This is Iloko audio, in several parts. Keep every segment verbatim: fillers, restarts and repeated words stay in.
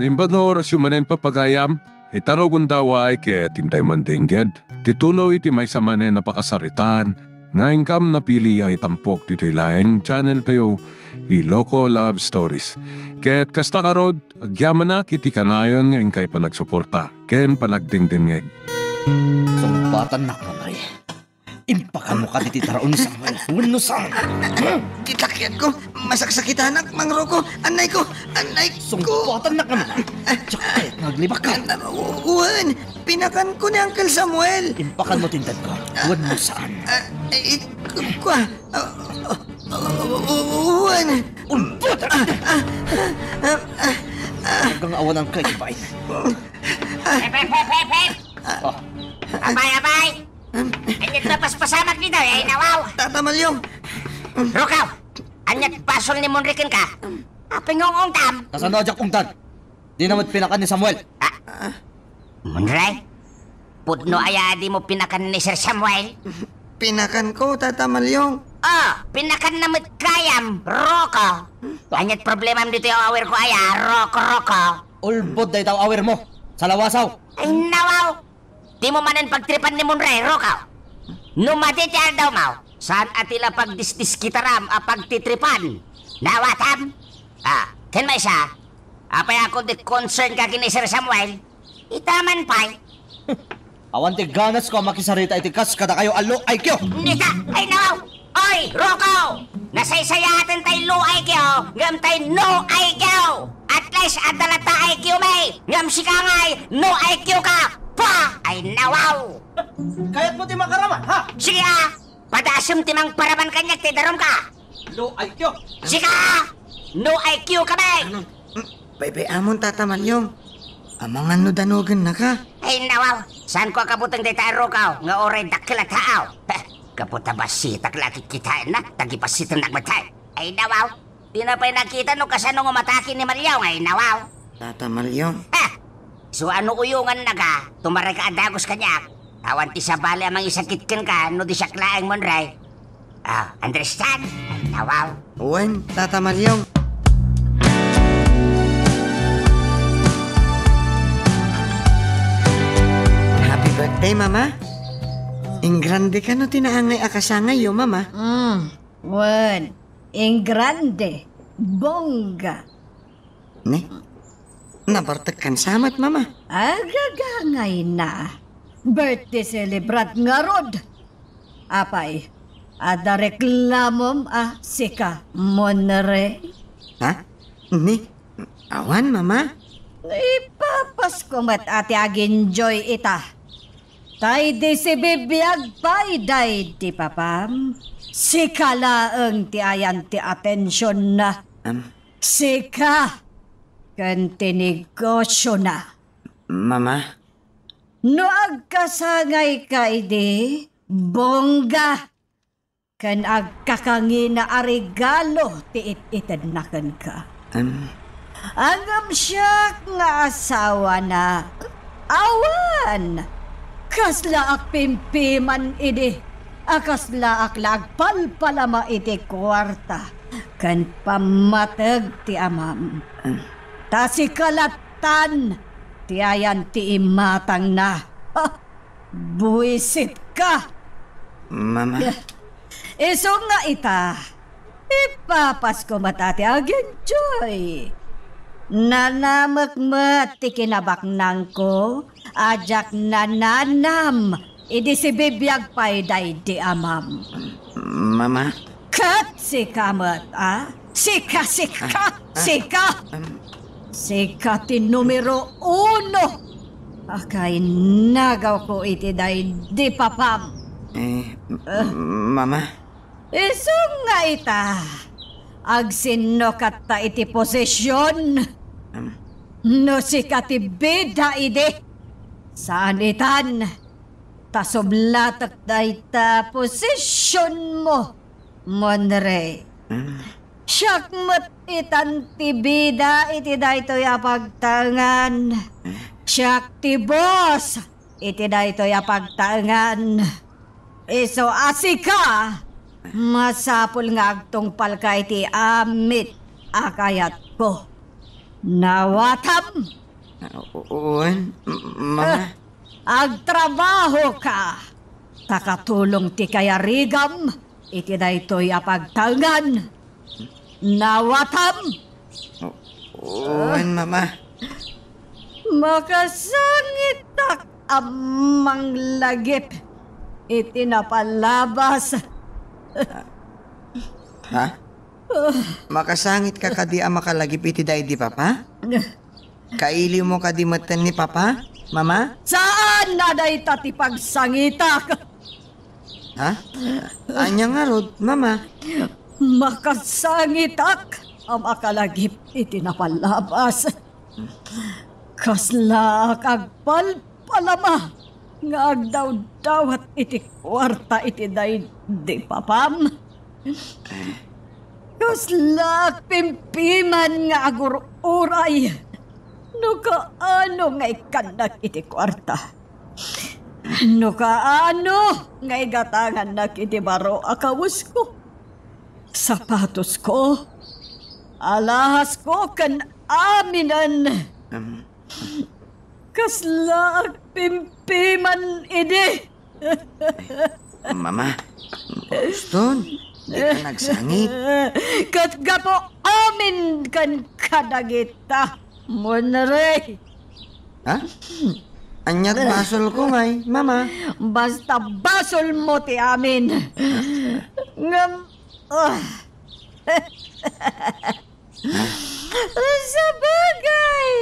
Naimbag nga orasyo manen, papagayam, ita rugonda, uray ket intay mandengngeg ti tuloy ti maysa manen a pakasaritaan nga inkam napili a itampok ditoy laeng channel tayo, Iloko Love Stories. Ket kasta ngarud, agyamanak iti kanayon nga inkay panagsuporta ken panagdengdengngeg. Sungbatannak, Manoy. Impakanmo kadi ti taraon ni Samuel wenno saan? Ti takianko, masaksakitanak, Mang Rocco. Anayko, anayko. Sungbatannak, Manoy. Diak kayat nga aglibakka. Wen, pinakanko ni Uncle Samuel. Impakanmo ti intedko wenno saan? Ah, eh, kua, ah, ah, ah, wen. Ulbod! Ah, ah, ah, ah, ah. Talagang awanan ka, Ibain. Hep, hep, hep, hep, hep! Oh. Abay, abay! Ania ti napaspasamak dita, ay nawaw! Tata Malyong! Rocco! Ania ti basol ni Monre kenka? Apay nga ungtam? Kasano a diak ungtan? Dina met pinakan ni Samuel. Ah. Monre? Pudno aya a dimo pinakan ni Sir Samuel? Pinakanko, Tata Malyong. Ah, pinakanna met gayam, Rocco. Ania ti problemam ditoy aw-awerko aya, Rocco, Rocco? Ulbod dayta aw-awermo. Salawasaw. Ay, nawaw! Dimo manen pagtripan ni Monre, Rocco. No madi ti aldawmo, saan a ti la pagdisdiskitaram a pagtitripan. Nawatam? Ah, ken maysa, apay a kung di concern ka ken ni Sir Samuel, ita man pay. Awan ti ganasko a makisarita iti kas kadakayo a low I Q. Nita, ay nawaw! Oy, Rocco! Nasaysayaatan tay low I Q, ngem tay no I Q! At least, adda latta I Q mi, ngem sika ngay, no I Q ka! Pah! Ay nawaw! Kayatmo ti makaraman, ha? Sige, ah! Padasem ti mangparaman kaniak ti darumka! Low I Q. Sika! No I Q ka, bay! Ano? Mm, baybay-amon, Tata Malyong. Amangan no danogennaka. Ay, nawaw! Saanko a kabuteng dayta a Rocco nga uray dakkel a tao. Heh, gapu ta bassitak la a kitkitaenna, ta gipasitennak met. Ay, nawaw! Dina pay nakita no kasano nga umatake ni Malyong, ay nawaw. Tata Malyong. Ha! So, ano uyongannak a, tumaray ka a dagus kaniak? Awan ti sabali a mangisakit kenka no di siak laeng, Monre. Ah, understand? Ay, nawaw. Wen, Tata Malyong. Happy birthday, Mama. Ingrande kano ti naangay a kasangayyo, Mama. Mm, wen. Ingrande, bongga. Ne? Nabartek kan samat, Mama. Agagangayna. Birthday celebrant ngarud. Apay, adda reklamom a sika, Monre? Ha? Ne? Awan, Mama. Ipapasko met a ti agenjoy ita. Tay di sibibiag pay daydi papam, sika laeng ti ayan ti atensionna. Am. Sika ken ti negosiona. Mama. No agkasangayka idi, bongga ken agkakangina a regalo ti it-itedna kenka. Em. Ngem siak nga asawana, awan! Kaslaak pimpiman idi a kaslaak la agpalpalama iti kuarta ken pammateg ti amam. Em. Ta sika lattan ti ayan ti imatangna. Ha! Buisitka! Mama. Isu nga ita, ipapasko met a ti agenjoy. Nanamek met ti kinabaknangko a diak nananam idi sibibiag pay daydi amam. Mama. Ket sika met, a? Sika, sika, ah, ah, sika! Em. Sika ti numero uno a kainagawko iti daydi papam. Eh, ah. Mama? Isu nga ita, agsinnukatta iti posision. Em. No sika ti bida idi, saan itan, ta sublatek dayta posisionmo. Monre. Hmm. Siak met itan ti bida iti daytoy a pagtaengan. Hmm. Siak ti boss iti daytoy a pagtaengan. Isu a sika, masapul nga agtungpalka iti amin a kayatko. Nawatam? O-, wen, m-, Mama. Agtrabahoka, ta katulong ti kayarigam iti daytoy a pagtalngan. Nawatam? O-, wen, Mama. Makasangitak a manglagip iti napalabas. Ha? Makasangitka kadi a makalagip iti daydi, Papa? Kailiwmo kadi metten ni Papa, Mama? Saan a dayta ti pagsangitak? Ha? Ania ngarud, Mama? Makasangitak a makalagip iti napalabas. Kaslaak agpalpalama nga agdawdawat iti kuarta iti daydi papam. Kaslaak pimpiman nga agur-uray no kaano nga ikkannak iti kuarta. No kaano nga igatangannak iti baro a kawesko, sapatosko, alahasko ken aminen. Em. Kaslaak pimpiman idi. Mama, Boston, dika nagsangit. Ket gapu amin ken kadagita, Munray. Ha? Aniat basolko ngay, Mama? Basta basolmo ti amin. Ngem, ah. Sabagay.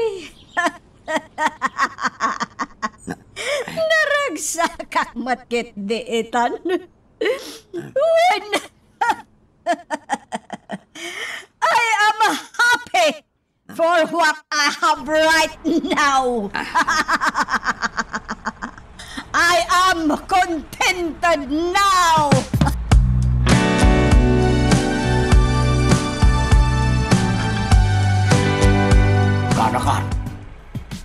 Naragsakak met ketdi itan. Wen, I am happy for what I have right now. I am contented now. Kanakan,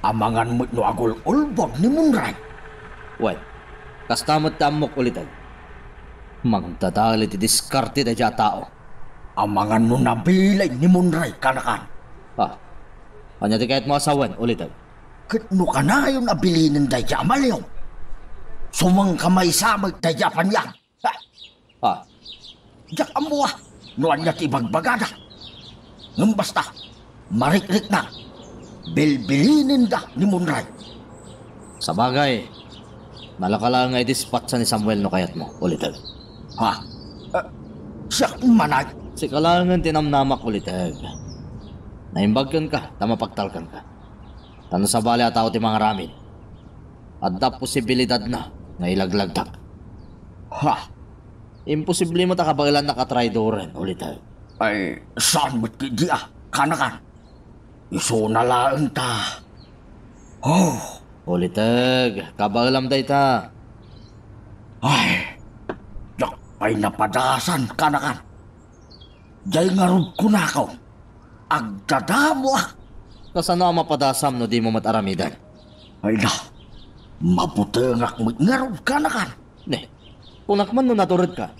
amangan met no agul-ulbod ni Munray. Wen, kasta met ti ammok, Uliteg. Mangdadael iti diskarte daydiay a tao. Amangan no nabilin ni Munray, Kanakan. Ah, ania ti kayatmo a sawen, Uliteg? Ket no kanayon a bilinen daydiay a maliw, sumangkamaysa met daydiay a paniag. Ah. Diak ammo a no ania ti ibagbagada. Ngem basta, marikriknak, bilbilinenda ni Munray. Sabagay, nalaka laeng nga idispatsa ni Samuel no kayatmo, Uliteg. Ha? Eh, siak manay? Sika laengen ti namnamak, Uliteg. Naimbag kenka, ta mapagtalkanka. Ta no sabali a tao ti mangaramid, adda posibilidadna nga ilaglagtak. Ha? Imposible met a kabaelannak a traidoren, Uliteg. Ay, saan met ketdi a, Kanakan? Isuna laeng ta. Oh. Uliteg, kabaelam dayta. Ay, diak pay napadasan, Kanakan. Diay ngarud kunako, agdadamo a. Kasano a mapadasam no dimo met aramiden? Ay na, mabutengak met ngarud, Kanakan. Ne, kunak man no naturedka.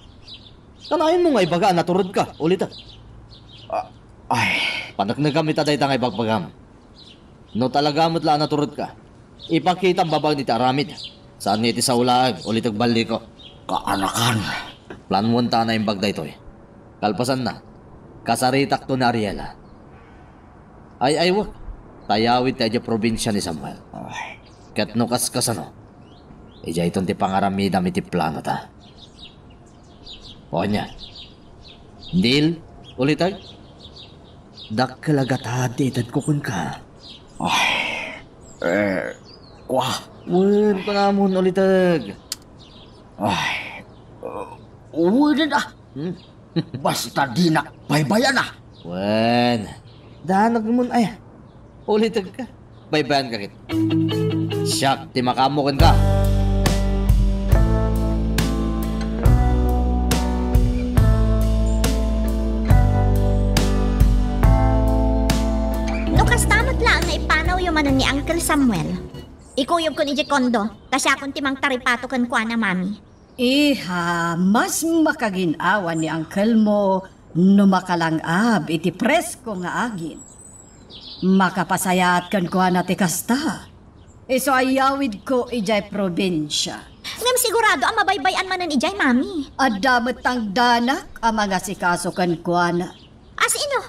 Kanayonmo nga ibaga a naturedka, Uliteg. Ah, ay. Paneknekam ita dayta nga ibagbagam. No talaga met la a naturedka, ipakitam babaen iti aramid. Saan nga iti sao laeng, Uliteg, balliko. Kaanakan. Planuenta a naimbag daytoy. Kalpasanna, kasaritakto ni Ariela. Ay-aywek, ta yawidta idiay probinsia ni Samuel. Ay. Ket no kaskasano, idiayton ti pangaramidam iti planota. O ania? Deal, Uliteg? Dakkel a gatad ti itedko kenka. Ay, eh, kua. Wen, kunamon, Uliteg. Ay, uh, wen a. Hmm? Basta dinak baybay-an a. Wen, danagmon aya. Ulitegka. Baybayanka ket. Siak ti makaammo kenka. No kasta met laeng nga ipanawyo manen ni Uncle Samuel, ikuyogkon idiay kondo, ta siakon ti mangtaripato kenkuana, Mami. Iha, mas makagin-awa ni uncle mo no makalang-ab iti presko nga agin. Makapasayaat kenkuana ti kasta. Isu a yawidko idiay probinsia. Ngem sigurado a mabaybay-an manen idiay, Mami. Adda met tangdanak a mangasikaso kenkuana. Asino?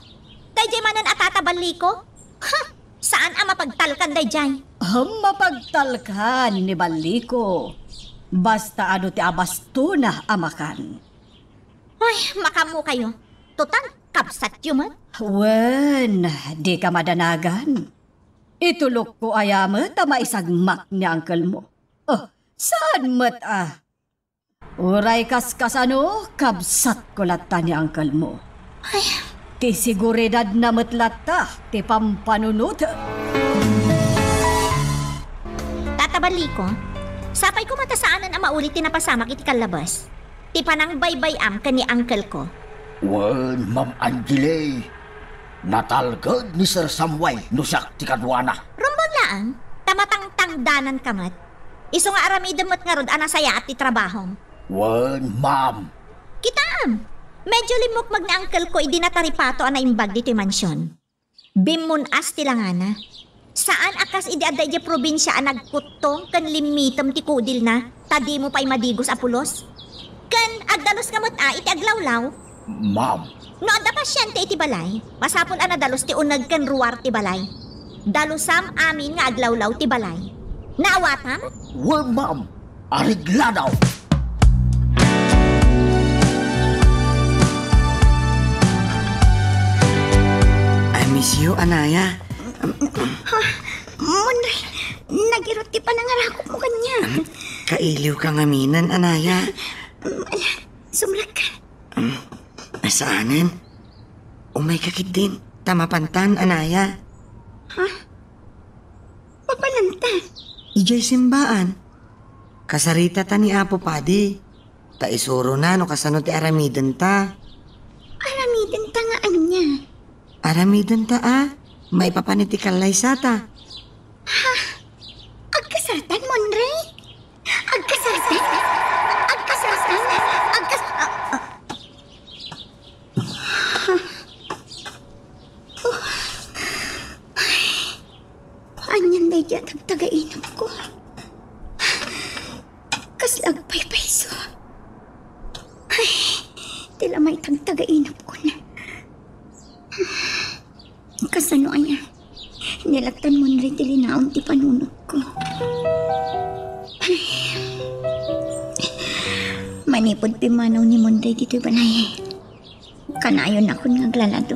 Daydiay manen a Tata Balliko? Ha! Saan a mapagtalkan daydiay. Ahem, mapagtalkan ni Balliko. Basta adu ti abastona a makan. Ay, makaammokayo. Total, kabsatyo met. Wen, dika madanagan. Itulokko aya met a maisagmak ni uncle mo. Oh, saan met a? Uray kaskasano, kabsatko latta ni uncle mo. Ay. Ti siguridadna met latta ti pampanunotek. Tata Balliko, sapay koma ta saanen a mauli ti napasamak iti kallabas. Ti panangbaybay-am ken ni uncle ko. Wen, Ma'am Angeli, natalged ni Sir Samuel no siak ti kaduana. Rumbeng laeng, ta matangtangdananka met. Isu nga aramidem met ngarud a nasayaat ti trabahom. Wen, ma'am. Kitaem, medyo limmukmeg ni uncle ko idi nataripato a naimbag ditoy mansion. Bimmun-as ti langana. Saan a kas idi adda idiay probinsia a nagkuttong ken limmitem ti kudilna, ta dimo pay madigos a pulos? Ken agdaluska met a iti aglawlaw? Ma'am. No adda pasiente iti balay, masapul a nadalus ti uneg ken ruar ti balay. Dalusam amin nga aglawlaw ti balay. Naawatam? Wen, ma'am. Areglado! I miss you, Anaya. Ha? Munray, nagirot ti panangarakupmo kaniak. Kailiwka ngaminen, Anaya. Ala, sumrekka. Saanen? Umayka ketdin, ta mapantan, Anaya. Ha? Mapananta? Idiay simbaan. Kasaritata ni Apo Padi. Ta isurona no kasano ti aramidenta. Aramidenta nga ania? Aramidenta a maipapan iti kallaysata. Ha? Agkasartan, Monre? Agkasartan? Agkasartan? Agkas-, a, a. Anian daydiay a tagtagainupko? Kasla agpaypayso. Ay, ti la maitagtagainupkon. Kasano aya? Ni lattan Monre ti linaon ti panunotko. Ay. Manipud pimmanaw ni Monre ditoy balay, kanayonnakon nga aglalado.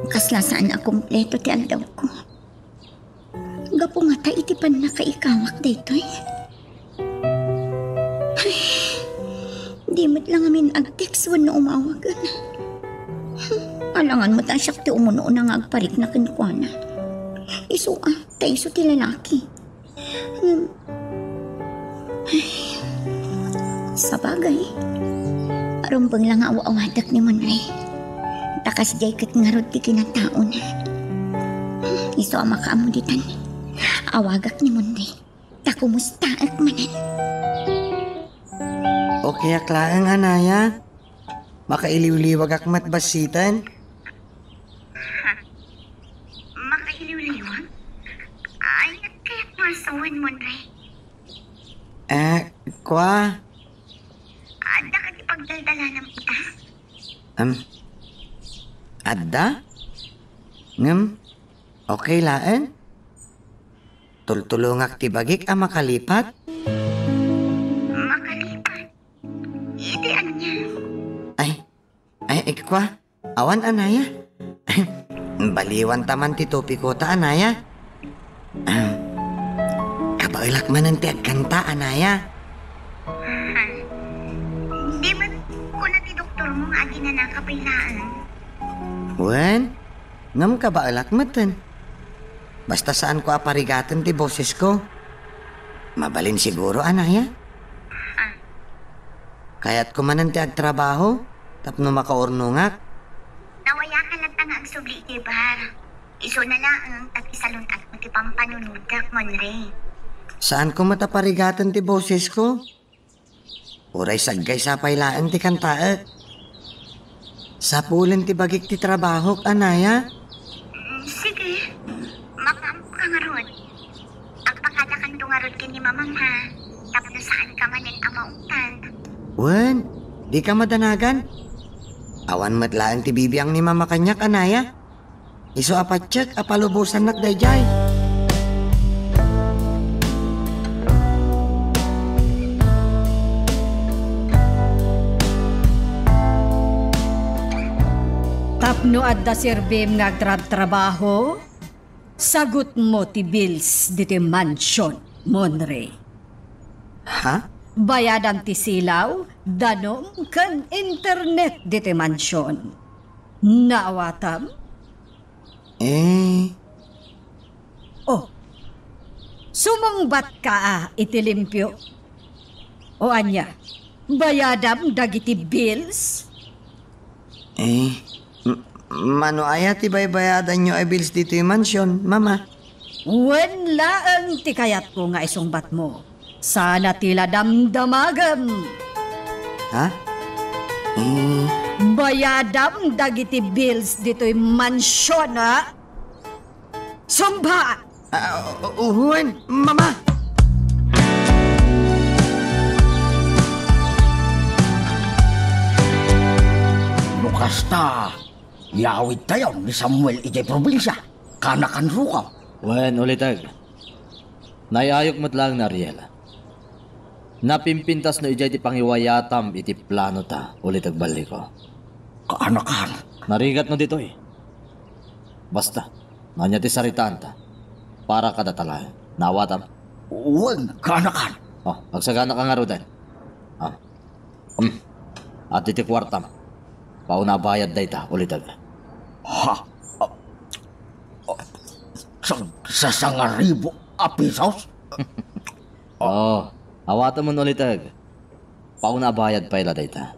Kasla saan a kompleto ti aldawko. Gapu ngata iti pannakaikawak daytoy? Ay, di met la ngamin ag-text wenno umawagen. Alangan met a siak ti umunona nga agparikna kenkuana. Isu a, ta isu ti lalaki. Hmm. Ay, sabagay, rumbeng la nga aw-awatek ni Monre. Ta kasdiay ket ngarud ti kinataona. Isu a makaammo ditan, awagak ni Monre. Ta kumustaek manen. Okayak laeng, Anaya. Makailiwliwagak met bassiten. Makailiwliwag? Ay, nagkayak nga sawen, Monre. Eh, kua? Adda ka ti pagdaldalanam ita? Am, adda? Ngem, okay laeng. Tultulongak ti bagik a makalipat. Makalipat? Iti ania? Ay, ay, ikwa, awan, Anaya. Baliwanta man ti topikota, Anaya. Ahem. Kabaelak manen ti agkanta, Anaya. Di met kuna ti doktormo nga aginanaka pay laeng? Wen, ngem kabaelak meten. Basta saanko a parigaten ti bosesko. Mabalin siguro, Anaya? Ah. Kayatko manen ti agtrabaho tapno makaurnongak. Nawayaka latta nga agsubli iti bar. Isuna laeng ta ti salun-atmo ti pampanunodek, Monre. Saanko met a parigaten ti bosesko. Uray saggaysa pay laeng ti kantaek. Sapulen ti bagik ti trabahok, Anaya. Mm, sige. Mamam ha, tapno saanka manen a maungtan. Wen, dika madanagan. Awan met laeng ti bibiang ni Mama kaniak, anaya. Isu a patiek a palubosannak daydiay. Tapno adda serbim nga agtrabtrabaho, sagutmo ti bills ditoy mansion, Monre. Ha? Bayadam ti silaw, danum, ken internet ditoy mansion. Naawatam? Eh. Oh. Sumungbatka a iti limpio? O ania, bayadam dagiti bills? Eh, m-, mano aya ti baybayadanyo a bills ditoy mansion, Mama? Wen laeng ti kayatko nga isungbatmo. Sana ti la damdamagem. Ha? Eh. Bayadam dagiti bills ditoy mansion, a? Sumba! Ah, u-, wen, Mama! No kasta, iyawidtayo ni Samuel idiay probinsia, kanakan rukaw. Wen, uliteg. Naay-ayok met laeng ni Ariel. Napimpintasno idiay ti pangiwayatam iti planota, uliteg balliko. Kaanakan. Narigatno ditoy. Basta, no ania ti saritaanta, para kadata laeng. Naawatam? Wen, kaanakan. Oh, agsagana ka ngaruden. Ah. Um. Adda ti kuartam. Pauna a bayad dayta, uliteg. Ha? Ah, ah, sa-, sa-, sangaribu a pisos? Oh, awatam, uliteg. Pauna a bayad pay la dayta.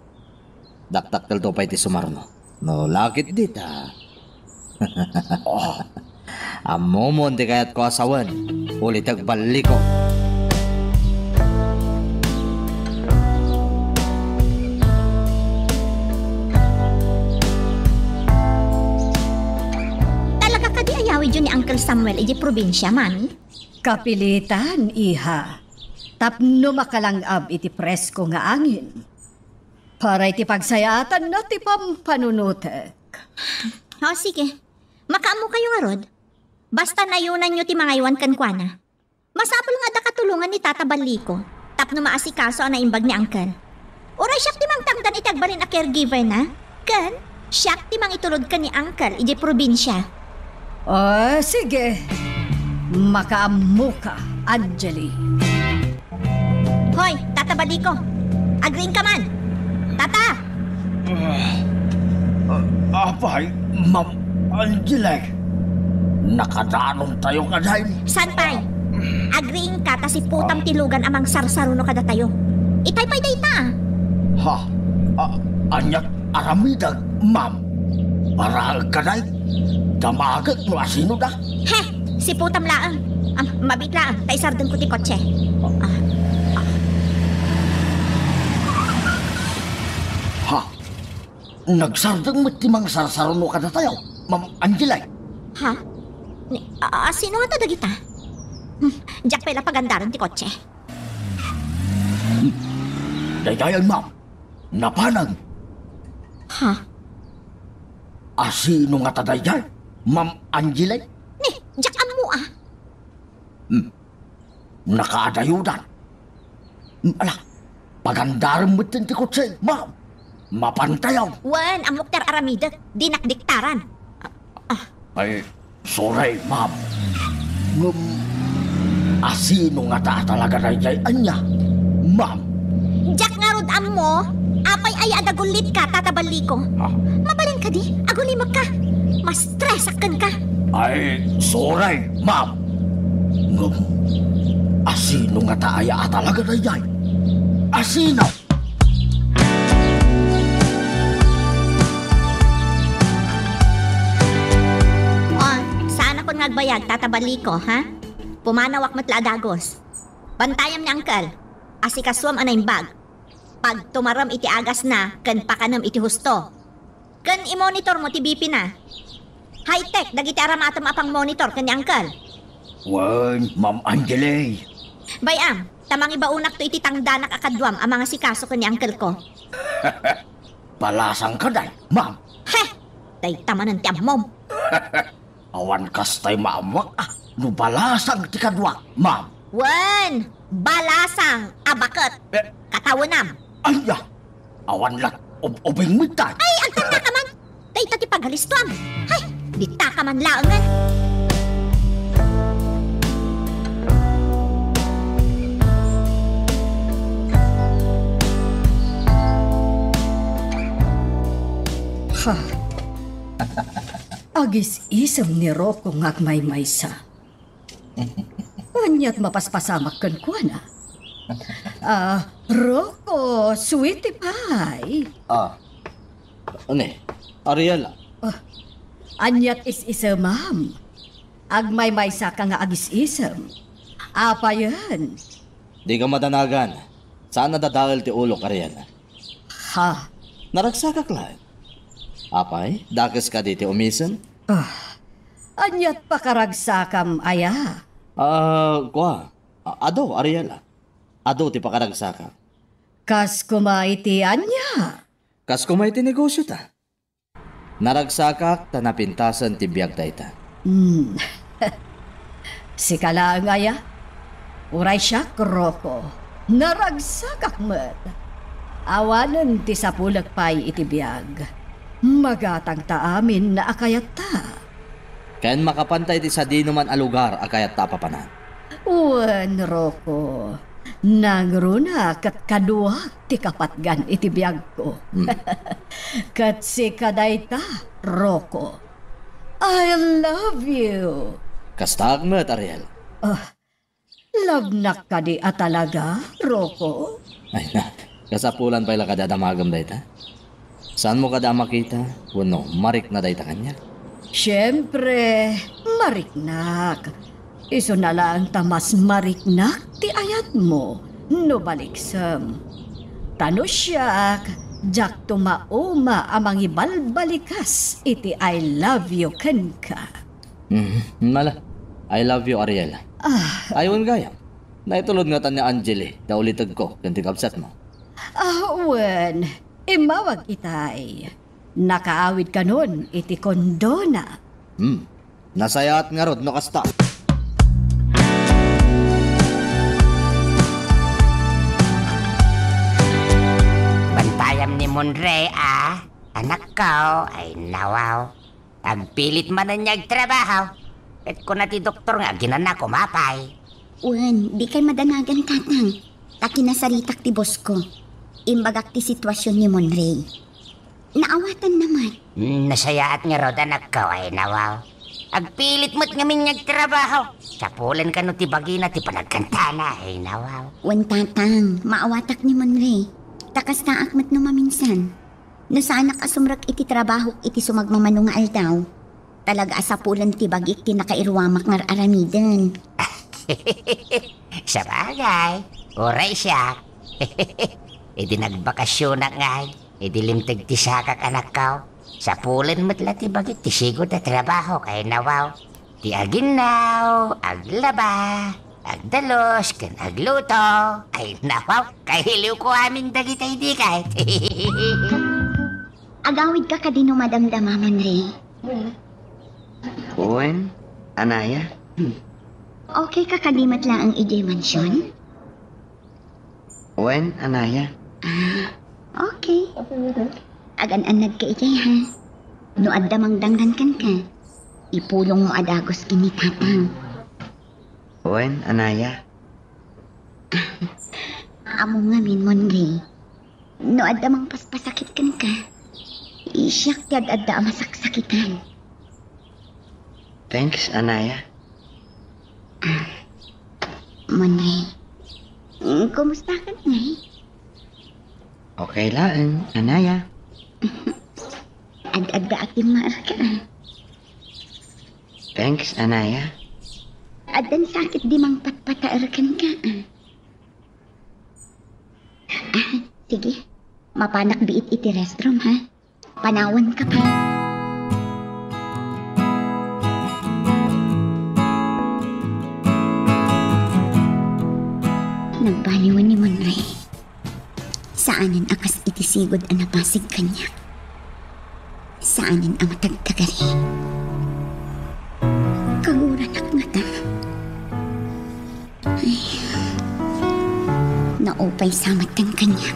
Dakdakkelto pay ti sumarno. No, lakit dita. Oh. Ammomon ti kayatko a sawen, uliteg balliko. Talaga kadi a iyawidyo ni Uncle Samuel idiay probinsia, Mami? Kapilitan, iha. Tapno makalang-ab iti presko nga angin. Para iti pagsayaatanna ti pampanunotek. O, sige. Makaammokayo ngarud. Basta nayonanyo ti mangaywan kenkuana. Masapul nga adda katulongan ni Tata Balliko tapno maasikaso a naimbag ni Uncle. Uray siak ti mangtangdan iti agbalin a caregiver na, ken siak ti mangitulod ken ni Uncle idiay probinsia. Ah, sige. Makaammoka, Angeli. Hoy, Tata Balliko! Agriingka man! Tata! Ah, ah, apay, Ma'am Angeli. Nakadanontayo kadaymi. Saan pay? Agriingka ta si Putam ti lugan a mangsarsaruno kadatayo. Itay pay dayta. Ha? A-, aniat aramidek, Ma'am? Para kaday, damagek no asino da. He! Si Putam laeng. Am, mabiit laeng, ta isardengko ti kotse. Ah, ah. Ha? Nagsardeng met ti mangsarsaruno kadatayo, Ma'am Angeli? Ha? Ni, a-, asino ngata dagita? Hmm, diak pay la pagandaren ti kotse. Hmm. Daydiay, Ma'am. Napanan. Ha? Asino ngata daydiay, Ma'am Angeli? Ni, diak ammo, ah. Hmm. Nakaadayodan. Hmm, ala, pagandaren met ti kotse, Ma'am. Mapantayo. Wen, ammok ti ar-aramidek. Dinak diktaran. Ah, ah. Ay, sorry, Ma'am. Ngem, asino ngata a talaga daydiay ania, Ma'am? Diak ngarud ammo, apay aya a dagullitka, Tata Balliko? Ha? Mabalin kadi, agulimekka. Mastresak kenka. Ay, sorry, Ma'am. Ngem, asino ngata aya a talaga daydiay? Asino? Oh, saanakon nga agbayag, Tata Balliko, ha? Pumanawak met la a dagus. Bantayam ni Uncle. Asikasuam a naimbag. Pagtumarem iti agasna ken pakanem iti husto. Ken imonitormo ti B P na. High-tech dagiti aramatem a pangmonitor ken ni Uncle. Wen, Ma'am Angeli. Bay-am, ta mangibaonakto iti tangdanak a kaduam a mangasikaso ken ni uncle ko. Balasang ka, day, ma'am. He! Dayta manen ti ammom. Awan kastay maammoak, ah, no balasang ti kaduak, ma'am. Wen, balasang a baket. Eh. Katawenam. Aya, awan la, ub-, ubing met tay. Ay, agtanda ka man. Dayta ti pagalistuam. Hay, dita ka man laengen. Ha. Agis-isem ni Rocco nga agmaymaysa. Ania't mapaspasamak kenkuana? Ah, Rocco, sweetie pie. Ah. Ani, Ariela? Ah, ania't is-isemam? Agmaymaysa ka nga agis-isem. Apayen? Di ka madanagan. Saan a dadael ti ulok, Ariela. Ha? Naragsakak laeng. Apay, dakes kadi ti umisem? Ah, ania't pakaragsakam aya? Ah, kua. A-, adu, Ariela. Adu ti pakaragsakak. Kas koma iti ania? Kas koma iti negosiota. Naragsakak ta napintasen ti biag dayta. Hmm. Sika laeng aya? Uray siak, Rocco. Naragsakak met. Awanen ti sapulek pay iti biag. Magatangta amin a kayatta. Ken makapanta iti sadinoman a lugar a kayatta a papanan. Wen, Rocco. Nangruna ket kaduak ti kapatgan iti biagko. Hmm. Ket sika dayta, Rocco. I love you. Kastaak met, Ariel. Ah, love-nak kadi a talaga, Rocco? Ay na, kasapulan pay la kadi a damagem dayta. Saanmo kadi a makita wenno marikna dayta kaniak? Siempre, mariknak. Isuna laeng ta mas mariknak ti ayatmo no baliksem. Ta no siak, diakto mauma a mangibalbalikas iti I love you kenka. Mm, mala. I love you, Ariel. Ah. Ay, wen gayam. Naitulod ngata ni Angeli, ta ulitegko ken ti kabsatmo. Ah, wen. Immawag itay. Nakaawid kanon iti kondona. Hmm. Nasayaat ngarud no kasta. Bantayam ni Monre, a. Anakko, ay nawaw. Agpilit manen nga agtrabaho. Ket kuna ti doktor nga aginanna, kumapay. Wen, dikay madanagan, Tatang. Ta kinasaritak ti boss ko. Imbagak ti situasion ni Monre. Naawatanna met. Mm, nasayaat ngarud, anakko, ay nawaw. Agpilit met ngamin nga agtrabaho. Sapulen kano ti bagina ti panagkantana, ay nawaw. Wen, Tatang, maawatak ni Monre. Ta kastaak met no maminsan. No saanak a sumrek iti trabahok iti sumagmamano nga aldaw, talaga a sapulen ti bagik ti nakairuamak nga ar-aramiden. Sabagay, uray siak. Idi nagbakasionak ngay, idi limteg ti sakak, anakko, sapulen met la ti bagik ti sigud a trabahok, ay nawaw. Ti aginnaw, aglaba, agdalos, ken agluto. Ay, nawaw, kailiwko amin dagitay dikay. Agawidka kadi no madamdama, Monre? Wen, anaya? Okay ka kadi met laeng idiay mansion? Wen, anaya? Ah, okay. Agan-annad ka idiay, ha? No adda mangdanggan kenka, ipulongmo a dagus ken ni Tatang. Wen, anaya? Ammom ngamin, Monre. No adda mangpaspasakit kenka, siak ti ad-adda a masaksakitan. Thanks, anaya. Ah, Monre. Mm, kumusta ka, Nay? Okay laeng, anaya. Ad-adda a timmaerka, ah. Thanks, anaya. Addan sakit di mangpatpataer kenka, ah. Ah, sige. Mapanak biit iti restroom, ha? Panawanka pay. Baliwen ni Monray. Saanen a kas iti sigud a napasig kaniak. Saanen a matagtagari. Kaguranak ngata. Ay. Naupay sa met kaniak.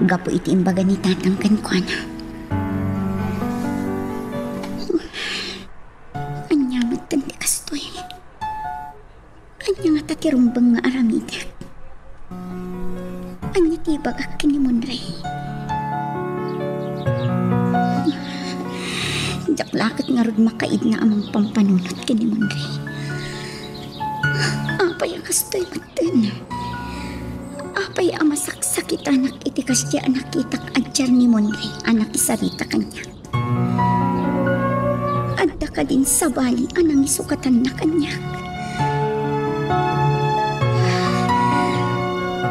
Gapu iti imbaga ni tatang kenkuana. Ania met ti kastoy? Ania ngata ti rumbeng nga aramidek? Ania ti ibagak ken ni Monray? Diak la ket ngarud makaidna a mangpampanunot ken ni Monray. Apay a kastoy metten? Apay a masaksakitanak iti kasdi a nakitak a diar ni Monray a nakisarita kaniak? Adda kadin sabali a nangisukatanna kaniak?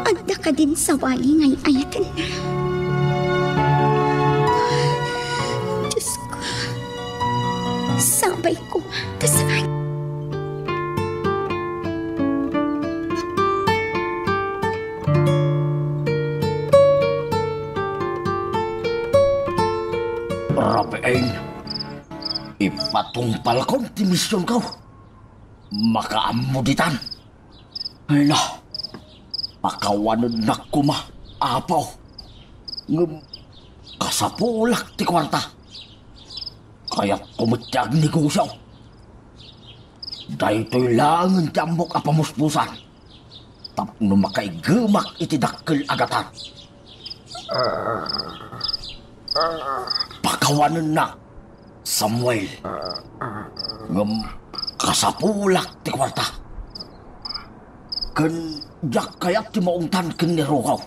Adda kadin sabali nga ay-ayatenna? Diosko, sabay koma ta saan. Rafael, ipatungpalkon ti misionko. Makaammo ditan. Ay na, pakawanennak koma, Apo. Ngem kasapulak ti kuarta. Kayatko met ti agnegosio. Daytoy laengen ti ammok a pamuspusan tapno makaigemak iti dakkel a gatad. Pakawanennak, Samuel. Ngem kasapulak ti kuarta. Ken diak kayat ti maungtan ken ni Rukaw.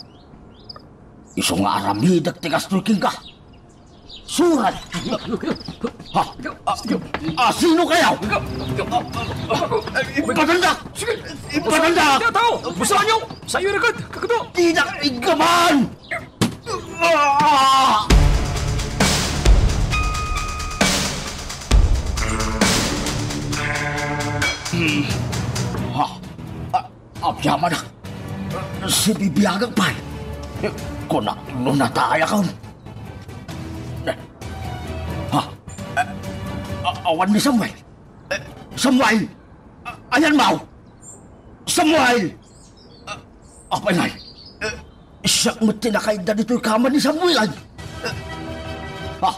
Isu nga aramidek ti kastoy kenka. Surat! Ha? A, a, sino kayo? Ipatandak! Sige! Ipatandak! Tao! Busaanyo! Sayo na gad! Kakado! Dinak iggaman! Ah! Hmm. Ha? A, agyamanak. Sibibiagak pay. Kunak no natayakon. Ha? A, awan ni Samuel. Samuel! A, ayanmo! Samuel! A, apay ngay? Siak met ti nakaidda ditoy kamay ni Samuel ay. Ha?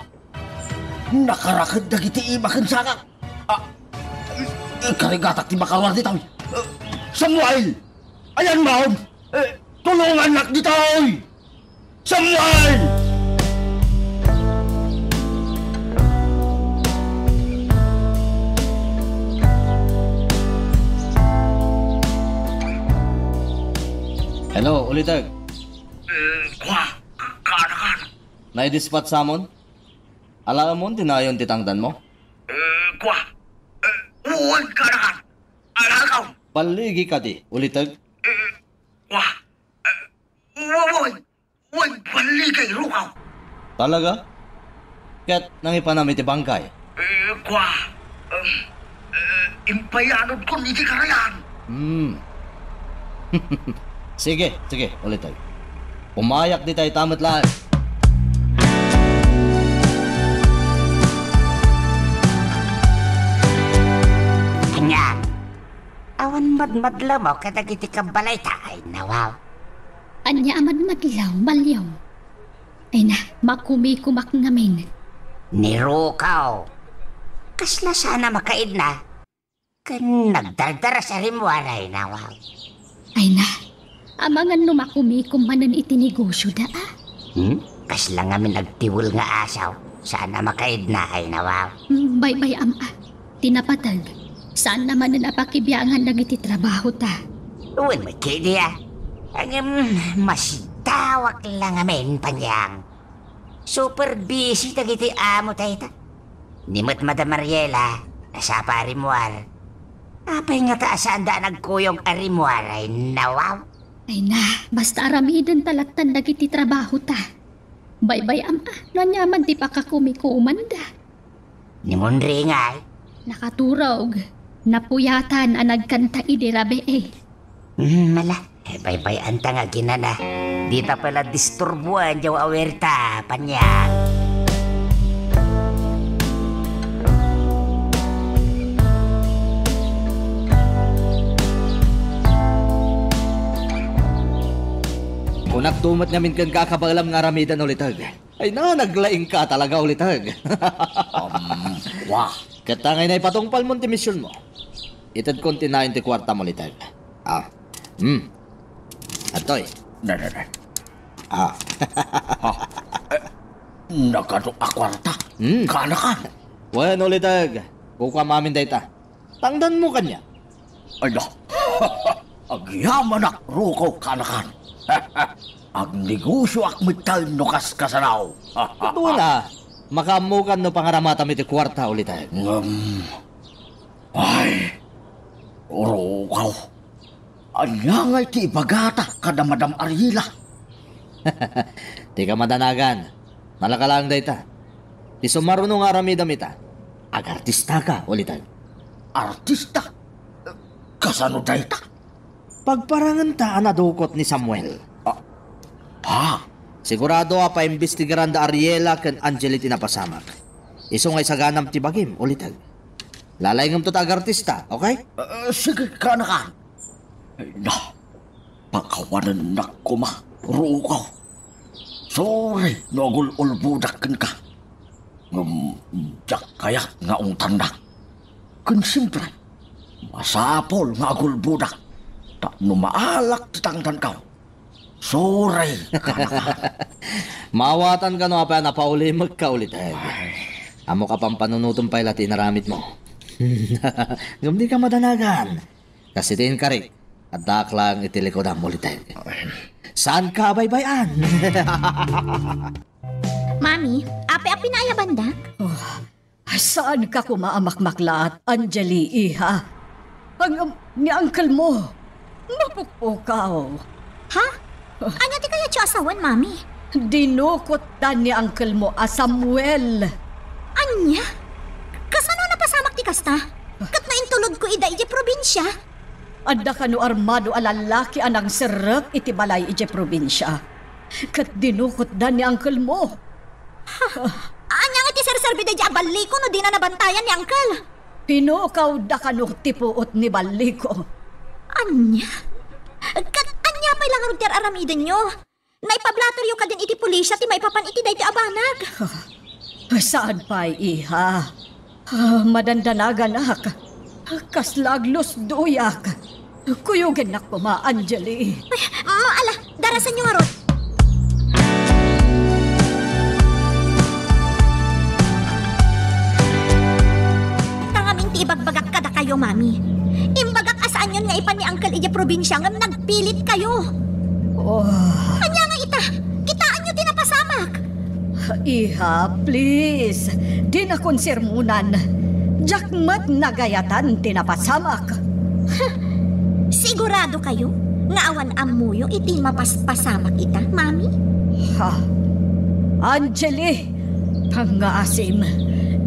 Nakaraked dagiti ima ken saka. A, karigatak ti makaruar ditoy. Samuel! Ayanmo! Tulongannak ditoy! Samuel! Hello, Uliteg. Eh, kua, ka-, kaanakan. Naidispatch samon? Alaemon ti nayon ti tangdanmo? Eh, kua. Eh, wen, kaanakan. Alakaw. Balligi kadi, Uliteg? Eh, kua. Eh, wa-, wa-, wen, balligay, Rukaw. Talaga? Ket nangipanam iti bangkay? Eh, kua. Eh, eh, impayanodkon iti karayan. Hmm. Sige, sige, Uliteg. Umayak dita ita met laeng. Ania? Awan madmadlawmo kadagiti kabbalayta, ay nawaw. Ania a madmadlaw, Malyong? Ay na, makumikumak ngamin. Ni Rukaw. Kasla saan a makaidna. Ken nagdardaras a rimmuar, ay nawaw. Ay na, amangan no makumikom manen iti negosyoda, a? Hmm? Kasla ngamin agtiwel nga asaw, saan a makaidna, ay nawaw. Hmm, baybay-am a. Ti napateg, saanna manen a pakibiangan dagiti trabahota. Wen met kadi a. Ngem, masidawak la ngamin, Panyang. Super busy dagiti amo dayta. Ni met Madam Mariela, nasapa a rimmuar. Apay ngata a saanda a nagkuyog a rimmuar, ay nawaw? Ay na, basta aramidenta lattan dagiti trabahota. Baybay-am a, no aniaman ti pakakumikomanda. Ni Monri ngay? Nakaturog. Napuyatan a nagkanta idi rabii. Hmm, mala. Eh, baybay-anta nga aginana. Dita pay la disturbuan, diak awerta, paniak. Kunak tumot ngamin kenka a kabaelam nga aramiden, Uliteg. Ay na, naglaingka talaga, Uliteg. Um, wa. Ket ta ngay na ipatungpalmon ti misionmo. Itedkon ti nayon ti kuartam, Uliteg. Ah. Hmm. Adtoy. Na, na, na. Ah. Ah. Eh, nagano a kuarta? Hmm. Kanakan? Wen, Uliteg. Kukuam amin dayta. Tangdanmo kaniak. Ay na. Agyamanak, ruko, kanakan. Agnegosioak metten no kaskasano. Ket wen a, makaammokan no pangaramatam iti kuarta, Uliteg. Ngem, ay, ruko. Ania ngay ti ibagata kada Madam Ariela? Ti kamadanagan, nalaka laeng dayta. Ti sumaruno nga aramidem ita, agartistaka, Uliteg. Artista? Kasano dayta? Pagparangenta a nadukot ni Samuel. Ah, ha? Sigurado a paimbestigaran da Ariela ken Angeli ti napasamak. Isu nga isaganam ti bagim, Uliteg. Lalaingem to ta agartista, okay? Ah, sige, kanakan. Ay na, pakawanennak koma, ruko. Sorry no agul-ulbodak kenka. Ngem diak kayat nga ungtannak. Ken siempre, masapul nga agulbodak tapno maalak ti tangdanko. Sorry, kanakan. Maawatan kano a pay a napaulimekka, Uliteg. Ay. Ammok a pampanunotem pay la ti inaramidmo. Ngem dika madanagan. Kas iti inkarik, addaak laeng iti likudam, Uliteg. Saanka a baybay-an. Mami, apay a pinaayabanda? Oh, saanka koma a makmaklaat, Angeli, iha. Ang, um, ni uncle mo, napukpukaw. Ha? Ania ti kayatyo a sawen, Mami? Dinukotda ni uncle mo a Samuel. Ania? Kasano a napasamak ti kasta? Ket naintulodko ida idiay probinsia? Adda kano armado a lallaki a nangserrek iti balay idiay probinsia. Ket dinukotda ni uncle mo. Ania nga ti serserbi daydiay a balliko no dina nabantayan ni uncle? Pinukawda kano ti puot ni balliko. Ania? Ket ania pay la ngarud ti ar-aramidenyo? Naipablateryo kadin iti pulisya ti maipapan iti daytoy a banag. Saan pay, iha. Ah, madandanaganak. Kasla aglusdoyak. Kuyogennak koma, Angeli. Ay, ma-, ala, darasanyo ngarud. Ta ngamin ti ibagbagak kadakayo, Mami. Imbagak a saanyon nga ipan ni Uncle idiay probinsia ngem nagpilitkayo. Oh. Ania nga ita? Kitaenyo ti napasamak. Iha, please. Dinakon sermonan. Diak met nagayatan ti napasamak. Sigurado kayo nga awan ammoyo iti mapaspasamak ita, Mami? Ha? Angeli, pangngaasim,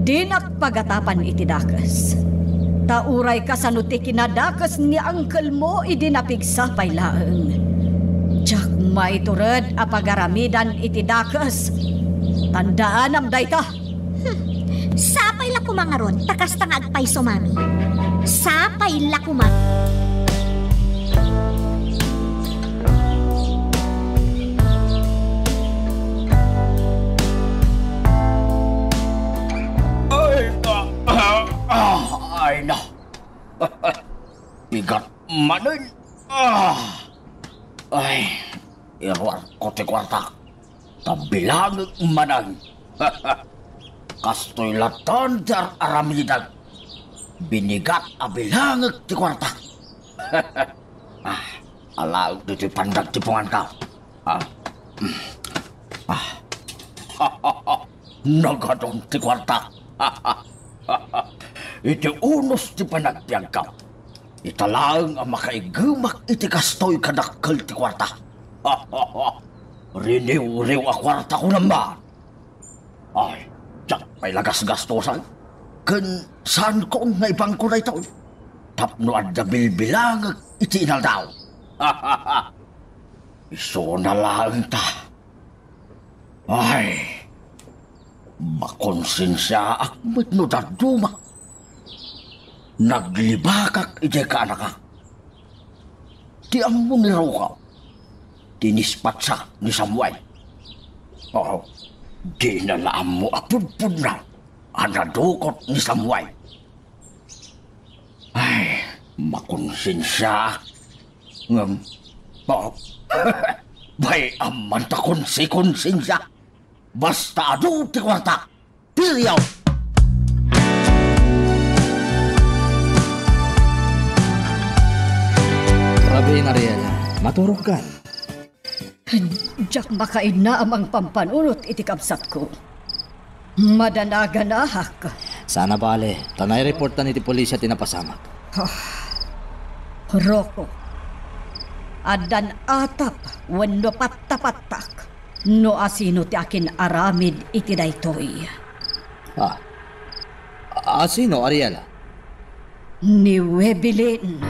dinak pagatapan iti dakes. Ta uray kasano ti kinadakes ni uncle mo idi napigsa pay laeng, diak maitured a pagaramidan iti dakes. Tandaanam dayta. Hmm. Sapay la koma ngarud, ta kasta nga agpayso, Mami. Sapay la koma. Ay, ah, ah, ah, ay, na. Bigat manen. Ah. Ay, iruarko ti kuarta. Ta bilangek manen. Kastoy latta ti ar-aramidek. Binigat a bilangek ti kuarta. Ah, alaek ditoy pandagtipunganko. Ah. Mm. Ah. Nagadun ti kuarta. Iti unos ti panagbiagko, ita laeng a makaiggemak iti kastoy kadakkel ti kuarta. Riniwriw a kuarta, kunam man. Ay, diak pay la gasgastosan. Ken saanko nga ibangko daytoy tapno adda bilbilangek iti inaldaw. Isuna laeng ta. Ay, makonsensiaak met no dadduma. Naglibakak idiay kaanakak. Ti ammo ni Rocco, tinispatsa ni Samuel. Oh, dina la ammo a pudpudno a nadukot ni Samuel. Ay, makonsensiaak. Ngem, oh, bay-am man ta konsi-konsensia. Basta adu ti kuarta, period. Rabiin, Ariela, maturogkan. Diak makainna a mangpampanunot iti kabsatko. Madanaganaak. Sana bale, ta naireportan iti pulisya ti napasamak. Ah, Rocco, addan atap wenno pattapattak no asino ti akin-aramid iti daytoy. Ah, asino, Ariela? Ni Webelin.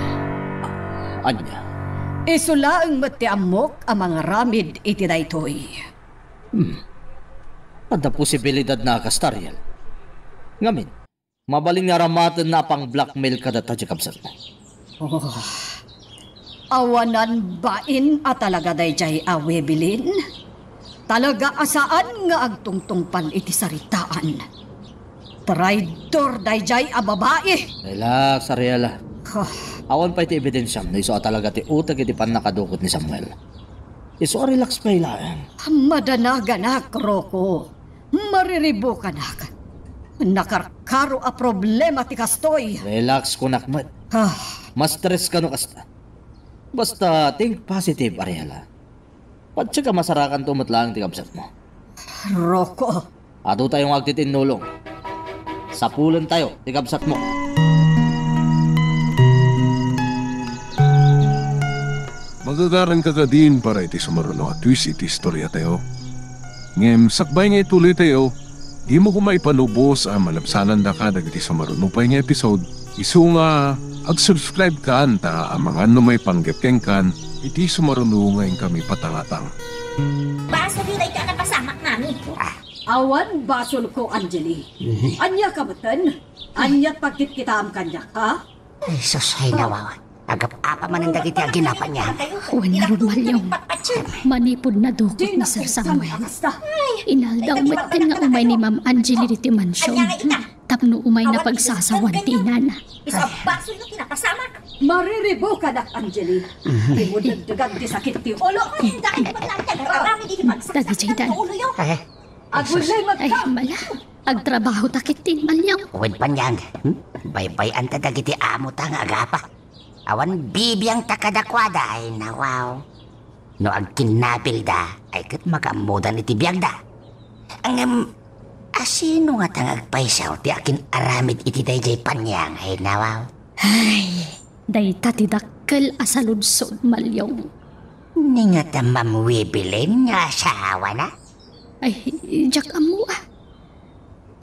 Ania? Isu laeng met ti ammok a mangaramid iti daytoy. Hmm. Adda posibilidad na a kasta, Ariel. Ngamin, mabalin nga aramatenna a pang-blackmail kadata ti kabsatmo. Oh. Awanan bain a talaga daydiay a Webelin. Talaga a saan nga agtungtungpal iti saritaan. Traidor daydiay a babai. Relax, Ariela. Huh. Awan pay ti ebidensiam no isu a talaga ti uteg iti pannakadukot ni Samuel. Isu a relax pay laeng. Madanaganak, Rocco. Mariribukanak. Nakarkaro a problema ti kastoy. Relax, kunak met. Ah. Ma-stress ka no kasta. Basta think positive, Ariela. Patse ka masarakanto met laeng ti kabsatmo. Rocco. Adu tayo nga agtitinnulong. Sapulentayo ti kabsatmo. Magagaranka kadin para iti sumaruno a twist iti istoriatayo. Ngem sakbay nga ituloytayo, dimo koma ipalubos a malabsanandaka dagiti sumaruno pay nga episode. Isu nga ag-subscribe kan ta amangan no maipanggep kenkan iti sumaruno nga inkami patangatang. Basolyo daytoy a napasamak, Mami. Ah. Awan basolko, Angeli. Mhm. Ania ka metten? Ania ti pagkitkitaam kaniak, ha? Ay, sus, ay, nawawa. Agap-apa manen dagiti aginapa niya. Wen ngarud, Malyong. Manipud nadukot ni Sir Samuel, inaldaw metten nga umay ni Ma'am Angeli ditoy mansion tapno umayna pagsasawan ti inana. Isu a basolyo ti napasamak. Mariribukanak, Angeli. Dimo dagdagan ti sakit ti ulo. Dagiti dagiti. Ay, Agulay met ka! Ay, mala. Agtrabaho ta ketdin, Malyong. Wen, Panyang. Hmm? Baybay-anta dagiti amota nga agapa. Awan bibiangta kadakuada, ay nawaw. No agkinnabilda, ay ket makaammodan iti biagda. Ngem, asino ngata nga agpaysaw ti akin-aramid iti daydiay Panyang, ay nawaw? Ay, dayta ti dakkel a saludsod, Malyong. Ni ngata Ma'am Webelin nga asawana? Ay, diak ammo, a.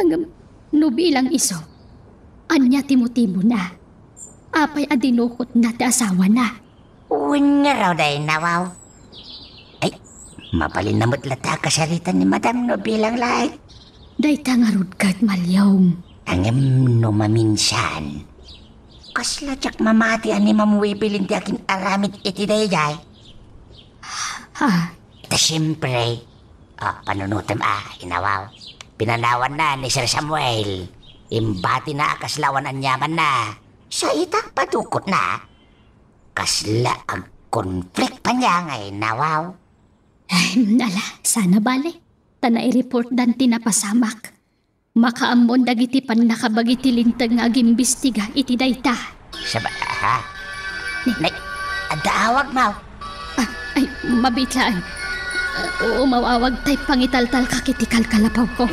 Ngem, no bilang isu, ania ti motibona? Apay a dinukotna ti asawana? Wen ngarud, ay nawaw. Ay, mabalinna met latta a kasarita ni Madam no bilang laeng. Dayta ngarud ket, Malyong. Ngem no maminsan, kasla diak mamati a ni Ma'am Webelin ti akin-aramid iti daydiay. Ha? Ta siempre, ah, panunotem a, inawaw. Pinanawanna ni Sir Samuel. Imbatina a kasla awan aniamanna. Sa ita, padukotna. Kasla agkonflict pay ania nga inawaw. Ay, ala, sana bale. Ta naireportdan ti napasamak. Makaammon dagiti pannakabagi ti linteg nga agimbestiga iti dayta. Saba-, ha? Ni- Nay, adda awag, Maw. Ah, ay, mabiit laeng. Uh, umaw-awag tay pangitaltalkak iti kalkalapawko.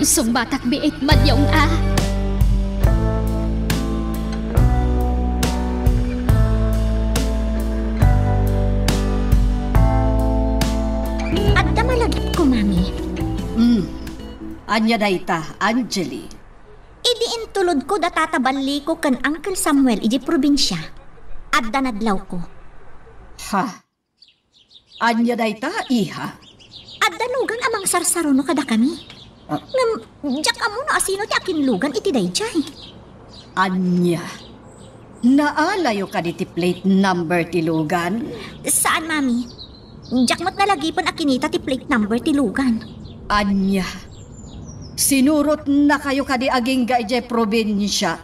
Sungbatak biit, Malyong, a. Adda malagipko, Mami. Hmm. Ania dayta, Angeli? Idi intulodko da Tata Balliko ken Uncle Samuel idiay probinsia, adda nadlawko. Ha? Ania dayta, iha? Adda lugan a mangsarsaruno kadakami. Ah. Ngem, diak ammo no asino ti akinlugan iti daydiay. Ania? Naalayo kadi ti plate number ti lugan? Saan, Mami. Diak met nalagipen a kinita ti plate number ti lugan. Ania? Sinurotnakayo kadi agingga idiay probinsia?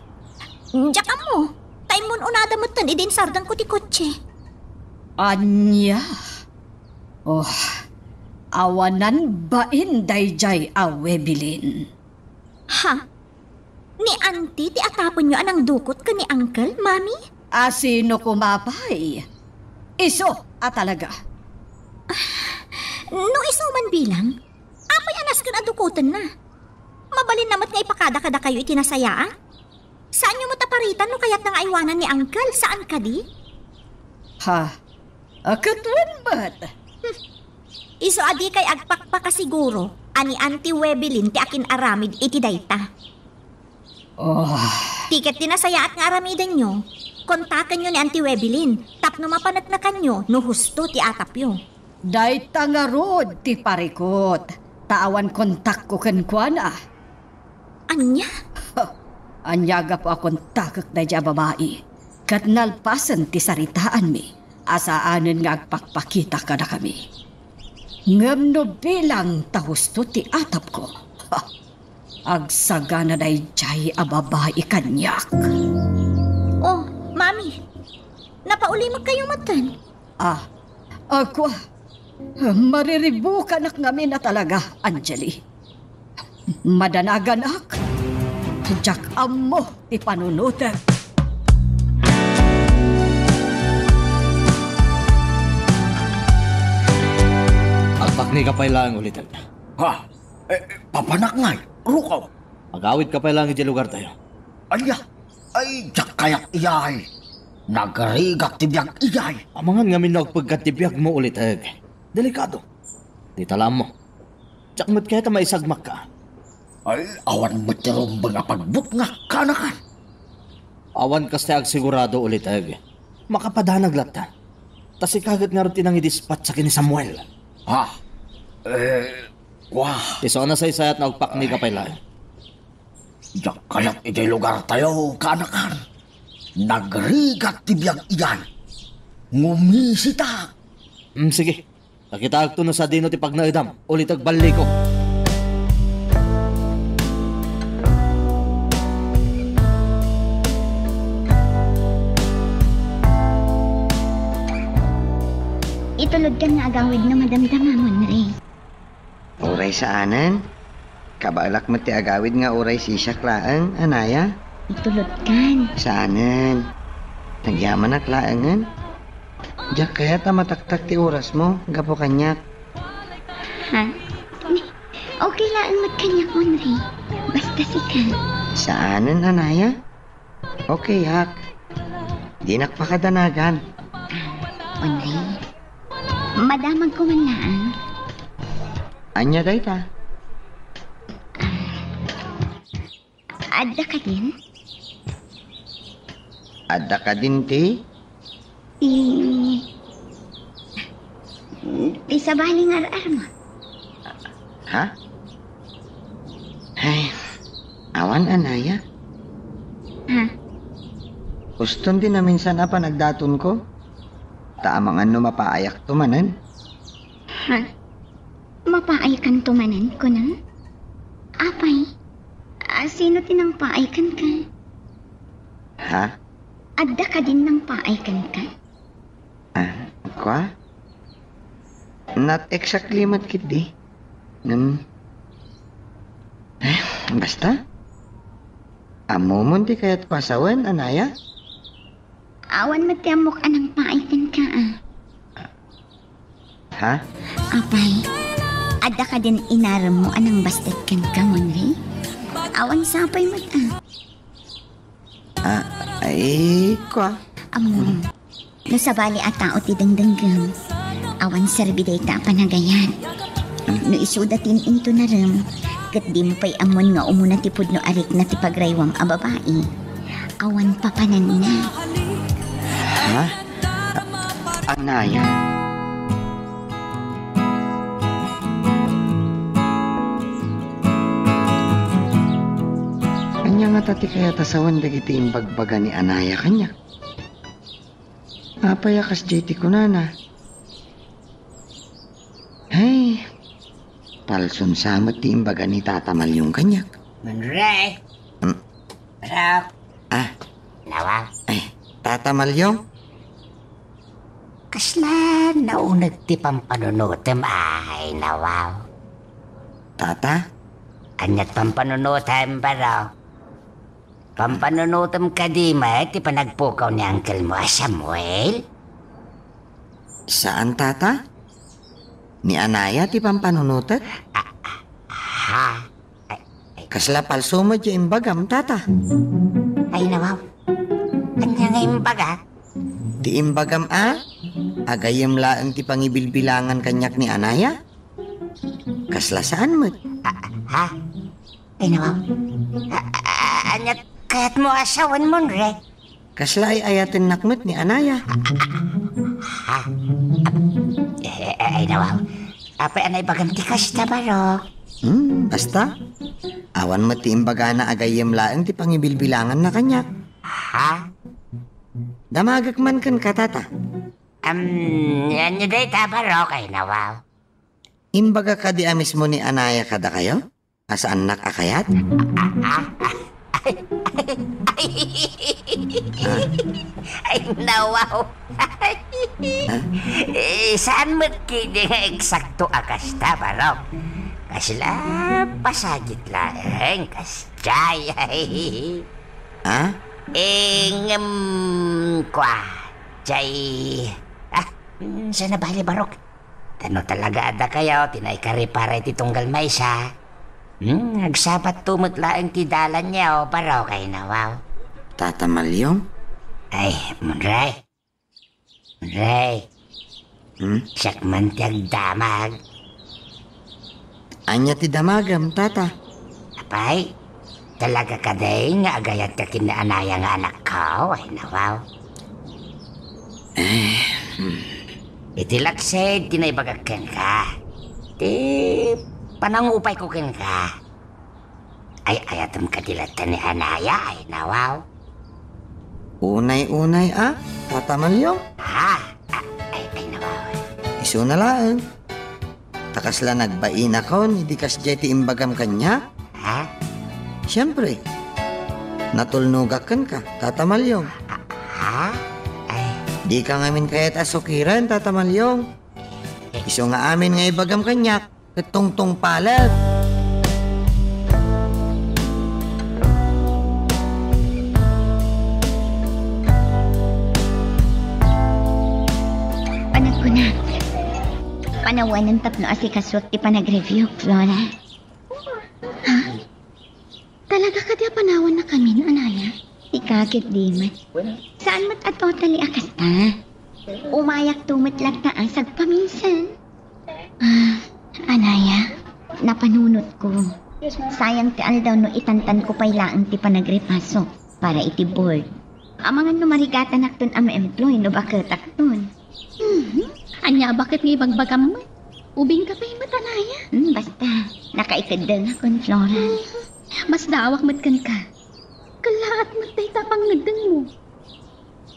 Diak ammo. Ta immun-unada metten idi insardengko ti kotse. Ania? Oh, awanan bain daydiay a Webelin. Ha? Ni Auntie ti atapenyo a nangdukot ken ni Uncle, Mami? A sino koma pay? Isu a talaga. No isu man bilang, apay a nasken a dukotenna? Mabalinna met nga ipakada kadakayo iti nasayaat? Saanyo met a paritan no kayatna nga aywanan ni Uncle, saan kadi? Ha? A, ket wen met. Hmm. Isu a dikay agpakpakasiguro a ni Auntie Webelin ti akin-aramid iti dayta. Oh. Ti ket ti nasayaat nga aramidenyo, kontakenyo ni Auntie Webelin tapno mapaneknekanyo no husto ti atapyo. Dayta ngarud ti parikut, ta awan kontakko kenkuana. Ania? Ania gapu a kontakek daydiay a babai, ket nalpasen ti saritaanmi a saanen nga agpakpakita kadakami. Ngem no bilang ta husto ti atapko, agsagana daydiay a babai kaniak. Oh, Mami, napaulimekkayo metten? Ah, ako, mariribukanak ngamin a talaga, Angeli. Madanaganak, diak ammo ti panunotek. Agpakneka pay laeng, Uliteg. Ha? Eh, papanak ngay, rukaw. Agawidka pay laeng idiay lugartayo. Ania? Ay, diak kayat idiay. Nagrigak ti biag idiay. Amangan ngamin no agpeggad ti biagmo, Uliteg. Delikado. Dita la ammo. Diak met kayat a maisagmakka. Ay, awan met ti rumbeng a pagbutngak, kaanakan. Awan kasta ti agsigurado, Uliteg. Makapadanag latta. Ta sika ket ngarud ti nangidispatsa ken ni Samuel. Ha? Eh, wa. Isu a nasaysayat no agpakneka pay laeng. Diak kayat idiay lugartayo, kaanakan. Nagrigak ti biag idiay. Ngumisitak. Hmm, sige. Pakitaakto no sadino ti pagnaedam, Uliteg, balliko. Itulodkan nga agawid no madamdamamon, Ray. Uray saanen? Kabaelak met ti agawid nga uray sisiak laeng, anaya? Itulodkan. Saanen. Nagyamanak laengen. Diak kayat a mataktak ti orasmo gapu kaniak. Ha? Okay laeng met kaniak, Onri. Basta sika. Saanen, anaya? Okay, ak. Dinak pakadanagan. Ah, Onri. Madamagko man laeng. Ania dayta? Ah, adda kadin? Adda kadin ti? Ti, ti sabali nga ar-armo. Ha? Ay, awan, anaya. Ha? Uston ti naminsan a panagdatonko. Ta amangan no mapaayakto manen. Ha? Mapaaykanto manen, kunam? Apay, a, sino ti nangpaay kenka? Ha? Adda kadin nangpaay kenka? Ah, kua? Not exactly met ketdi. Ngem, eh, basta. Ammomon ti kayatko a sawen, anaya? Awan met ti ammok a nangpaay kenka, a. Ha? Apay, adda kadin inaremmo a nangbastek kenka, Monri? Awan sapay met, a. Ah, ay, kua. Ammom, no sabali a tao ti dengdenggem, awan serbi dayta a panagayat. No isuda ti intonarem, ket dimo pay ammon nga umuna ti pudno a rikna ti pagraywam a babai, awan papananna. Ha? Anaya. Ania ngata ti kayat a sawen dagiti imbagbaga ni Anaya kaniak? Apay a kasdiay ti kunana? Ay, palson sa met ti imbaga ni Tata Malyong kaniak. Manre! Hmm? Rok! Ah. Nawaw? Ay, Tata Malyong? Kasla nauneg ti pampanunotem, ay, nawaw? Tata? Aniat pampanunotem, Barok? Pampanunotem kadi met ti panagpukaw ni uncle mo a Samuel? Saan, Tata. Ni Anaya ti pampanunotek? Ah, ah, ha? Ay, ay. Kasla palso met ti imbagam, Tata. Ay, nawaw. Ania nga imbaga? Ti imbagam a, agayyem laeng ti pangibilbilangan kaniak ni Anaya? Kasla saan met? Ah, ha? Ay, nawaw. A-, a-, ania kayatmo a sawen, Monre? Kasla ay-ayatennak met ni Anaya. Ha? Eh, eh, ay, nawaw. Apay a naibagam ti kasta, Barok? Hmm, basta. Awan met ti imbagana a gayyem laeng ti pangibilbilanganna kaniak. Ha? Damagek man kenka, Tata. Am, ania dayta, Barok? Ay, nawaw. Imbaga kadi a mismo ni Anaya kadakayo? A saannak a kayat? Ah, ah, ah, ay, ay, ay. Ah. Ay, nawaw. Ah? Eh, saan met kidi nga eksakto a kasta, Barok? Kasla pasagit laeng, kasdiay. Ah? Eh, ngem, kua, jay, ah, mm, saan a bali, Barok? Ta no talaga a dakayo ti naikaripara iti tunggal maysa, hmm, agsapatto met laeng ti dalanyo, Barok, ay, nawaw. Tata Malyong? Ay, Monre. Monre. Hmm? Siak man ti agdamag. Ania ti damagem, Tata? Apay, talaga kadi nga agayatka ken ni Anaya nga anakko? Ay, nawaw. Eh, hmm. Iti laksid ti naibagak kenka. Ti panangupayko kenka. Ay-ayatem kadi latta ni Anaya? Ay, nawaw. Unay-unay a, Tata Malyong? Ha? Ah, ay, ay, nawaw. Isuna laeng. Ta kasla nagbainakon idi kasdiay ti imbagam kaniak? Ha? Siempre, natulnogak kenka, Tata Malyong. Ah, ha? Ay. Dika ngamin kayat a sukiren, Tata Malyong. Isu nga amin nga ibagam kaniak, ket tungtungpalek. Panagkunak, panawanen tapno asikasuak ti panag-review, Flora. Ha? Talaga kadi a panawannakamin, Anaya? Ti kaket di met. Saan met a totally a kasta? Umayakto met latta a sagpaminsan. Ah, Anaya, napanunotko. Sayang ti aldaw no itantanko pay laeng ti panagripaso para iti board. Amangan no marigatanakton a ma-employ no baketakton. Mhm. Ania a baket nga ibagbagam met? Ubingka pay met, Anaya. Hmm, basta, nakaikeddengakon, Flora. Mhm. Masdaawak met kenka. Kellaat met dayta a pangngeddengmo.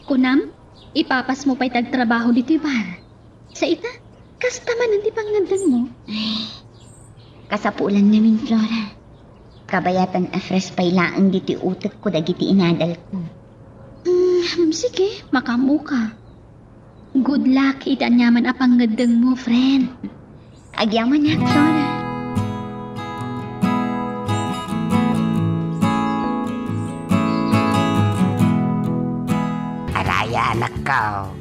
Kunam, ipapasmo pay ti agtrabaho ditoy bar. Sa ita, kasta manen ti pangngeddengmo. Ay, kasapulan ngamin, Flora. Kabayatan a fresh pay laeng ditoy utekko dagiti inadalko. Hmm, sige, makaammoka. Good luck iti aniaman a pangngeddengmo, friend. Agyamanak, Flora. Araya, anakko.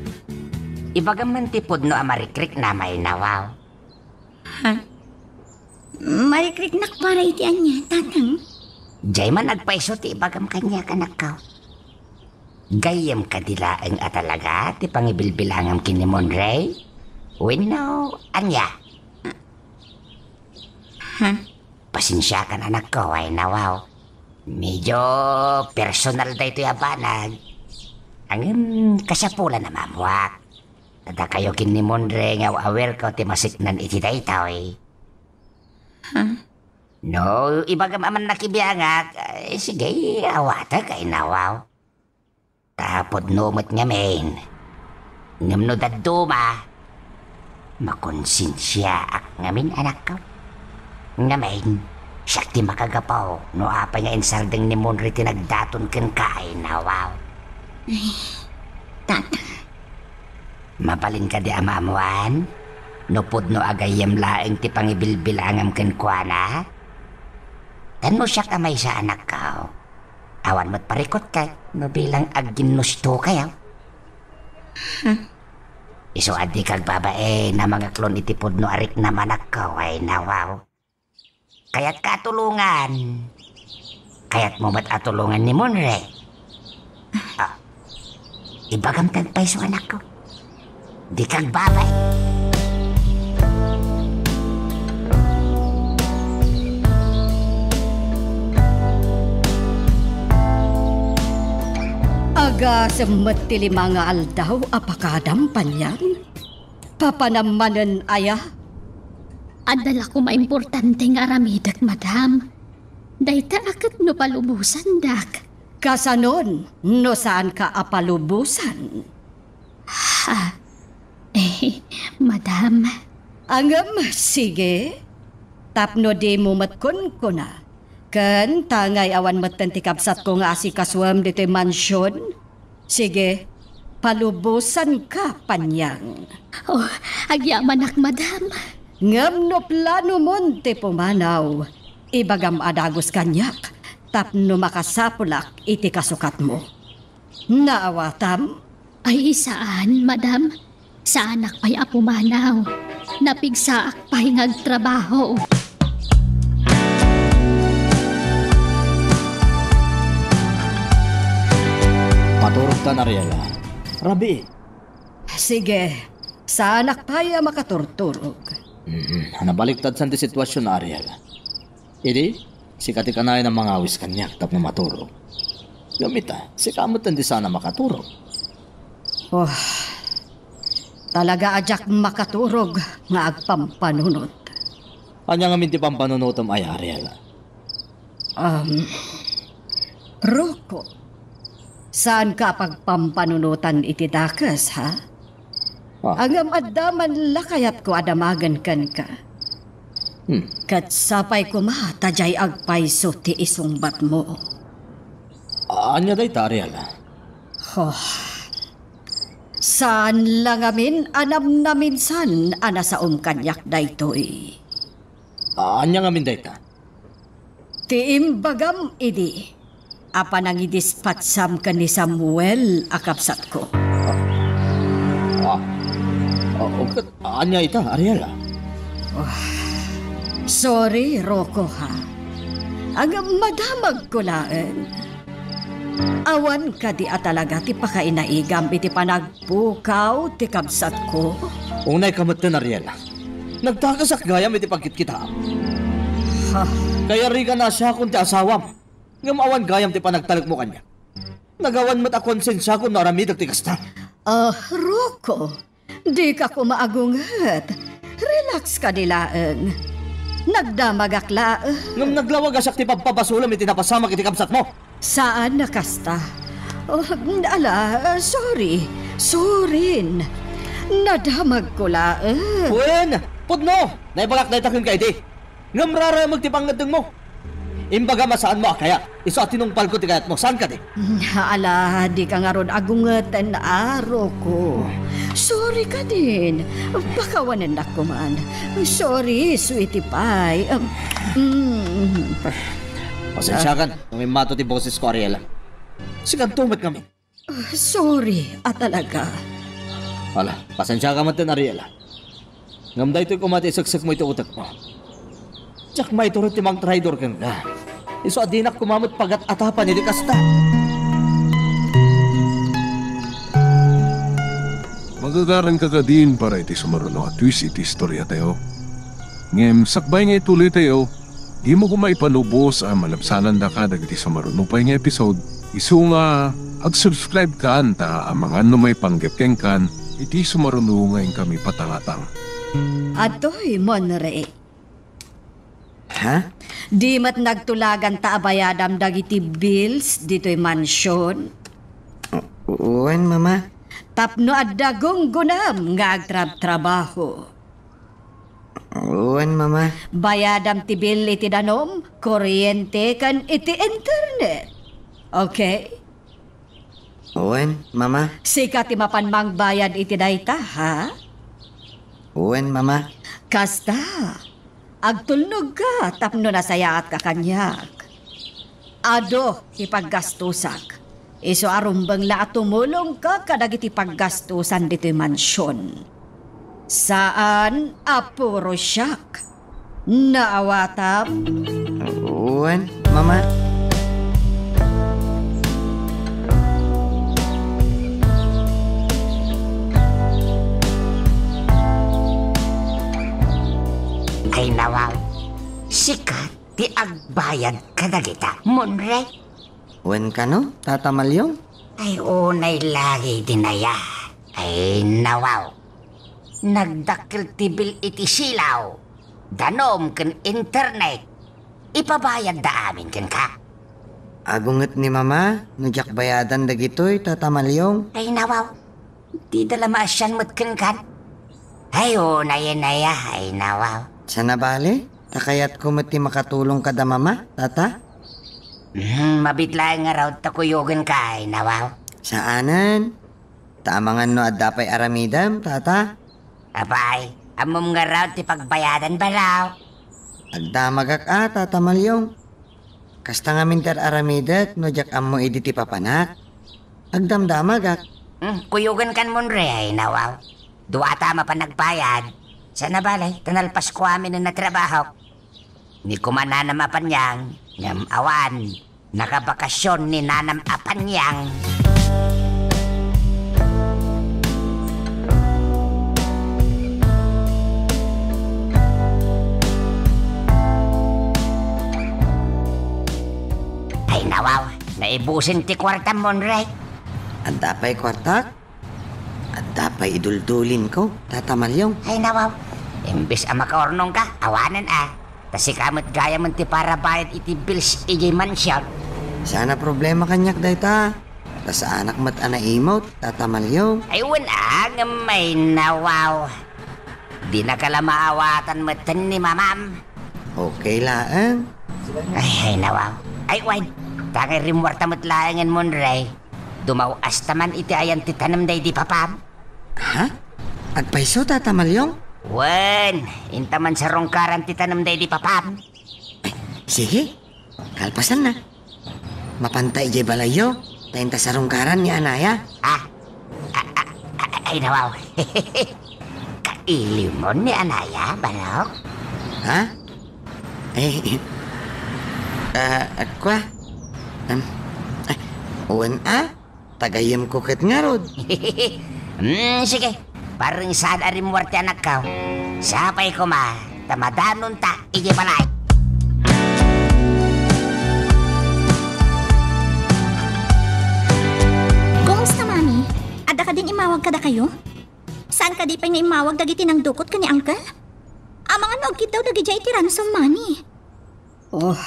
Ibagam man ti pudno a marikriknam, ay, nawaw. Ha? Marikriknak para iti ania, Tatang? Jay man agpayso ti ibagam kaniak, anakko. Gayyem kadi laeng a talaga ti pangibilbilangam ken ni Monray? Wenno ania? Ha? Pasensiakan, anakko, ay, nawaw. Medyo personal daytoy a banag. Ngem kasapulan a maammoak. Dakayo ken ni Monre nga aw-awirko ti masiknan iti daytoy. Ha? No ibagam a mannakibiangak, eh, sige, awatek ay nawaw. Ta pudno met ngamin. Ngem no dadduma, makonsensiaak ngamin, anakko. Ngamin, siak ti makagapu no apay nga insardeng ni Monre ti nagdaton kenka ay nawaw. Ay, tata. Mabalin kadi a maammuan no pudno a gayyem laeng ti pangibilbilangam kenkuana? Tapno siak a maysa, anakko, awan met parikutko no bilang agginnustokayo. Isu a dika agbabain a mangaklon iti pudno a riknam, anakko, ay nawaw. Kayatka a tulongan. Kayatmo met a tulongan ni Monre. Ah, ibagam ti agpayso, anakko. Dika agbabain. Agasem met ti lima nga aldaw a pakadam, Panyang? Papanam manen aya? Adda la koma importante nga aramidek, madam. Dayta a ket no palubosandak. Kasanon no saanka a palubosan? Ha? Eh, madam. Ngem, sige. Tapno dimo met kunkuna. Ken ta ngay awan metten ti kabsatko nga asikasuem ditoy mansion. Sige, palubosanka, Panyang. Oh, agyamanak, madam. Ngem no planomon ti pumanaw, ibagam a dagus kaniak tapno makasapulak iti kasukatmo. Naawatam? Ay, saan, madam. Saanak pay a pumanaw. Napigsaak pay nga agtrabaho. Maturogtan, Ariela. Rabii. Sige, saanak pay a makaturturog. Mm, nabaliktadsan ti sitwasion, Ariela. Idi, sika ti kanayon a mangawis kaniak tapno maturog. Ngem ita, sika met ti saan a makaturog. Oh, talaga a diak makaturog nga agpampanunot. Ania ngamin ti pampanunotem, ay Ariela? Um, Rocco, saanka a pagpampanunotan iti dakes, ha? Ah. Ngem adda man la kayatko a damagen kenka. Hmm. Ket sapay koma ta diay agpayso ti isungbatmo. Ania dayta, Ariela? Oh. Saan la ngamin a namnaminsan a nasaom kaniak daytoy. Ania ngamin dayta? Ti imbagam idi a panangidispatcham ken ni Samuel a kabsatko. Ah. Ah, oh, ket ania ita, Ariela? Oh, sorry, Rocco, ha. Ngem madamagko laeng. Awan kadi a talaga ti pakainaigam iti panagpukaw ti kabsatko? Unayka metten, Ariela. Nagdakesak gayam iti pagkitkitaam. Ha? Kayarigan a siakon ti asawam, ngem awan gayam ti panagtalekmo kaniak. Nagawan met a konsensiakon no aramidek ti kasta. Ah, Rocco, dika koma agunget. Relax kadi laeng. Nagdamagak laeng. Ngem naglawag a siak ti pagpabasolem iti napasamak iti kabsatmo. Saan a kasta. Oh, ala, sorry. Sorry. Nadamagko laeng. Wen, pudno! Naibagak dayta kenka idi. Ngem raraemeg ti pangngeddengmo. Imbagam a saanmo a kayat. Isu a tinungpalko ti kayatmo. Saan kadi? Ala, dika ngarud agungeten, Rocco. Sorry kadin. Pakawanennak koman. Sorry, sweetie pie. Um, mm. Pasensiakan no immato ti bosesko, Ariela. Sikanto met ngamin. Ah, sorry a talaga. Ala, pasensiaka metten, Ariela. Ngem daytoy koma ti iseksekmo iti utekmo. Diak maitured ti mangtraidor kenka. Isu a dinak koma met pagat-atapan iti kasta. Magagaranka kadin para iti sumaruno a twist iti istoriatayo. Ngem sakbay nga ituloytayo, dimo koma ipalubos a malabsanandaka dagiti sumaruno pay nga episode, isu nga ag-subscribe kan ta amangan no maipanggep kenkan iti sumaruno nga inkami patangatang. Adtoy, Monre. Ha? Di met nagtulaganta a bayadam dagiti bills ditoy mansion? U-, wen, Mama. Tapno adda gunggonam nga agtrabtrabaho. Wen, Mama. Bayadam ti bill iti danum, kuryente, ken iti internet. Okay? Wen, Mama. Sika ti mapan mangbayad iti dayta, ha? Wen, Mama. Kasta, agtulnogka tapno nasayaatka kaniak. Adu ti paggastusak. Isu a rumbeng la a tumulongka kadagiti paggastusan ditoy mansion. Saan a puro siak. Naawatam? Wen, Mama. Ay, nawaw. Sika ti agbayad kadagita, Monre? Wen kano, Tata Malyong? Ay, unay lagi ti naya. Ay, nawaw. Nagdakkel ti bill iti silaw, danum ken internet. Ipabayadda amin kenka. Agunget ni Mama no diak bayadan dagitoy, Tata Malyong. Ay, nawaw. Dida la maasian met kenkan. Ay, unay, naya. Ay, nawaw. Saan a bale, ta kayatko met ti makatulong kada Mama, Tata. Hmm, mabiit laeng ngarud ta kuyogenka, ay, nawaw. Saanen. Ta amangan no adda pay aramidem, Tata. Apay, ammom ngarud ti pagbayadan, balaw? Agdamagak a, Tata Malyong. Kasta ngamin ti ar-aramidek no diak ammo idi ti papanak. Agdamdamagak. Hmm, kuyogenkan, Monre, ay, nawaw. Duata a mapan nagbayad. Saan a bale, ta nalpasko amin a natrabahok. Ni kumananam a paniang, ngem awan. Nakabakasyon ni nanam a paniang. Ay, nawaw, naibusen ti kuartam, Monre. Adda pay kuartak? Adda pay iduldulinko, Tata Malyong. Ay, nawaw. Imbes a makaurnongka, awanen a. Ta sika met gayamen ti parabayad iti bills idiay mansion. Saan a problema kaniak dayta. Ta saanak met a naimut, Tata Malyong. Ay, wen a, ngem ay, nawaw. Dinaka la maawatan metten ni Mamam. Okay laeng. Ay, ay, nawaw. Ay, wen. Tangay rimmuarta met laengen, Monre. Dumaw-asta man iti ayan ti tanem daydi papam. Ha? Agpayso, Tata Malyong? Wen, inta man sarungkaran ti tanem daydi papam. Ay, sige. Kalpasanna. Mapanta idiay balayyo, ta inta sarungkaran ni Anaya. Ah? A-, a-, a-, ay, nawaw. Kailimon ni Anaya, manok? Ha? Ay, ah, kua? Am, ay, wen a? Tagayemko ket ngarud. Hmm, sige. Pareng saan a rimmuar ti anakko. Sapay koma, ta madanonta idiay balay. Kumusta, Mami? Adda kadin immawag kadakayo? Saan kadi pay nga immawag dagiti nangdukot ken ni Uncle? Amangan no agkiddaw dagidiay iti ransom money. Oh,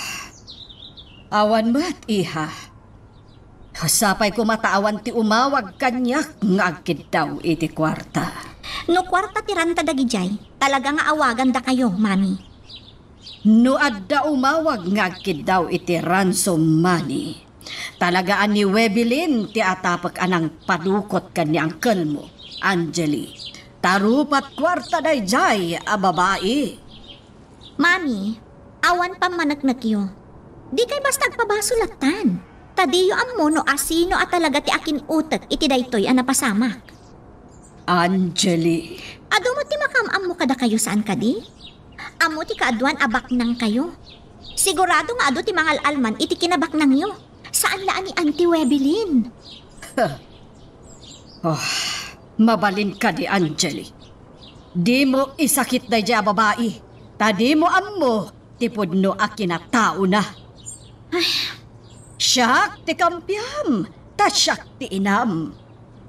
awan met, iha. Sapay koma ta awan ti umawag kaniak nga agkiddaw iti kuarta. No kuarta ti ranta dagidiay, talaga nga awagandakayo, Mami. No adda umawag nga agkiddaw iti ransom money, talaga a ni Webelin ti atapek a nangpadukot ken ni uncle mo, Angeli. Ta rupat kuarta daydiay a babai. Mami, awan pammaneknekyo. Dikay basta agpabasol lattan. Ta diyo ammo no asino a talaga ti akin-utek iti daytoy a napasamak. Angeli. Adu met ti makaam-ammo kadakayo, saan kadi? Ammo ti kaaduan a baknangkayo. Sigurado nga adu ti mangal-alman iti kinabaknangyo. Saan la a ni Auntie Webelin. Oh, mabalin kadi, Angeli. Dimo isakit daydiay a babai, ta dimo ammo ti pudno a kinataona. Ay. Siak ti kampiam, ta siak ti inam.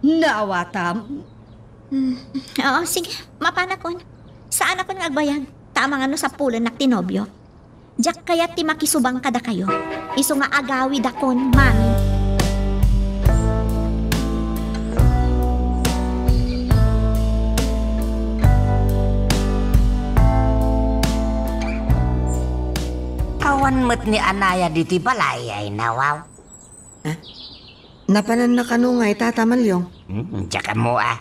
Naawatam? Hmm, oo, sige. Mapanakon. Saanakon nga agbayag. Ta amangan no sapulennak ti nobio. Diak kayat ti makisubang kadakayo. Isu nga agawidakon, mami. Awan met ni Anaya ditoy balay, ay nawaw. Ah? Napananna kano ngay, Tata Malyong? Hmm, diak ammo a.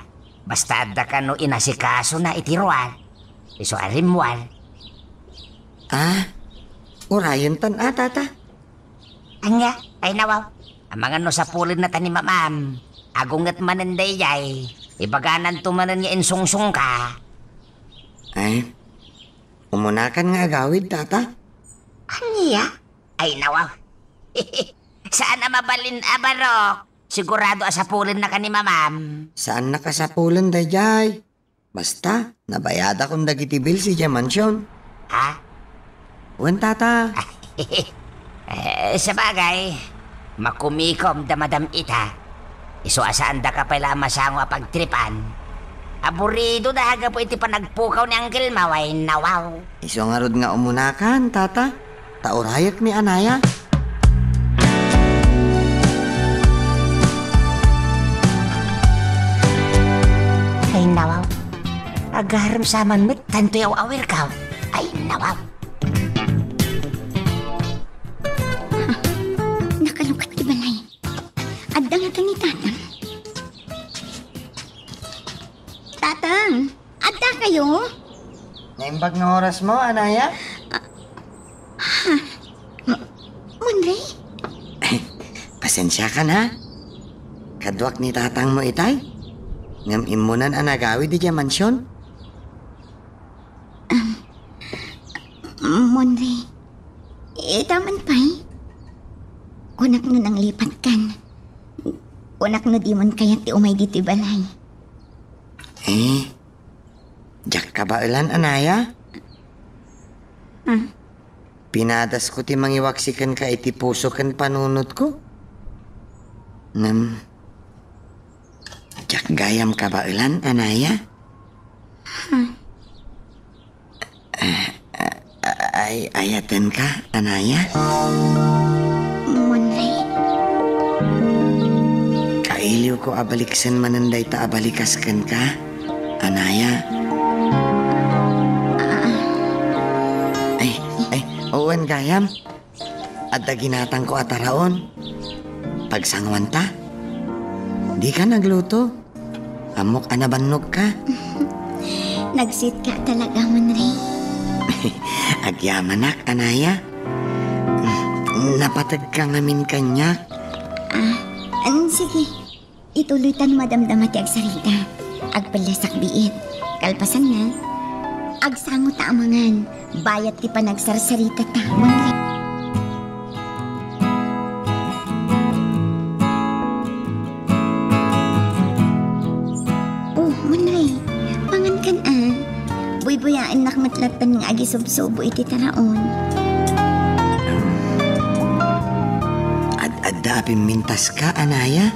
Basta adda kano inasikasona iti ruar. Isu a rimmuar. Ah, urayentan a, Tata. Ania, ay nawaw. Amangan no sapulenna ta ni Mamam. Agunget manen daydiay. Ibagananto manen nga insungsongka. Ay, umunakan nga agawid, Tata. Ania? Ay, nawaw. Saan a mabalin a barok. Sigurado a sapulennaka ni Mamam. Saannak a sapulen daydiay. Basta, nabayadakon dagiti bills idiay mansion. Ha? Wen, Tata. Eh, sabagay, makumikom da Madam Ita. Isu a saandaka pay la a masango a pagtripan. Aburidoda gapu iti panagpukaw ni Uncle Mau, ay nawaw. Isu ngarud nga umunakan, Tata. Ta urayek ni Anaya. Ay, nawaw. Agarem sa man met, tanto yaw awirkaw. Ay, nawaw. Nakalukat ti balay. Adda nga ni Tatang. Tatang, adda kayo? Naimbag nga oras mo, Anaya? Ah, ha? M-, Monre? Pasensiakan, ha? Kaduak ni tatang mo itay. Ngem immunan a nagawid idiay mansion. Um, Monre, ita man pay? Kunak no nanglipatkan. Kunak no dimon kayat ti umay ditoy balay. Eh, diak kabaelan, Anaya? Ah. Pinadasko ti mangiwaksi kenka iti puso ken panunotko. Ngem, diak gayam kabaelan, Anaya. Ah. Ah, ah, ay, ayatenka, Anaya? Monre. Kailiwko a baliksen manen dayta a balikas kenka, Anaya. Ah. Ay, ay, wen gayam. Adda ginatangko a taraon. Pagsanguanta. Dika nagluto. Ammok a nabannogka. Nagsitka talaga, Monre. Agyamanak, Anaya. Napategka ngamin kaniak. Ah, an, sige. Ituloy ta no madamdama ti agsarita. Agpellesak biit. Kalpasanna, agsango ta a mangan. Bayat ti panagsarsaritata, Monre. Oh, Monre, mangankan a. Buybuyaennak met latten nga agisubsubo iti taraon. Ad-adda a pimmintaska, Anaya?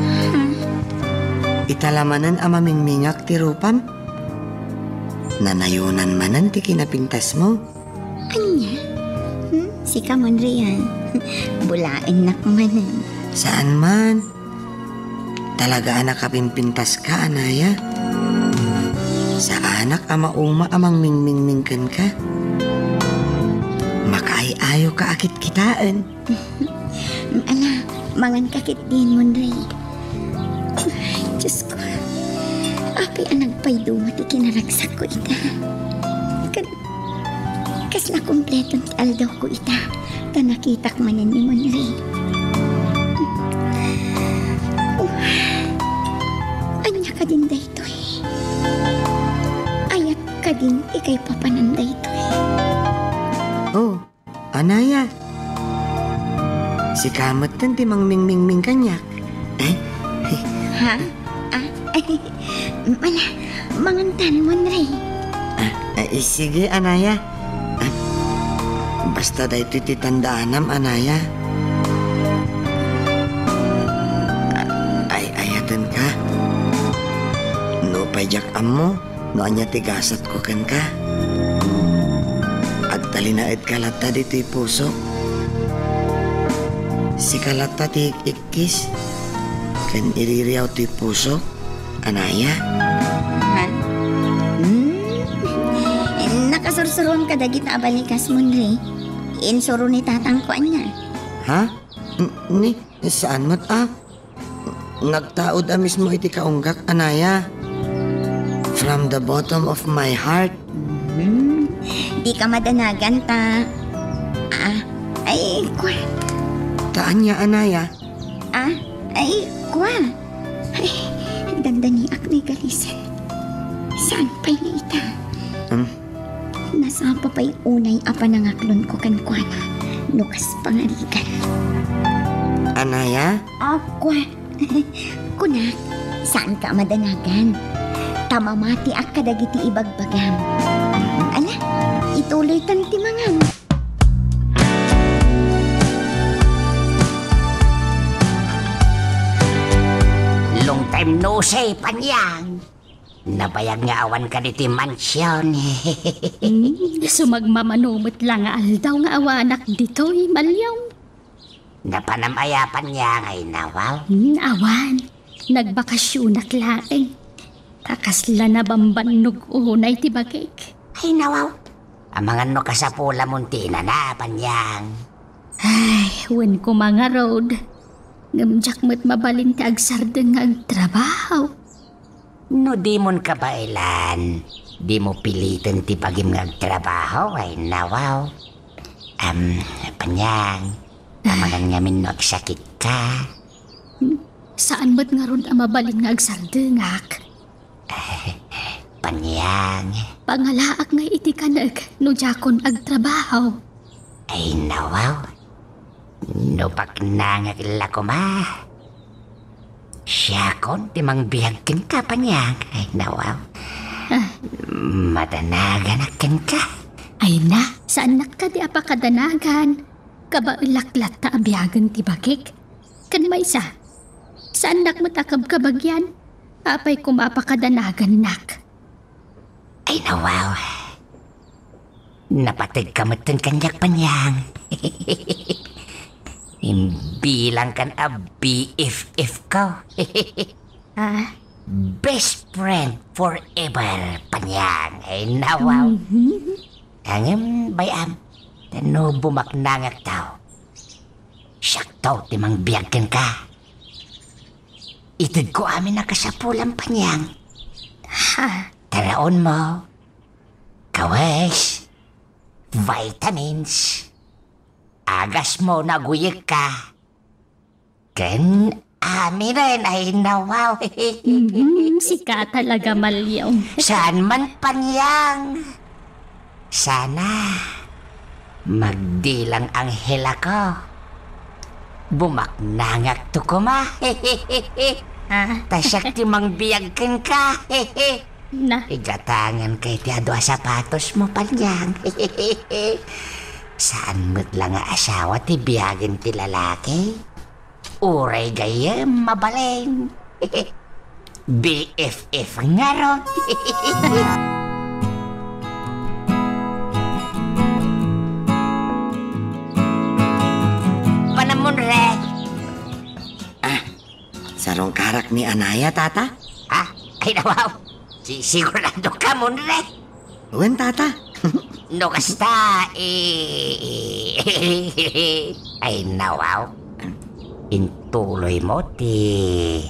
Ha? Ita la manen a mamingmingak ti rupam? Nanayonan manen ti kinapintasmo? Ania? Hmm? Sika man, Rian. Bulaennak manen. Saan man? Talaga a nakapimpintaska, Anaya? Saanak a mauma a mangmingmingming kenka? Makaay-ayoka a kitkitaen. Ala, manganka ketdin, Monre. Diosko, apay a nagpayduma ti kinaragsakko ita. Ket kasla kompleton ti aldawko ita, ta nakitak manen ni Monre. Oh, ania kadin daytoy? Ayat kadin ti kaipapanan daytoy? Oh, Anaya, sika metten ti mangmingmingming kaniak. Eh? Ha? Ah, ala, mangantan, Monre. Ah, eh, sige, Anaya. Ah, basta daytoy ti tandaanam, Anaya. Ah, ay, ayatenka. Ay, diak ammo no ania ti gasatko kenka. Agtalinaedka latta ditoy pusok. Sika latta ti ik-ikkis ken iririaw ti pusok, Anaya. Ha? Hmm? Nakasursurom kadagita a balikas, Munri. Insuro ni tatangko ania. Ha? N-, ni, saan met a? Nagtaud a mismo iti kaunggak, Anaya. From the bottom of my heart. Hmm. Dika madanagan ta. Ah, ay, kwa. Ta ania, Anaya? Ah, ay, kwa. Ay, dandaniak ni Galisen. Saan pay nga ita? Hmm. Nasapa pay unay a panangaklonko kenkuana no kas pangarigan. Anaya? Ako. Kunak, saanka a madanagan. Ta mamatiak kadagiti ibagbagam. Ala, ituloytan ti mangan. Long time no see, Panyang. Nabayag nga awanka ditoy mansion. Hmm, sumagmamano met la nga aldaw nga awanak ditoy, Malyong. Napanam aya, Panyang, ay nawaw? Hmm, awan. Nagbakasionak laeng. Ta kasla nabambannog unay ti bagik. Ay nawaw. Amangan no kasapulamon ti inana, Panyang. Ay, wen koma ngarud. Ngem diak met mabalin ti agsardeng nga agtrabaho. No dimon kabaelan, dimo piliten ti bagim nga agtrabaho, ay nawaw. Am, Panyang, amangan ngamin no agsakitka. Hmm? Saan met ngarud a mabalin nga agsardengak. Panyang. Pangalaak ngay iti kanek no diakon agtrabaho. Ay, nawaw. No baknangak la koma, siakon ti mangbiag kenka, Panyang. Ay, nawaw. Ah. Madanaganak kenka. Ay na, saannak kadi a pakadanagan. Kabaelak latta a biagen ti bagik. Ken maysa, saannak met a kabkabagian. Apay koma a pakadanagannak. Ay, nawaw. Napategka metten kaniak, Panyang. Imbilangkan a B F F ko. Ah? Best friend forever, Panyang. Ay, nawaw. Mhm. Ngem, bay-am, ta no bumaknangakto, siakto ti mangbiag kenka. Itedko amin a kasapulam, Panyang. Ha? Taraonmo, kawes, vitamins, agasmo no aguyekka, ken aminen, ay nawaw. Mhm, sika talaga, Malyong. Saan man, Panyang. Sana magdilang anghel ako. Bumaknangakto koma. Ah. Ta siak ti mangbiag kenka. Na. Igatanganka iti adu a sapatosmo, Panyang. Saan met la nga asawa ti biagen ti lalaki? Uray gayyem, mabalin. B F F ngarud. Panam, Munre. Ah, sarungkarak ni Anaya, tata? Ah, ay, nawaw. Si-, sigurado ka, Munre? Wen, tata. No kasta, eh, ay, nawaw. Intuloymo ti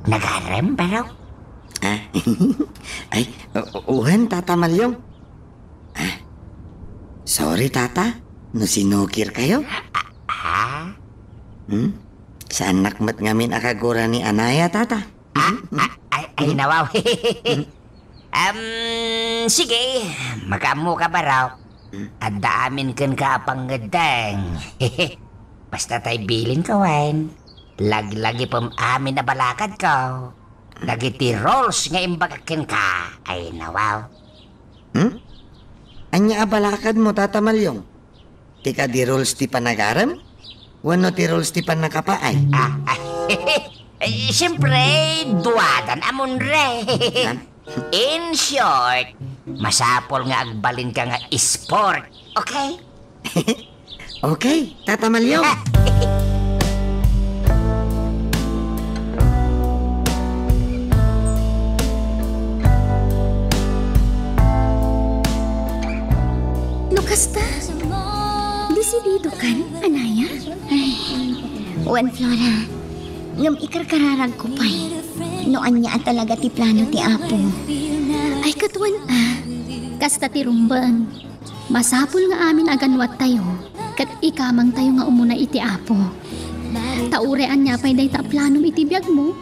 nagarem, baro? Ah? Ay, u-, u-, wen, Tata Malyong. Ah, sorry, Tata, no sinukirkayo. Ah, ah? Hmm? Saannak met ngamin a kagura ni Anaya, Tata. Ah, ah, ay, ay, nawaw. Am, sige, makaammoka, baro. Adda amin kenka a pangngeddeng. Basta tay bilinka wen, laglagipem amin a balakadko dagiti rules nga imbagak kenka. Ay, nawaw. Hmm? Ania a balakadmo, Tata Malyong? Ti kadi rules ti panagarem wenno ti rules ti pannakapaay? Ah, ah, eh, siyempre, duadan a, Munre. Nan? In short, masapul nga agbalinka nga sport. Okay? Okay, Tata Malyong. No kasta, desididokan, Anaya? Ay, wen, Flora. Ngem ikarkararagko pay no ania a talaga ti plano ti Apo. Ay, ket wen a, kasta ti rumbeng. Masapul nga amin a ganwattayo ket ikamangtayo nga umuna iti Apo. Ta uray ania pay dayta a planom iti biagmo,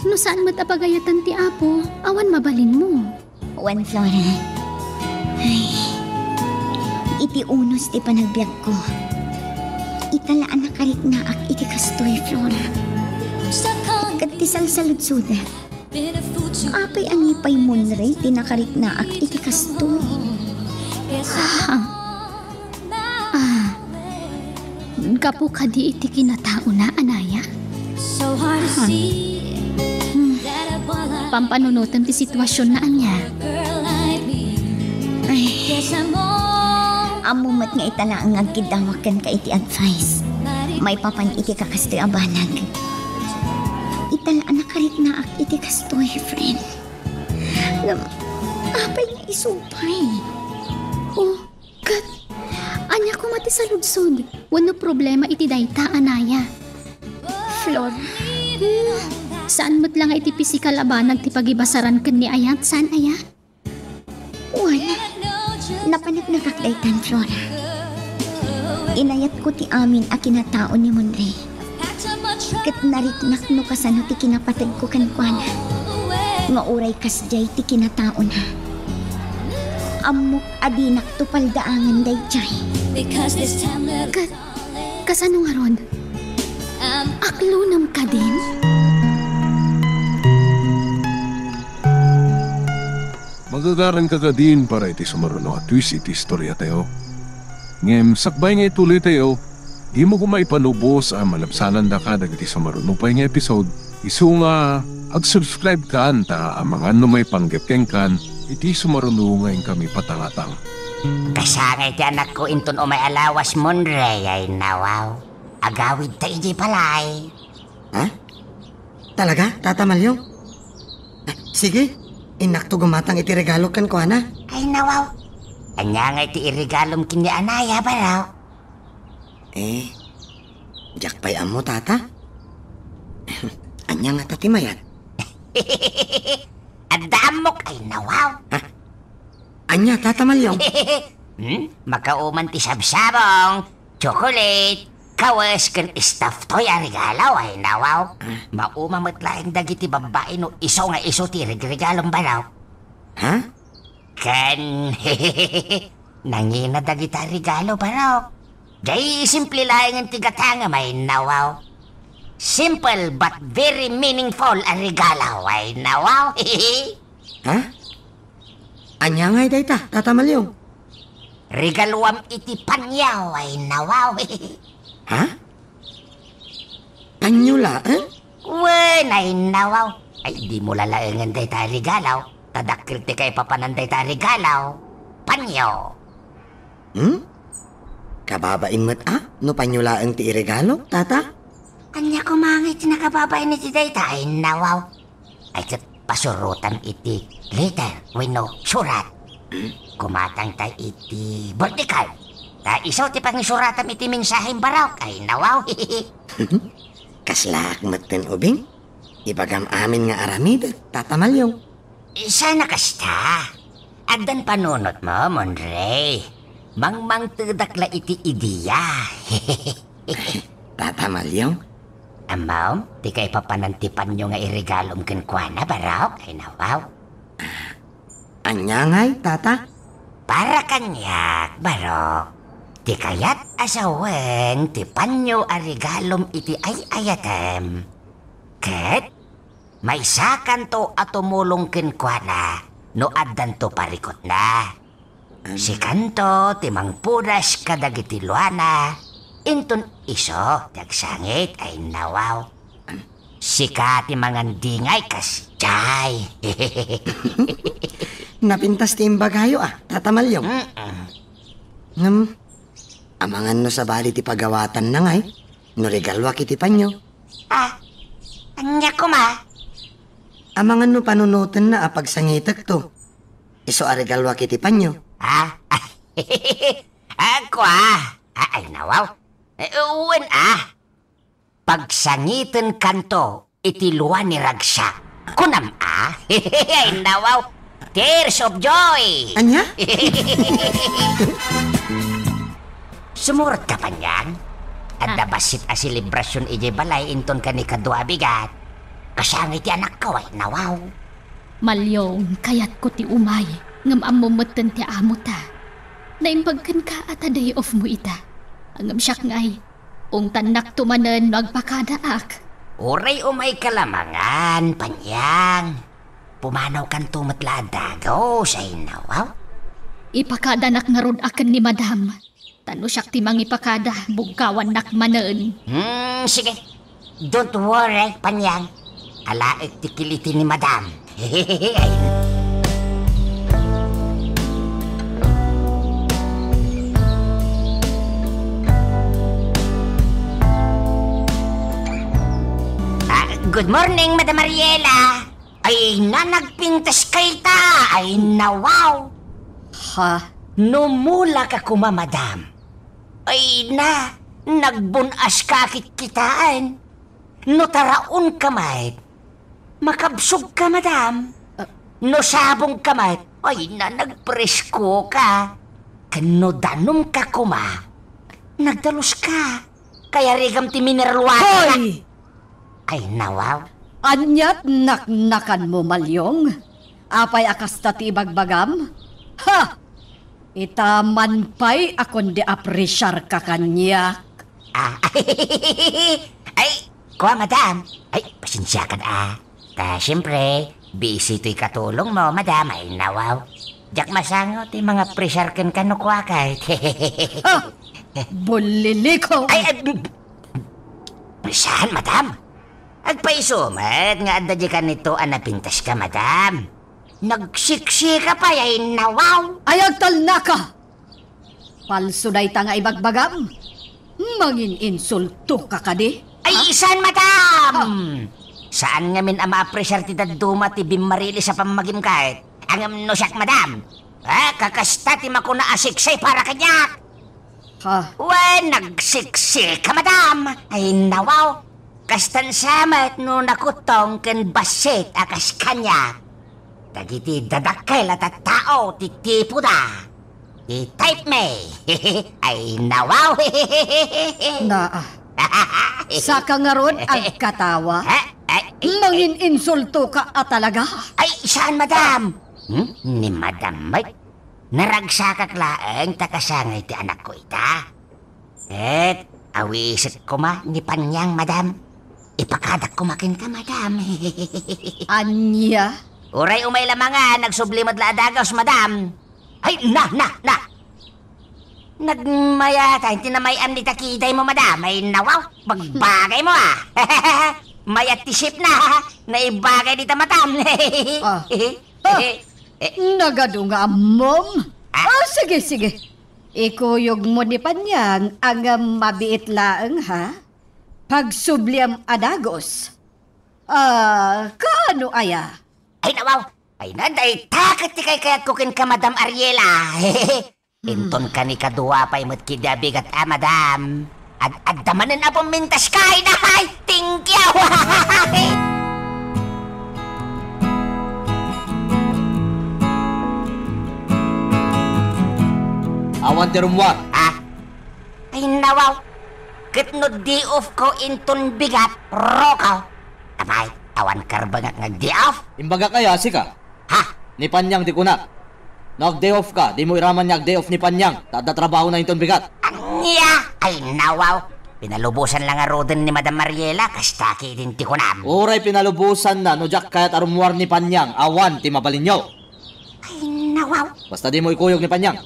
no saan met a pagayatan ti Apo, awan mabalinmo. Wen, Flora. Ay, iti unos ti panagbiagko, ita la a nakariknaak iti kastoy, Flora. Ket ti salsaludsodak, apay a ni pay Monrey ti nakariknaak iti kastoy? Ah, gapu kadi iti kinataona, Anaya? Hmm. Pampanunotem ti situasionna, ania? Ay. Ammo met nga ita laeng nga agkiddawak kenka iti advice maipapan iti kakastoy a banag. Ita la a nakariknaak iti kastoy, friend. Ngem, apay nga isu pay? Oh, ket, ania koma ti saludsod wenno problema iti dayta, Anaya? Flor, hmm, saan met la nga iti pisikal a banag ti pagibasaran ken ni Ayat, saan aya? Wen, napaneknekak daytan, Flora. Inayatko ti amin a kinatao ni Monrey. Ket nariknak no kasano ti kinapategko kenkuana. Nga uray kasdiay ti kinataona. Ammok a dinakto paldaangen daydiay. Ket kasano ngarud? Aklonem kadin? Magagaranka kadin para iti sumaruno a twist iti istoriatayo. Ngem sakbay nga ituloytayo, dimo koma ipanubos a malabsanandaka dagiti sumaruno pay nga episode, isu nga ag-subscribe kan ta amangan no maipanggep kenkan iti sumaruno nga inkami patangatang. Kasangay ti anakko inton umay a lawas, Monrey, ay nawaw. Agawidta idiay balay. Ha? Talaga, Tata Malyong? Ah, sige, innakto gumatang iti regalo kenkuana. Ay, nawaw. Ania ngay ti iregalom ken ni Anaya, baro? Eh, diak pay ammo, Tata. Ania ngata ti mayat? Adda ammok, ay, nawaw. Ha? Ania, Tata Malyong? Hmm? Makauman ti sabsabong, chocolate, kawes ken stuffed toy a regalo, ay nawaw. Ah. Mauma met laeng dagiti babbai no isu nga isu ti regregalom, baro. Ha? Ken, nangina dagita regalo, baro. Jay simple laengen ti gatangem, ay nawaw. Simple but very meaningful a regalo, ay nawaw. Ha? Ania ngay dayta, Tata Malyong? Regaluam iti panyo, ay nawaw. Ha? Panyo laeng? Wen, ay nawaw. Ay, dimo la laengen dayta regalo. Ta dakkel ti kaipapanan dayta regalo. Panyo. Hmm? Kababain met a no panyo laeng ti iregalo, Tata? Ania koma ngay ti nakababain iti dayta, ay nawaw? Ay ket pasurotam iti letter wenno surat. Gumatangta iti birthday card. Ta isu ti pangisuratam iti mensahem, baro, ay nawaw. Kaslaak metten ubing. Ibagam amin nga aramidek, Tata Malyong. Saan a kasta? Addan panunotmo, Monrey. Mangmangtedak la iti idea. Tata Malyong? Ammom, ti kaipapanan ti panyo nga iregalom kenkuana, baro, ay nawaw. Ania ngay, Tata? Para kaniak, baro. Ti kayat a sawen ti panyo a regalom iti ay-ayatem. Ket maysakanto a tumulong kenkuana no addanto parikutna. Sikanto ti mangpudas kadagiti luana, inton isu ti agsangit, ay nawaw. Sika ti mangandingay kasdiay. Ay. Napintas ti imbagayo, a, Tata Malyong. Mm-mm. Ngem, amangan no sabali ti pagawatanna ngay, no regaluak iti panyo. Ah, ania koma? Amangan no panunotenna a pagsangitekto, isu a regaluak iti panyo. Ah? Ah, kua? Ah, ay, nawaw. Eh, wen, ah. Pagsangitenkanto iti lua ni ragsak. Kunam a? Ay, nawaw. Tears of joy! Ania? Sumurotka, Panyang. Adda Ah. bassit a selebrasion idiay balay inton kanikadua a bigat. Kasangay ti anakko, ay, nawaw. Malyong, kayatko ti umay, ngem ammom metten ti amota. Naimbag kenka a ta day off mo ita. Ngem siak ngay, ungtannakto manen no agpakadaak. Uray umayka lamangan, Panyang. Pumanawkanto met la a dagos, ay nawaw. Ipakadanak ngarud a ken ni Madam. Ta no siak ti mangipakada, bugkawannak manen. Hmm, sige. Don't worry, Panyang. Alaek ti kiliti ni Madam. Ah, good morning, Madam Ariela. Ay na, nagpintas kayta. Ay na, wow. Ha? No mulaka koma, Madam. Ay na, nagbun-aska kitkitaen. No taraonka met, makabsogka, Madam. Ah. No sabongka met, ay na, nagpreskoka. Ken no danomka koma, nagdaluska. Kayarigam ti mineral water. Hoy! Ay, nawaw. Ania't naknakanmo, Malyong? Apay a kasta ti ibagbagam? Ha! Ita man pay a kundi apresiarka kaniak. Ah, ay, kua, Madam. Ay, pasensiakan, ah. Ta, siempre, busy toy katulongmo, Madam. Ay, nawaw. Diak masango ti mangapresiar kenka no kuakay. Ah! Buliliko! Ay, ay, saan, Madam? Agpaiso met nga adda di kanito a napintaska, Madam. Nagsiksika pay, ay nawaw. Ay, agtalnaka! Palso dayta nga ibagbagam. Mangin-insultoka kadi? Ay, ha? Saan, Madam? Ha? Saan ngamin a maapresiar ti dadduma ti bimmarilis a pammagim ket? Ngem no siak, Madam, ah, kakasta ti makuna a siksay para kaniak. Ha? Wen, nagsiksika, Madam. Ay, nawaw. Kastan sa met no nakuttong ken bassit a kas kaniak. Dagiti dadakkel a tattao ti tipoda. Ti type mi. Ay, nawaw. Naa. Saka ngarud agkatawa? Ha? Ay, ay, ay. Mangin-insultoka a talaga? Ay, saan, Madam? Hmm? Ni Madam met? Naragsakak laeng ta kasangay ti anakko ita. Ket awisek koma ni Panyang, Madam. Ipakadak koma kenka, Madam. Ania? Uray umay lamangan, nagsubli met la a dagos, Madam. Ay, na, na, na! Nagmayat, ay, ti namay-am ni takidaymo, Madam. Ay, nawaw, bagbagaymo, ah. Mayat ti sip na, naibagay dita, Madam. Ah. Ah. Eh, nagadu nga ammom? Ah? Ah, sige, sige. Ikuyogmo ni Panyang a ngem mabiit laeng, ha? Pagsubliam a dagos. Ah, kaano aya? Ay, nawaw! Ay na, dayta ket ti kaykayatko kenka, Madam Ariela. Hmm. Inton kanikadua pay met kidi a bigat a, Madam. Ad-adda manen a pumintas kay, dahay! Thank you! Awan ti rummuar. Ah? Ay, nawaw. Ket no day off ko inton bigat, Rocco. Apay, awan karbengak nga day off? Imbagak aya, sika? Ha? Ni Panyang ti kunak. No ag-day off ka, dimo iraman nga ag-day off ni Panyang, ta adda trabahona inton bigat. Ania? Ay, nawaw. Pinalubosan la ngaruden ni Madam Mariela, kasta ketdin ti kunam. Uray pinalubosanna, no diak kayat a rummuar ni Panyang, awan ti mabalinyo. Ay, nawaw. Basta dimo ikuyog ni Panyang.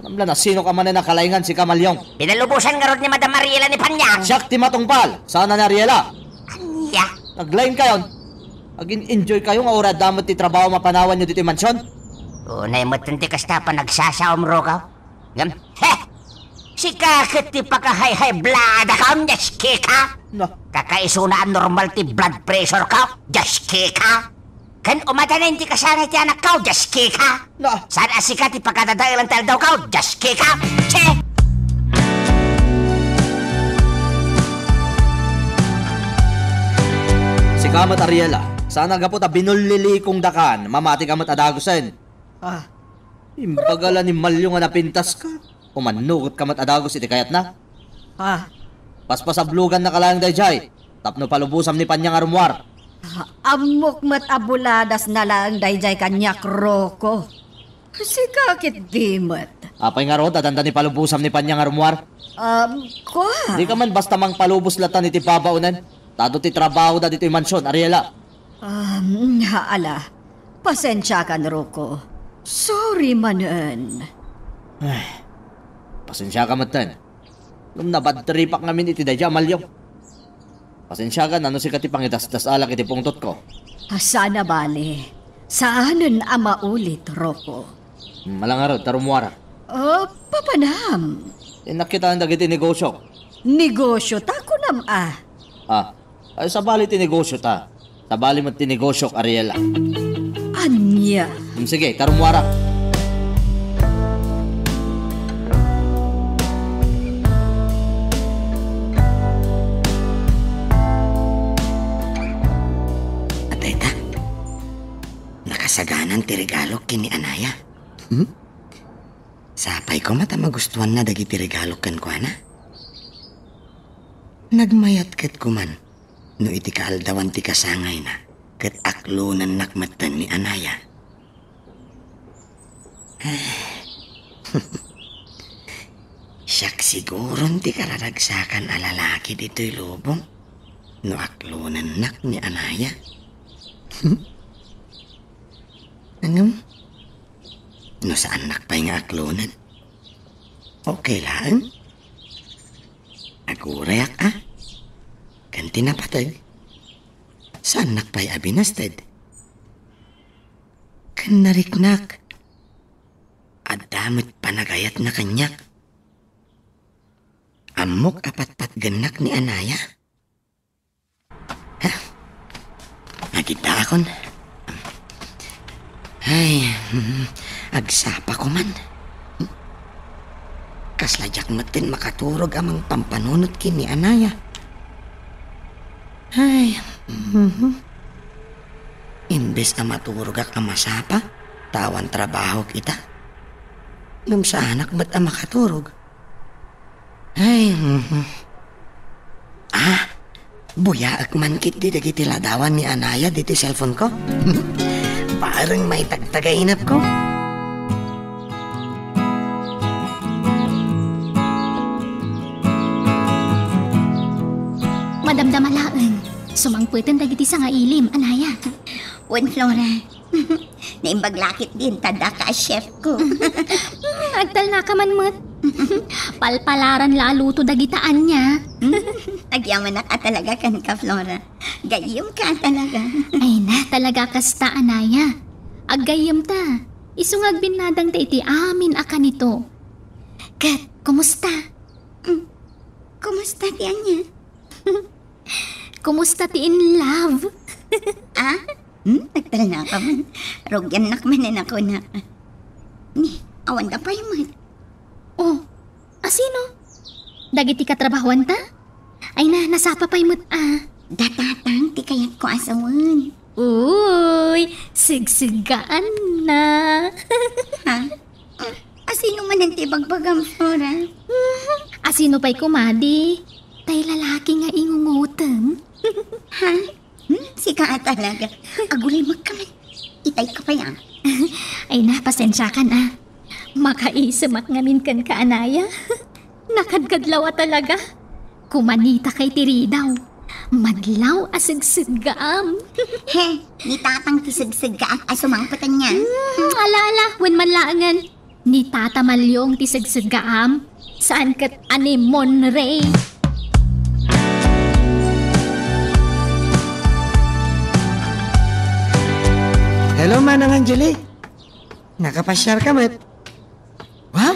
Alam la, no sino ka manen a kalaingan, sika, Malyong. Pinalubosan ngarud ni Madam Ariela ni Panyang. Siak ti matungpal. Saan ni Ariela? Ania? Naglain kayon. Agin-enjoy kayo nga uray adda met ti trabaho mapanawanyo ditoy mansion? Unay met ti kasta a panagsasaom, Rocco. Ngem, he! Sika ket ti pakahay-high blood-akon, Jessica! Na. Kakaisuna a normal ti blood pressure-ko, Jessica! Ken umadanin ti kasangay ti anakko, Jessica! Na. Saan a sika ti pakadadaelan ti aldawko, Jessica! Che! Sika met, Ariela, saan a gapu ta binullilikongdakan, mamatika met a dagusen. Ah. Imbagala ni Malyo nga napintaska. Umannugotka met a dagus iti kayatna. Ah. Paspasablogannaka laeng daydiay tapno palubosam ni Panya nga rummuar. Ah, ammok met a buladasna laeng daydiay kaniak, Rocco. Sika ketdi met. Apay ngarud, adda ni palubosam ni Panya nga rummuar? Um, kua. Dika man basta mangpalubos latta iti babaonen. Ta adu ti trabahoda ditoy mansion, Ariela. Um, hala. Pasensiakan, Rocco. Sorry manen. Ay, pasensiaka metten. Ngem nabadtripak ngamin iti daydiay a Malyo. Pasensiakan no sika ti pangidasdasalak iti pungtotko. Ah, saan a bale. Saanen a maulit, Rocco. Hmm, ala ngarud, ta rummuarak. Oh, papanam. Innak kitaen dagiti negosio. Negosio ta, kunam a. Ah, ay, sabali ti negosio ta. Sabali met ti negosiok, Ariela. Ania? Hmm, sige, ta rummuarak. Atay ta, nakasaganan ti regalok ken ni Anaya. Hmm? Sapay koma ta magustuanna dagiti regalok kenkuana. Nagmayat ket koman no iti kaaldawan ti kasangayna ket aklonennak metten ni Anaya. Siak siguron ti kararagsakan a lalaki ditoy lubong no aklonennak ni Anaya. Ngem, no saannak pay nga aklonen, okay laeng. Agurayak a. Ken ti napateg, saannak pay a binasted. Ken nariknak, adda met panagayatna kaniak. Ammok a patpatgennak ni Anaya. Agiddaakon. Ay, mm, agsapa koman. Kasla diak metten makaturog a mangpampanunot ken ni Anaya. Ay, mhm. Imbes a maturogak a masapa, ta awan trabahok ita. Ngem saanak met a makaturog. Ay, mhm. Ah, buyaek man ketdi dagiti ladawan ni Anaya ditoy cellphone-ko. Bareng maitagtagay inepko. Madamdama laeng. Sumangpeten dagiti sangailim, Anaya. Wen, Flora. Naimbag la ketdin ta addaka a chef-ko. Mm, agtalnaka man met. Palpalaran la a luto dagita ania. Agyamanak a talaga kenka, Flora. Gayyemka a talaga. Ay na, talaga kasta, Anaya. Aggayyemta. Isu nga agbinnadangta iti amin a kanito. Ket, kumusta? Mm, kumusta ti ania? Kumusta ti in love? Ah? Hmm? Agtalnaka man. Rugiannak manen a kunak. Ni, awanda pay met. Oh, asino? Dagiti katrabahoanta? Ay na, nasapa pay met a. Da tatang ti kayatko a sawen. Uy, segsegaanna. Ha? Asino manen ti ibagbagam, Flora? Asino pay koma di? Tay lalaki nga ingungotem. Ha? Hmm? Sika a talaga. Agulimek ka man. Itay ka pay a. Ay na, pasensiakan a. Makaisemak ngamin kenka, Anaya. Nakadkadlaw a talaga. Kumanitak iti ridaw. Madlaw a segsegaam. He, ni tatang ti segsegaak a sumangpeten nia. Hmm, ala, ala, wen man laengen. Ni Tata Malyong ti segsegaam, saan ket anemonre. Hello, Manang Angeli. Nakapasiar ka met. Wow,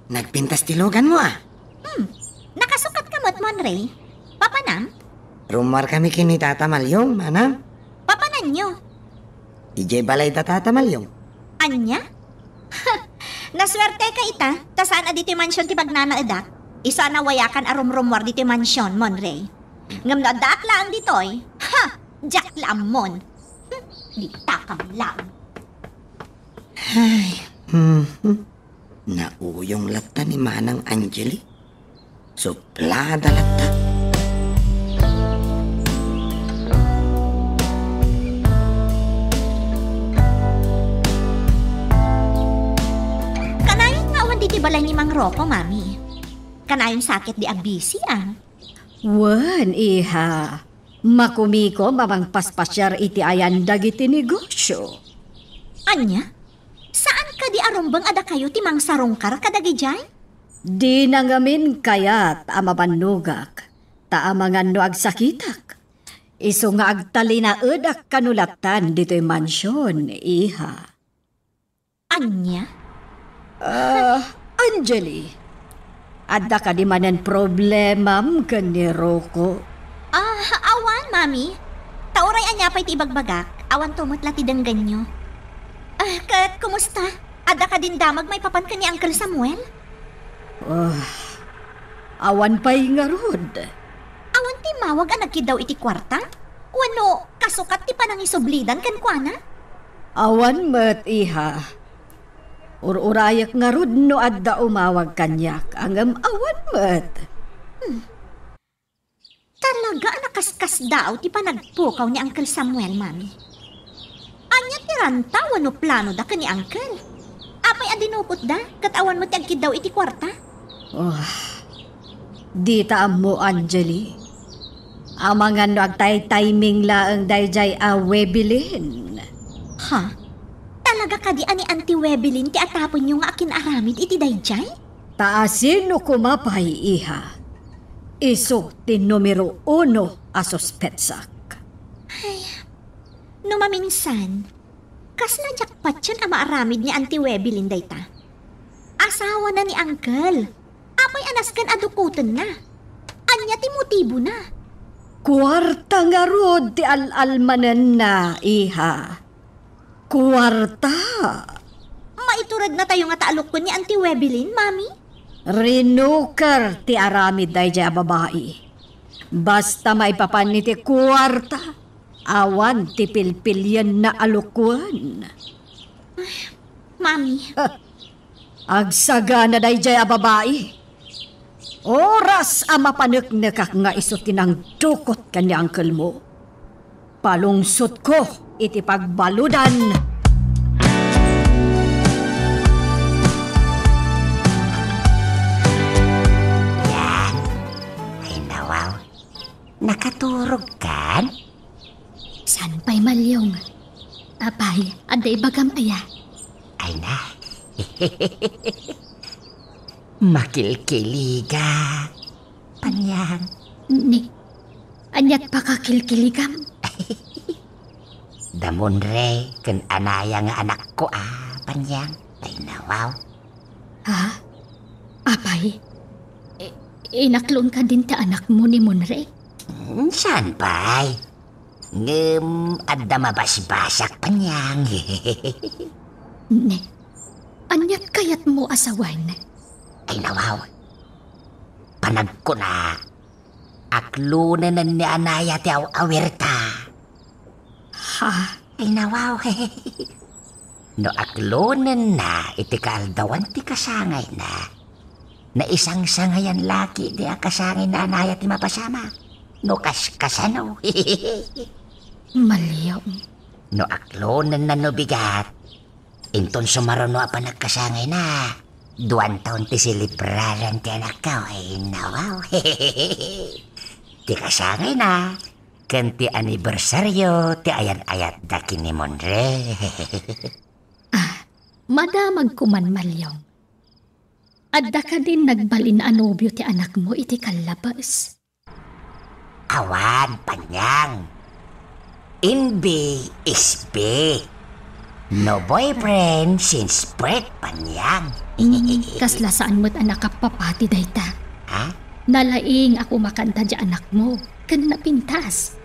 nagpintas ti luganmo, ah. Hmm, nakasukat ka met, Monray. Papanam? Rummuar kami ken ni Tata Malyong, Manang. Papananyo? Idiay balay da Tata Malyong. Ania? Nasuerte ka ita, ta saan a ditoy mansion ti pagnanaedak. Isu a nawayakan a rumrummuar ditoy mansion, Monray. Ngem no addaak laeng ditoy, ha! Diak la ammon. Hmm, di takam laeng. Ay, mhm. Nauyong latta ni Manang Angeli. Suplada latta. Kanayon nga awan ditoy balay ni Mang Rocco, Mami. Kanayon sa ket di a busy, ah. Wen, iha. Makumikom a mangpaspasiar iti ayan dagiti negosio. Ania? Saan kadi a rumbeng a dakayo ti mangsarungkar kadagidiay? Dina ngamin kayat a mabannogak, ta amangan no agsakitak. Isu nga agtalinaedak kano lattan ditoy mansion, iha. Ania? Ah, Angeli, adda kadi manen problemam ken ni Rocco? Ah, awan, Mami. Ta uray ania pay ti ibagbagak, awanto met la ti denggenyo. Ah, ket kumusta? Adda kadin damag maipapan ken ni Uncle Samuel? Ah, awan pay ngarud. Awan timmawag a nagkiddaw iti kuarta? Wenno kasukat ti panangisublidan kenkuana? Awan met, iha. Ur-urayek ngarud no adda umawag kaniak, ngem awan met. Hmm. Talaga a nakaskasdaaw ti panagpukaw ni Uncle Samuel, Mami. Ania ti ranta wenno planoda ken ni Uncle? Apay a dinukotda ket awan met ti agkiddaw iti kuarta? Oh, dita ammo, Angeli. Amangan no agtay-timing laeng daydiay a Webelin. Ha? Talaga kadi a ni Auntie Webelin ti atapenyo nga akin-aramid iti daydiay? Ta asino koma pay, iha? Isu ti numero uno a suspetsak. Ay, no maminsan, kasla diak patien a maaramid ni Auntie Webelin dayta. Asawana ni Uncle. Apay a nasken a dukotenna? Ania ti motibona? Kuarta ngarud ti al-almanenna, iha. Kuarta. Maiturednatayo ngata a lukon ni Auntie Webelin, Mami? Rinuker ti aramid daydiay a babai. Basta maipapan iti kuarta, awan ti pilpilienna a lukon. Mami. Agsagana daydiay a babai. Oras a mapaneknekak nga isu ti nangdukot ken ni uncle-mo. Palungsotko iti pagbaludan. Yan. Ay, nawaw. Nakaturogkan? Saan pay, Malyong? Apay, adda ibagam aya? Ay na. Makilkiliga. Panyang. Ni, aniat pakakilkiligam? Da Monre ken Anaya nga anakko a, Panyang. Ay, nawaw. Ha? Apay, i-, inaklon kadin ti anakmo ni Monre? Hmm, saan pay? Ngem adda mabasbasak, Panyang. Ne, aniat kayatmo a sawen? Ay, nawaw. Panagkuna, aklonenen ni Anaya ti aw-awirta. Ha? Ay, nawaw. No aklonenna iti kaaldawan ti kasangayna, naisangsangayan la ketdi a kasangay ni Anaya ti mapasamak. No kaskasano. Malyong. No aklonenna no bigat, inton sumaruno a panagkasangayna, duan taon ti selebraran ti anakko. Ay, nawaw. Ti kasangayna, ken ti anibersario ti ayan-ayatda ken ni Monre. Ah, madamagko man, Malyong. Adda kadin nagbalin a nobio ti anakmo iti kallabes? Awan, Panyang. In B is B. No boyfriend since birth, Panyang. Mm, kasla saan met a nakappapati dayta. Ha? Nalaing a kumakanta diay anakmo, ken napintas.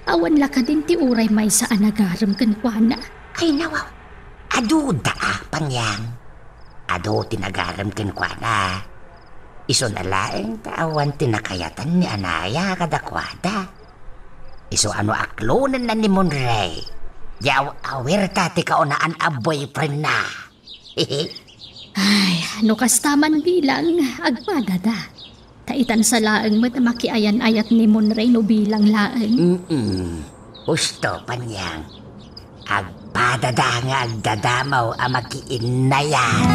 Awan la kadin ti uray maysa a nagarem kenkuana. Ay, nawaw. Adu da, a, Panyang. Adu ti nagarem kenkuana. Isuna laeng ta awan ti nakayatan ni Anaya kadakuada. Isu a no aklonenna ni Monray, diay aw-, awirta ti kaunaan a boyfriendna. Ay, no kasta man bilang, agpadada. Ta itan sa laeng met a makiayan-ayat ni Monray no bilang laeng. Mm-mm. Husto, Panyang. Agpadada nga agdadamaw a makiinnayat.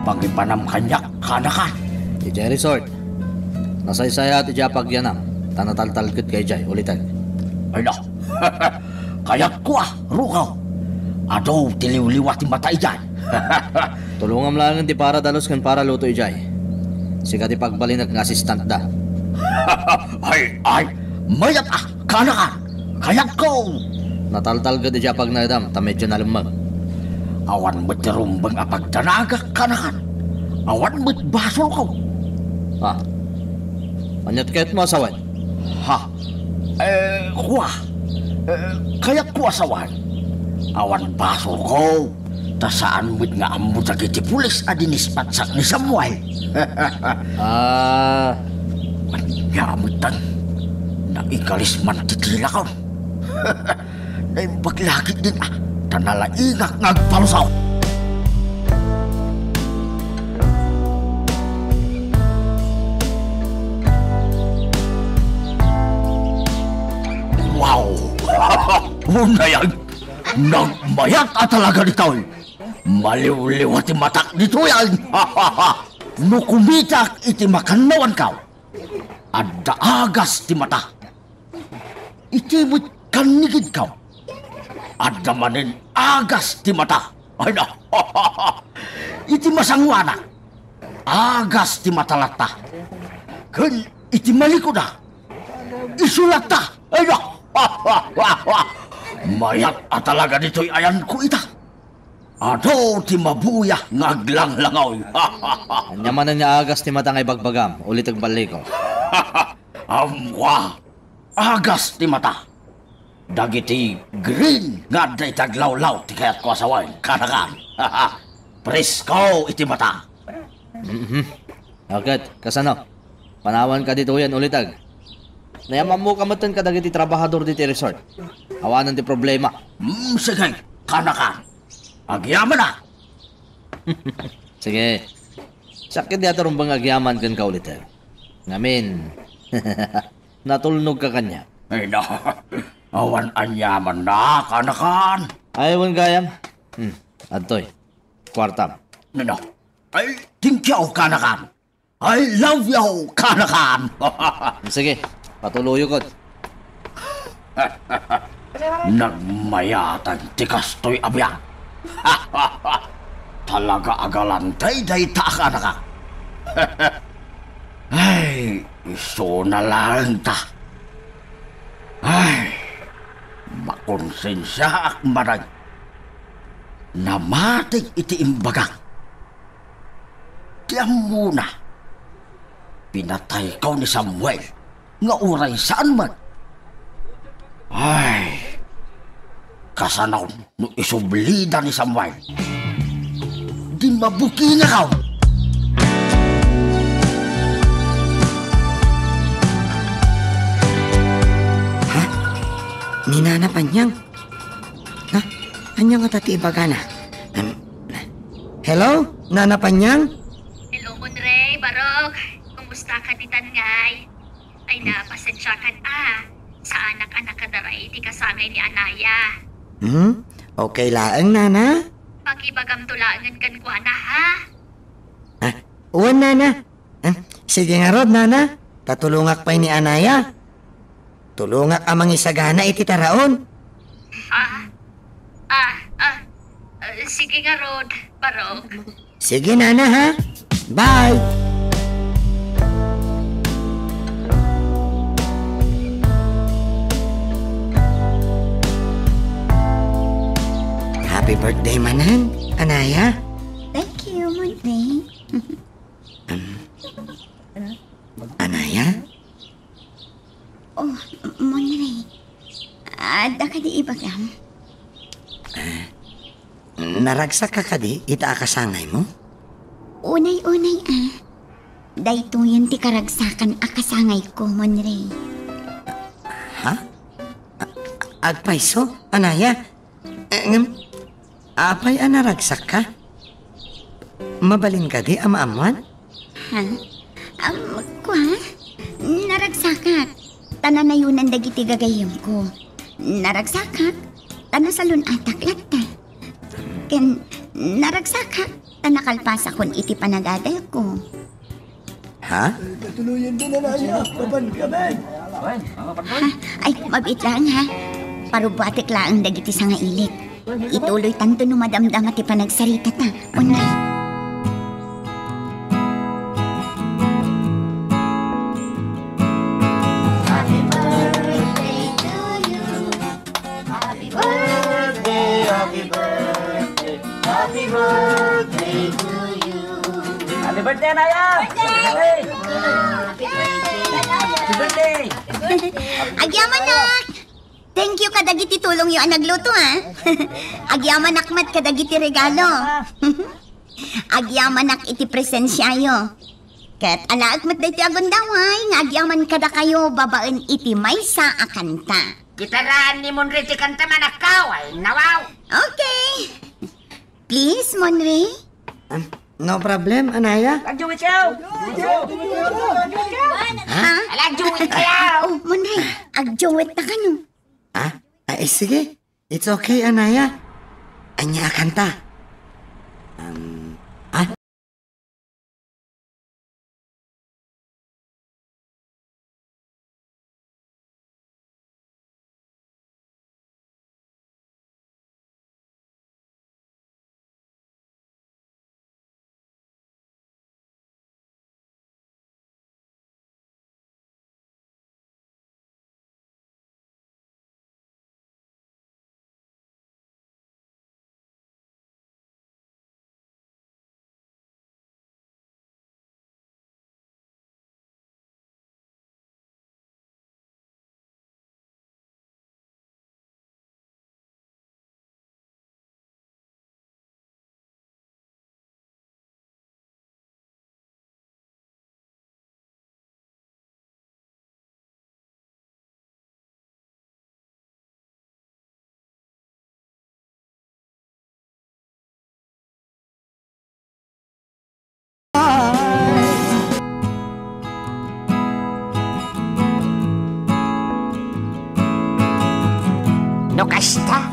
Pangipanam kaniak, kanakan. Idiay resort. Nasaysayaat idiay pagyanam, ta nataltalgedka idiay, uliteg. Ay na, kayatko a, Rukaw. Adu ti liwliwa ti mata idiay. Tulongam laengen ti para dalus ken para luto idiay. Sika ti pagbalinek nga asistantda. Ay, ay, mayat a, kanakan. Kayatko! Nataltalged idiay pagnaedam ta medyo nalemmeng. Awan met ti rumbeng a pagdanagak, kanakan. Awan met basolko. Ah. Ania't kayatmo a sawen? Ha? Eh, kua. Eh, kayatko a sawen. Awan basolko. Ta saan met nga ammo dagiti pulis a dinispatsak ni Samuel. Ah. Ania met tan, naigalis man ti tilakon. Naimbag la ketdin, ah, ta nalaingak nga agpalusot. Wow! Unay, nagmayat a talaga ditoy. Maliwliwa ti matak ditoy, ay. No kumitak iti makannawanko, adda agas ti mata. Iti met kannigidko, adda manen agas ti mata. Ay na. Iti masangoanak, agas ti mata latta. Ken iti malikuda, isu latta. Ay na. Mayat a talaga ditoy ayanko ita. Adu ti mabuya nga aglanglangaw. Ania manen nga agas ti mata nga ibagbagam, uliteg balliko? Ammo, agas ti mata. Dagiti green nga adda iti aglawlaw ti kayatko a sawen, kanakan. Presko iti mata. Mhm. Ket, kasano? Panawanka ditoyen, uliteg. Nayamanmoka metten kadagiti trabahador diti resort. Awanen ti problema. Mm, sige, kanakan. Agyamanak. Sige. Siak ketdi a ti rumbeng nga agyaman kenka, uliteg. Ngamin, natulnogka kaniak. Ay na, awan anyamanna, kanakan. Ay, wen gayam. Hmm, adtoy. Kuartam. Nano? Ay, thank you, kanakan. I love you, kanakan. Sige, patuloyko. Nagmayatan ti kastoy a biag. Talaga a galante dayta a kanakan. Ay, isuna laeng ta. Ay, makonsensiaak manen. Namati iti imbagak. Ti ammona, pinatayko ni Samuel nga uray saan met. Ay, kasano no isublida ni Samuel? Di mabukingak. Ha? Ni Nana Panyang? Ha? Ania ngata ti ibagana? Em, hello? Nana Panyang? Hello, Monray, Barok. Kumusta ka ditan ngay? Ay na, pasensiakan a. Saanak a nakadara iti kasangay ni Anaya. Hmm? Okay laeng, Nana? Pakibagamto laengen kenkuana, ha? Ah, wen, Nana. Ah, sige ngarud, Nana. Ta tulongak pay ni Anaya. Tulongak a mangisagana iti taraon. Ah, ah, ah, eh, sige ngarud, Barok. Sige, Nana, ha? Bye! Naragsakka kadi ita a kasangaymo? Unay-unay a. Daytoyen ti karagsakan a kasangayko, Monray. Ha? A-, agpayso, Anaya? Eh, ngem, apay a naragsakka? Mabalin kadi a maammuan? Ha? Am, kua? Naragsakak, ta nanayonan dagiti gagayyemko. Naragsakak, ta nasalun-atak latta. Ken naragsakak, ta nakalpasakon iti panagadalko. Ha? Katuloyan din na niya. Papan kami. Ha? Ay, mabiit laeng, ha? Parubbuatek laeng dagiti sangailik. Ituloy tanto no madamdama ti panagsaritata. Unay. Happy birthday to you. Happy birthday, happy birthday, happy birthday to you. Happy birthday, Anaya! Birthday! Happy birthday! Happy birthday! Agyamanak! Thank you kadagiti tulongyo a nagluto, ha? Agyamanak met kadagiti regalo. Agyamanak iti presensiayo. Ket alaek met daytoy a gundaway nga agyaman kadakayo babaen iti maysa a kanta. Gitaraan ni Monray ti kanta, anakko, ay nawaw. Okay. Please, Monray. Ah, no problem, Anaya. Agduet kayo! Ha? Ala, agduet kayo! Oh, Monray, agduet ta kano. Ah? Ay, sige. It's okay, Anaya. Ania a kanta? Um, ah? No kasta,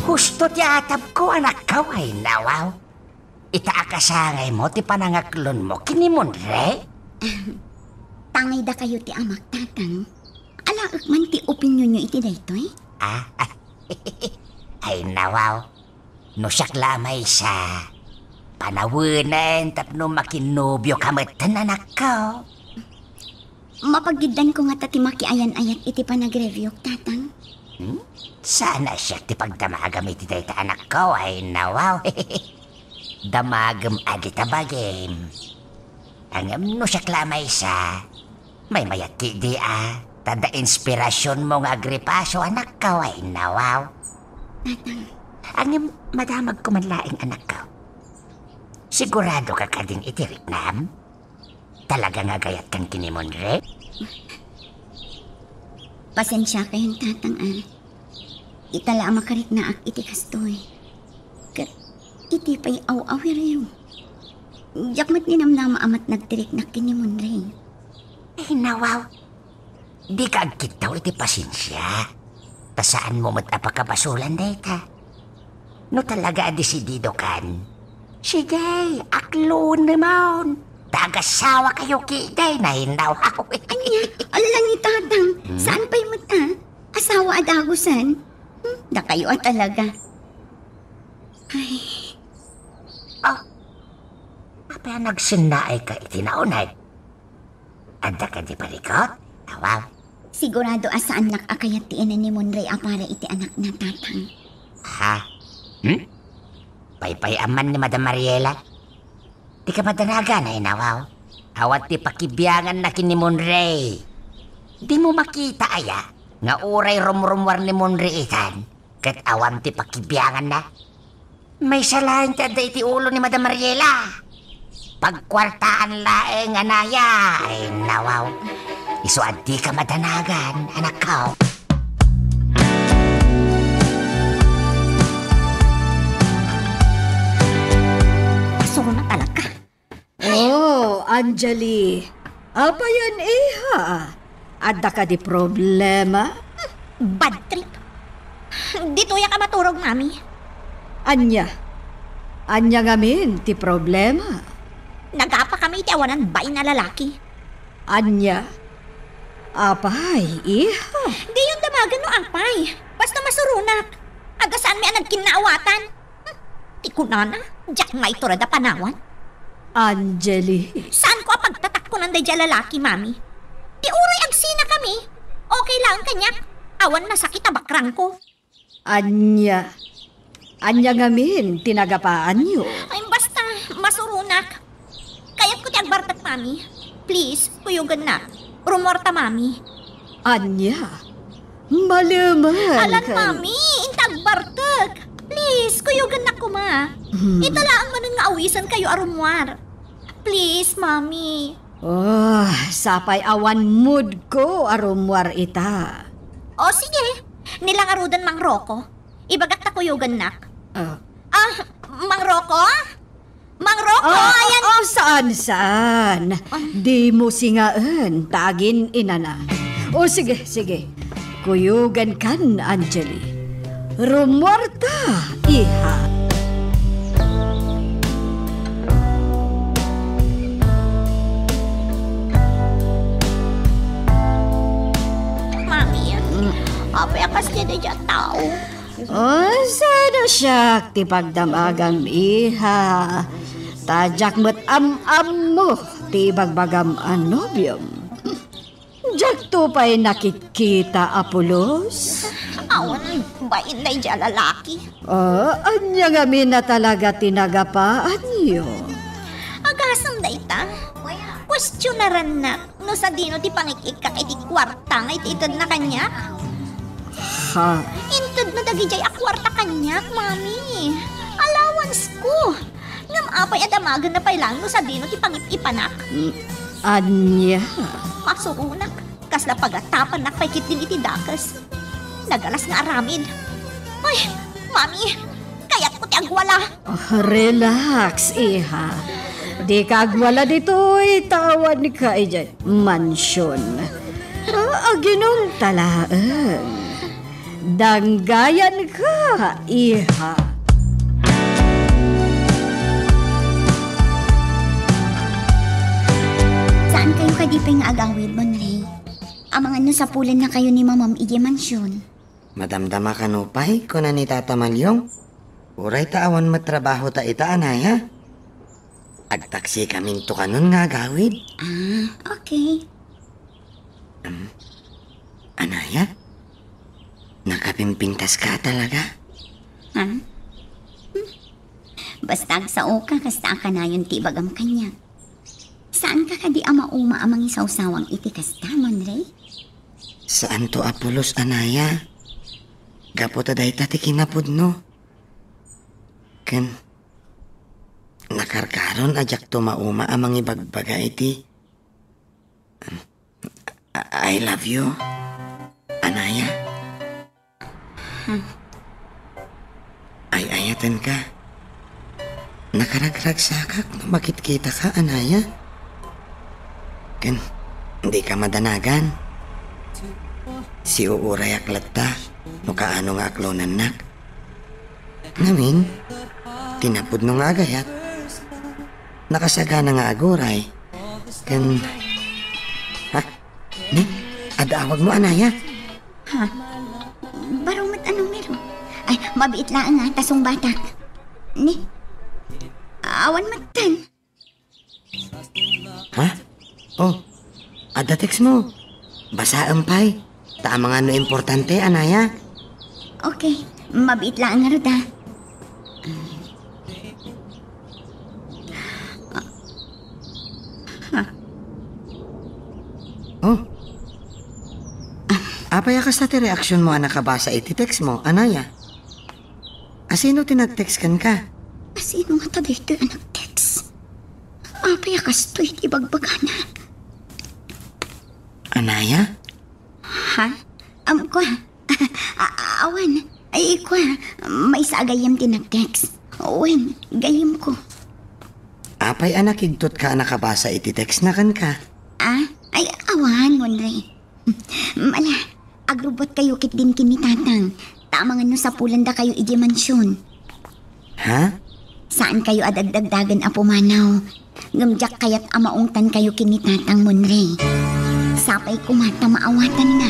husto ti atapko, anakko, ay nawaw. Ita a kasangaymo ti panangaklonmo ken ni Monre? Tangay dakayo ti amak, tatang. Alaek man ti opinionyo iti daytoy? Ah, ay, nawaw. No siak la a maysa, panawenen tapno makinnobioka metten, anakko. Mapagiddanko ngata ti makiayan-ayat iti panagreviewk, tatang. Hmm? Saan a siak ti pagdamagam iti dayta, anakko, ay nawaw. Damagem a dita bagim. Ngem no siak la a maysa, maymayat ketdi a, ta adda inspirasionmo nga agripaso, anakko, ay nawaw. Tatang. Ngem madamagko man laeng, anakko. Siguradoka kadin iti riknam? Talaga nga agayatkan ken ni Monre? Pasensiakayon, tatang, a. Ita la a makariknaak iti kastoy. Ket iti pay aw-awiryo. Diak met ninamnama a matnag ti riknak ken ni Monre. Ay, nawaw. Dika agkittaw iti pasensia. Ta saanmo met a pakabasolan dayta. No talaga a desididokan, sige, aklonemon. Ta agasawakayo ketdi, ay nawaw. Ania, ala ni tatang, hmm? Saan pay met a? Asawa a dagusen? Hmm, dakayo a talaga. Ay. Oh, apay a nagsennaayka iti nauneg? Adda kadi parikut? Awaw. Sigurado a saannak a kayat ti ina ni Monre a para iti anakna, tatang. Ha? Hmm? Paypay-am man ni Madam Mariela? Dika madanagan, ay nawaw. Awan ti pakibianganna ken ni Monre. Dimo makita aya nga uray rumrummuar ni Monre itan, ket awan ti pakibianganna? Maysa laeng ti adda iti ulo ni Madam Mariela. Pagkuartaan laeng, anaya. Ay, nawaw. Isu a dika madanagan, anakko. Asuna talaga. Oh, Angeli. Apayan, iha? Adda kadi problema? Bad trip. Ditoyak a maturog, Mami. Ania? Ania ngamin ti problema? Nagapa kami iti awanan bain a lalaki. Ania? Apay, iha? Diyon damagen no apay. Basta masuronak. Adda saanmi a nagkinnaawatan. Hmm, ti kunana, diak maitured a panawan. Angeli. Saanko a pagtatakkonan daydiay a lalaki, Mami. Ti uray agsina kami, okay laeng kaniak. Awan nasakit a bakrangko. Ania? Ania ngamin ti nagapaanyo? Ay, basta, masuronak. Kayatko ti agbartek, Mami. Please, kuyogennak. Rumuarta, Mami. Ania? Malemen Alan, ken Mami, inta agbartek. Please, kuyogennak koma. Hmm. Ita laeng manen nga awisenkayo a rumuar. Please, Mami. Oh, sapay awan moodko a rumuar ita. O, sige. Ni la ngaruden, Mang Rocco. Ibagak ta kuyogennak. Ah. Ah, Mang Rocco? Mang Rocco, ah, ayan. Ah, saan, saan? Ah. Dimo singaen, ta agin-inana. O, sige, sige. Kuyogenkan, Angeli. Rumuarta, iha. Mami, apay a kasdi daydiay a tao? Oh, saan a siak ti pagdamagam, iha. Ta diak met am-ammo ti ibagbagam a nobiom. Diakto pay nakitkita a pulos. Awan bain daydiay a lalaki. Ah, ania ngamin a talaga ti nagapaanyo? Agasem dayta. Kuestionarannak no sadino ti pangik-ikkak iti kuarta nga it-itedna kaniak. Ha? Intedna dagidiay a kuarta kaniak, Mami. Allowance ko. Ngem apay a damagenna pay laeng no sadino ti pangip-ipanak? Mm, ania? Masuronak. Kasla pagatapannak pay ketdin iti dakes. Nagalas nga aramid. Ay, Mami, kayatko ti agwala. Oh, relax, iha. Dika agwala ditoy, ta awanka idiay mansion. Ah, aginumta laeng. Danggayanka, iha. Saankayo kadi pay nga agawid, Monray? Amangan no sapulennakayo ni Mamam idiay mansion. Madamdama kano pay, kuna ni Tata Malyong. Uray ta awan met trabaho ta ita, anaya. Agtaksikaminto kanon nga agawid. Ah, okay. Em, anaya? Nakapimpintaska talaga? Ha? Hmm? Basta agsaoka, kasta a kanayon ti ibagam kaniak. Saanka kadi a mauma a mangisawsawang iti kasta, Monray? Saanto a pulos, anaya. Gapu ta dayta ti kinapudno. Ken nakarkaron a diakto mauma a mangibagbaga iti, I, I love you, anaya. Hmm. Ay-ayatenka. Nakaragragsakak no makitkitaka, anaya. Ken, dika madanagan. Siuurayak latta no kaano nga aklonannak. Ngamin, ti napudno nga agayat, nakasagana nga aguray. Ken, ha? Ni, adda awagmo, anaya? Ha? Baro met a numero. Ay, mabiit laeng, ah, ta sungbatak. Ni? Awan metten. Ha? Oh, adda textmo. Basaem pay. Ta amangan no importante, anaya. Okay, mabiit laeng ngarud, ah. Oh. Apay a kasta ti reaksionmo a nakabasa iti textmo, anaya? A, Sino ti nag-text kenka? Sino ngata daytoy a nag-text? Apay a kastoy ti ibagbagana? Anaya? Ha? Am, kua. A-, a-, awan. Ay, kua. Maysa a gayyem ti nag-text. Wen, gayyemko. Apay a nakigtotka a nakabasa iti text na kenka? Ah? Ay, awan, Monre. Ala, agrubbuatkayo ketdin ken ni Tatang. Ta amangan no sapulandakayo idiay mansion. Ha? Saankayo a dagdagdagen a pumanaw. Ngem diak kayat a maungtankayo ken ni Tatang, Monre. Sapay koma ta maawatanna.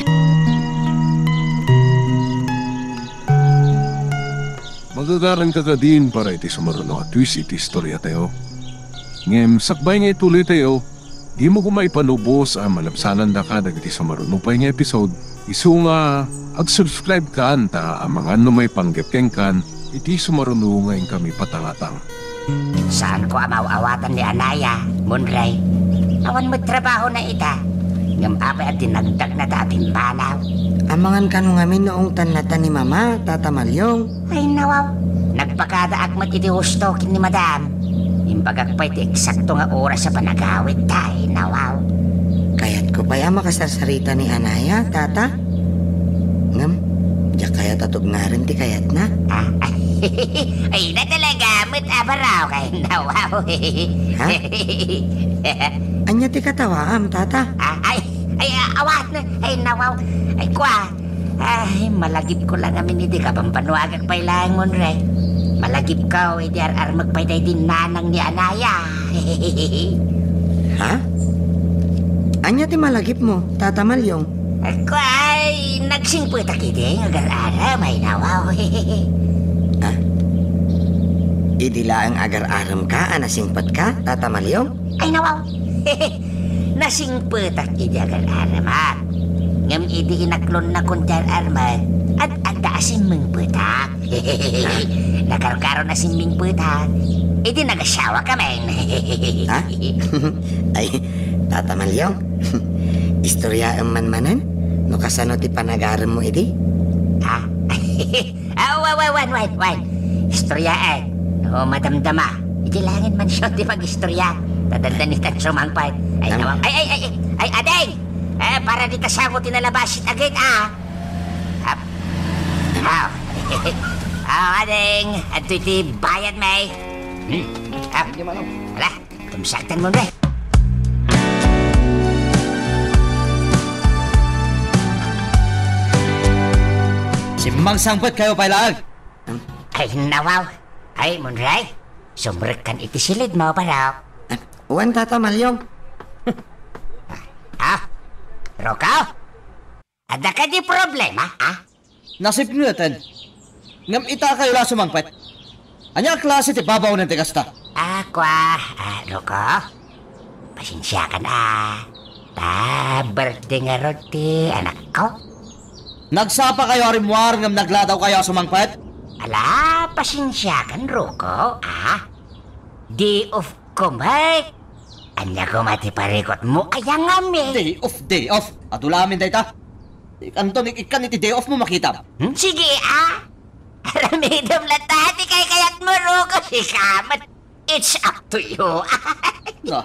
Magagaranka kadin para iti sumaruno a twist iti istoriatayo. Ngem sakbay nga ituloytayo, dimo koma ipanubos a malabsanandaka dagiti sumaruno pay nga episode, isu nga ag-subscribe kan ta amangan no maipanggep kenkan iti sumaruno nga inkami patangatang. Saanko a maaw-awatan ni Anaya, Monre. Awan met trabahona ita. Ngem apay a dinagdagna ta a pimpanaw? Amangan kano ngamin no ungtannata ni Mama, Tata Malyong? Ay, nawaw. Nagpakadaak met iti husto ken ni Madam. Imbagak pay ti eksakto nga oras a panagawidda, ay, nawaw. Kayatko pay a makasarsarita ni Anaya, Tata. Ngem, diak kayat a tugnaren ti kayatna. Ah, ay, ay, na talaga met a baraw kay nawaw. Ha? Ania ti katawaam, Tata? Ah, ay, ay, ah, awan. Ay, nawaw. Ay, kua. Ay, malagipko la ngamin idi kabambanuagak pay laeng, Monre. Malagipko idi ar-armek pay daydi nanang ni Anaya. Ha? Ania ti malagipmo, Tata Malyong? Kua, ay, nagsingpetak idi nga agar-arem, ay, nawaw. Ha? Idi laeng agar-aremka a nasingpetka, Tata Malyong? Ay, nawaw. Nasingpetak idi agar-aremak. Ngem idi inaklonnakon ti ar-armek, ad-adda a simmingpetak. Nakarkaron a simmingpetak. Idi nagasawa kamin. Ha? Ay, Tata Malyong, istoryaem man manen no kasano ti panagaremmo idi? Ha? Ah, wa-, wa-, wan, wan, wan. Istoryaen. O, madamdama. Iti langit man siya ti mag-istorya. Tadandanitan sumangpet. Ay, Am- nawa-, ay, ay, ay, ay, ay, ading! Eh, para di ta sango ti nalabas it agit, ah. Ap-, ah. Ah, ading. Adto iti bayad, may. Hmm. Ah. Ala. Tumsaktan mo, Monre. Simmangsangpet kayo pay laeng. Ay, nawaw. Ay, Monre. Sumrekkan iti silid mo, baro. Ah, wen, Tata Malyong. Ah, Rocco? Adda kadi problema, ah? Nasipngeten. Ngem ita kayo la sumangpet. Ania a klase ti babaonen ti kasta? Ah, kua, ah, Rocco? Pasensiakan, ah. Ta birthday ngarud ti anakko. Nagsapa kayo a rimmuar ngem nagladaw kayo a sumangpet? Ala, pasensiakan, Rocco, ah. Day off ko met. Ania koma ti parikutmo? Aya ngamin? Day off, day off. Adu la amin dayta. Ikanton, ik-, ikkan iti day off mo, makitam. Hmm, sige, ah. Aramidem latta ti kaykayatmo, Rocco. Sika met. It's up to you. No.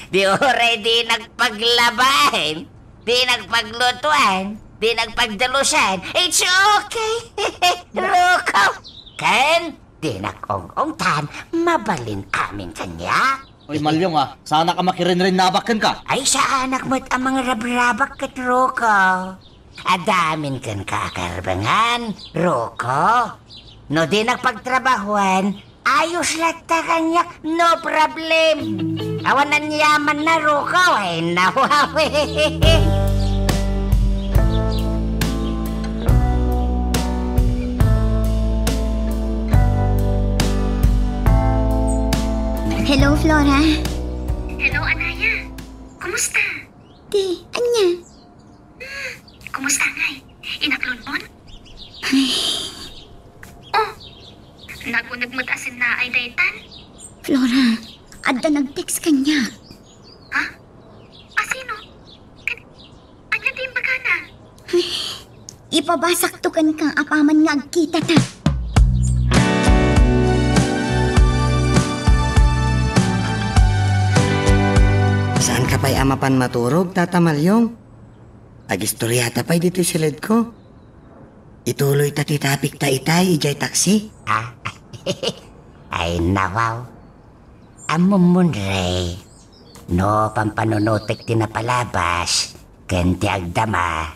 Di uray di nagpaglabaen, di nagpaglutuan, di nagpagdalusan. It's okay. Rocco. Ken, dinak ong-ongtan, mabalin amin kaniak. Oy, Malyong, ah, saanak a makirinrinnabak kenka. Ay, saanak met a mangrabrabak ket Rocco. Adamin kenka a karbengan, Rocco. No dinak pagtrabahuan, ayos latta kaniak, no problem. Awan aniamanna, Rocco, ay, nawawi. Hello, Flora. Hello, Anaya. Kumusta? Ti, ania? Hmm, kumusta ngay? Inaklonmon? Ay. Oh, nag-uneg met a sinnaay daytan? Flora, adda nag-text kaniak. Ha? A sino? Kan-, ania ti imbagana? Ay, ipabasakto kenka apaman nga agkitata. pay a mapan maturog, Tata Malyong. Agistoriata pay ditoy siledko. Ituloyta ti topicta itay idiay taksi. Ah, ay, nawaw. Ammom, Monre, no pampanunotek ti napalabas ken ti agdama,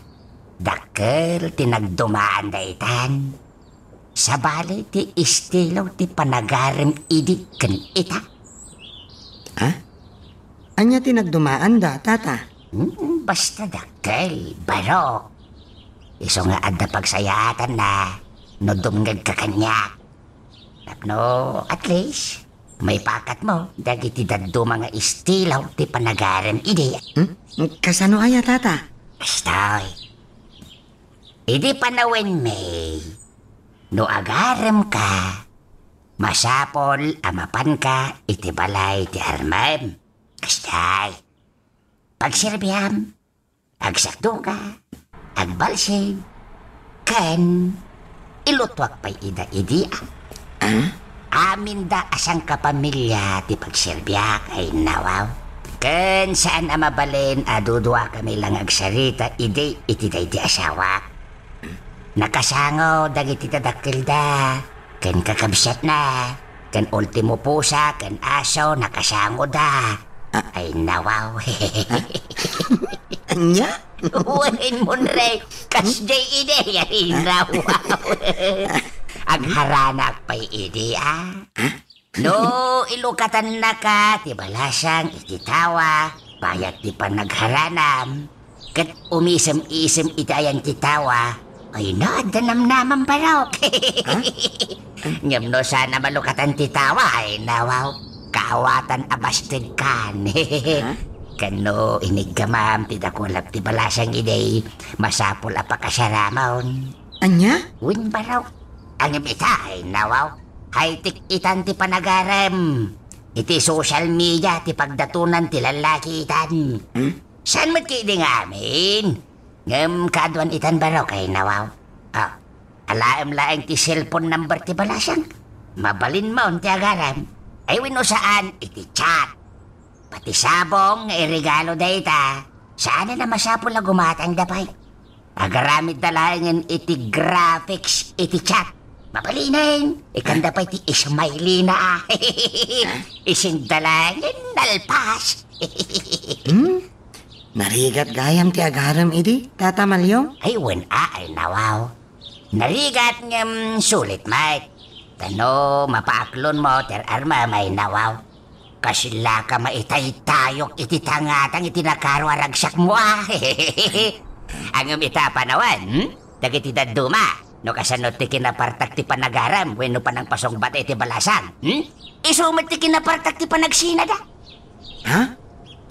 dakkel ti nagdumaan daytan. Sabali ti estilo ti panagarem idi ken ita. Ha? Ania ti nagdumaanda, Tata? Hmm, basta dakkel, barok. Isu nga adda pagsayaatanna no dumngegka kaniak. Tapno, at least, maipakatmo dagiti dadduma nga estilo ti panagarem idi. Hmm? Kasano aya, Tata? Kastoy. Idi panawenmi, no agaremka, masapul a mapanka iti balay ti armem. Kasdiay, pagserbiam, agsakdoka, agbalsig, ken ilutuak pay ida idi, a. Ah? Aminda a sangkapamilya ti pagserbiak, ay nawaw. Ken saan a mabalin a duduakami la nga agsarita idi iti daydi asawak. Nakasango dagiti dadakkelda, ken kakabsatna, ken ultimo pusa, ken aso, nakasangoda. Ah. Ay, nawaw. Ah? Ania? Wen, Monre, kasdiay idi, ay, nawaw. Agharanak pay idi, a. Ah? No ilukatannaka ti balasang iti tawa, bayat ti panagharanam, ket umisem-isem iti ayan ti tawa, ay, no, adda namnamam, barok. Ha? Ngem no saan a malukatan ti tawa, ay, nawaw, kaawatan a bastedkan. Ha? Ken no iniggamam ti dakulap ti balasang idi, masapul a pakasaramon. Ania? Wen, barok. Ngem ita, ay, nawaw, high-tech itan ti panagarem. Iti social media ti pagdatonan ti lallaki itan. Hmm? Saan met ketdi nga amin? Ngem kaaduan itan, barok, ay, nawaw. Ah, alaem laeng ti cellphone number ti balasang. Mabalinmon ti agarem. Ay, wenno saan, iti chat. Pati sabong nga iregalo dayta, saanen a masapul a gumatangda pay. Agaramidda laengen iti graphics iti chat. Mabalinen, ikkanda pay ti smiley na, a. Isinda laengen nalpas. Hmm? Narigat gayam ti agarem idi, Tata Malyong? Ay, wen a, ay, nawaw. Narigat ngem sulit met. Ta no mapaaklonmo ti ar-armem, ay, nawaw. Kasla ka maitaytayok iti tangatang iti nakaro a ragsakmo, a. Ngem ita a panawen, hmm? Dagiti dadduma, no kasano ti kinapartak ti panagarem wenno panangpasungbat iti balasang, hmm? Isu met ti kinapartak ti panagsinada. Ha?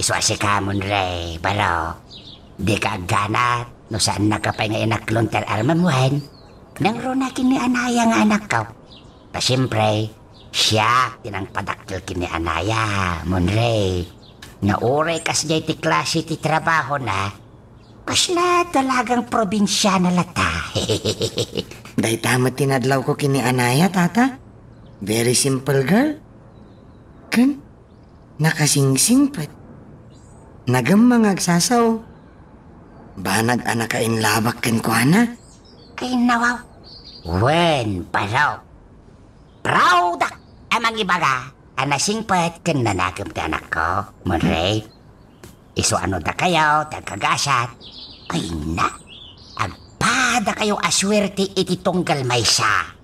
Isu a sika, Monre, barok. Dika agganat no saannaka pay nga inaklon ti ar-armem wen. Nangruna ken ni Anaya nga anakko. Ta siempre, siak ti nangpadakkel ken ni Anaya, Monre. Nga uray kasdiay ti klase ti trabahona, kasla dalagang probinsiana latta. Dayta met ti nadlawko ken ni Anaya, Tata. Very simple girl. Ken nakasingsingpet. Nagemma nga agsasao. Banag a nakainlabak kenkuana. Ay, nawaw. Wen, barok. Proud a mangibaga a nasingpet ken nanagem ti anakko, Monre. Isu a no dakayo ti agkagasat, ay na, agpadakayo a suerte iti tunggal maysa.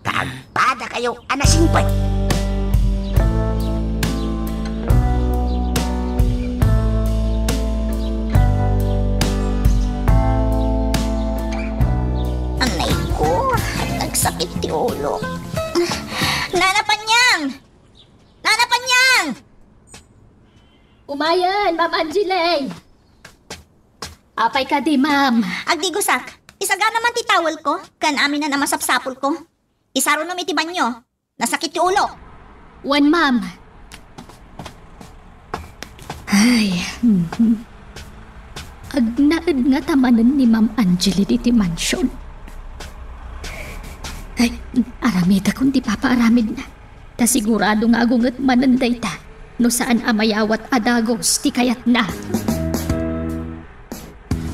Ta agpadakayo a nasingpet. Anay ko, nagsakit ti ulo. Nana Panyang! Nana Panyang! Umayen, Ma'am Angeli! Apay kadi, ma'am? Agdigusak, isagana man ti towel ko, ken amin a masapsapul ko. Isarunom iti banyo. Nasakit ti ulo. Wen, ma'am. Ay, mhm. Agnaed ngata manen ni Ma'am Angeli iti mansion. Ay, aramidakon ti papaaramidna. Ta sigurado nga agunget manen dayta. no saan a mayawat a dagus ti kayatna.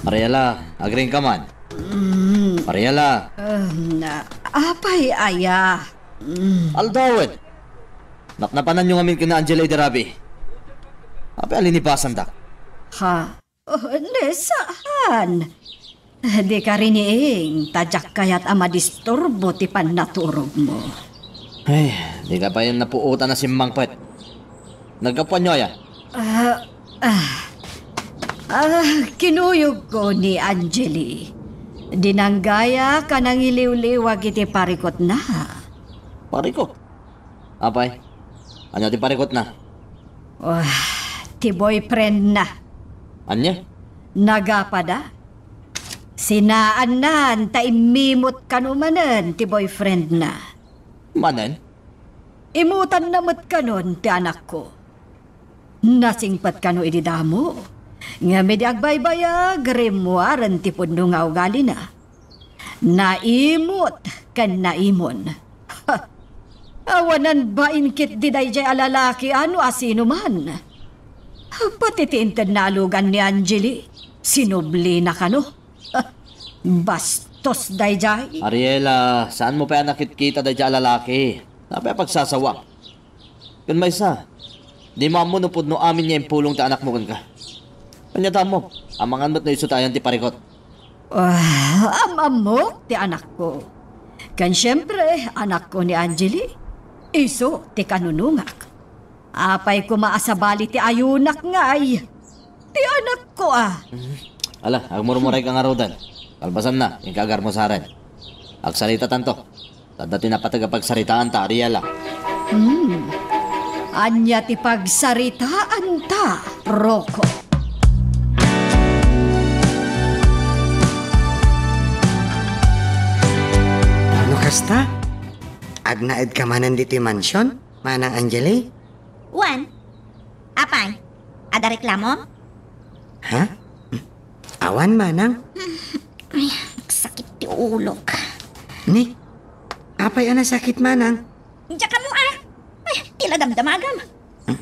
Mariela, agriingka man? Mm. Mariela. Um, apay aya? Mm. Aldawen! Napnapananyo ngamin ken ni Angeli idi rabii. Apay a linibasandak? Ha? Oh, ne, saan? Dika riniing, ta diak kayat a madisturbo ti pannaturogmo. Ay, dika pay napuotan a simmangpet. Naggapuanyo aya? Ah, ah. Ah, kinuyogko ni Angeli. Dinanggayak a nangiliwliwag iti parikutna. Parikut? Apay, ania ti parikutna? Wah, ti boyfriendna. Ania? Nagapada. Sinaannan ta immimut kano manen ti boyfriendna. Manen? Imutanna met kanon ti anakko. Nasingpet kano idi damo. Ngem idi agbaybayag, rimmuaren ti pudno nga ugalina. Naimut ken naimon. Ha! Awanan bain ketdi daydiay a lalaki a no asinoman. Pati ti inted naalugan ni Angeli, sinublina kano. Ha! Bastos daydiay. Ariela, saanmo pay a nakitkita daydiay a lalaki? Apay a pagsasawa? Ken maysa, dimo ammo no pudno amin nga impulong ti anakmo kenka. Ania ta ammo, amangan met no isu ti ayan ti parikut. Ah, am-ammok ti anakko. Ken siempre, anakko ni Angeli. Isu ti kanunungak. Apay koma a sabali ti ayunak ngay? Ti anakko a. Mhm. Ala, agmurmurayka ngaruden. Kalpasanna, inka agarmusaren. Agsaritatanto. Adda ti napateg a pagsaritaanta, Ariela. Hmm. Ania ti pagsaritaanta, Rocco? No kasta, agnaedka manen ditoy mansion, Manang Angeli? Wen. Apay, adda reklamom? Ha? Awan, Manang. Ay, sakit ti ulok. Ni? Apay a nasakit, Manang? Diak ammo a. Ay, ti la damdamagam. Hmm?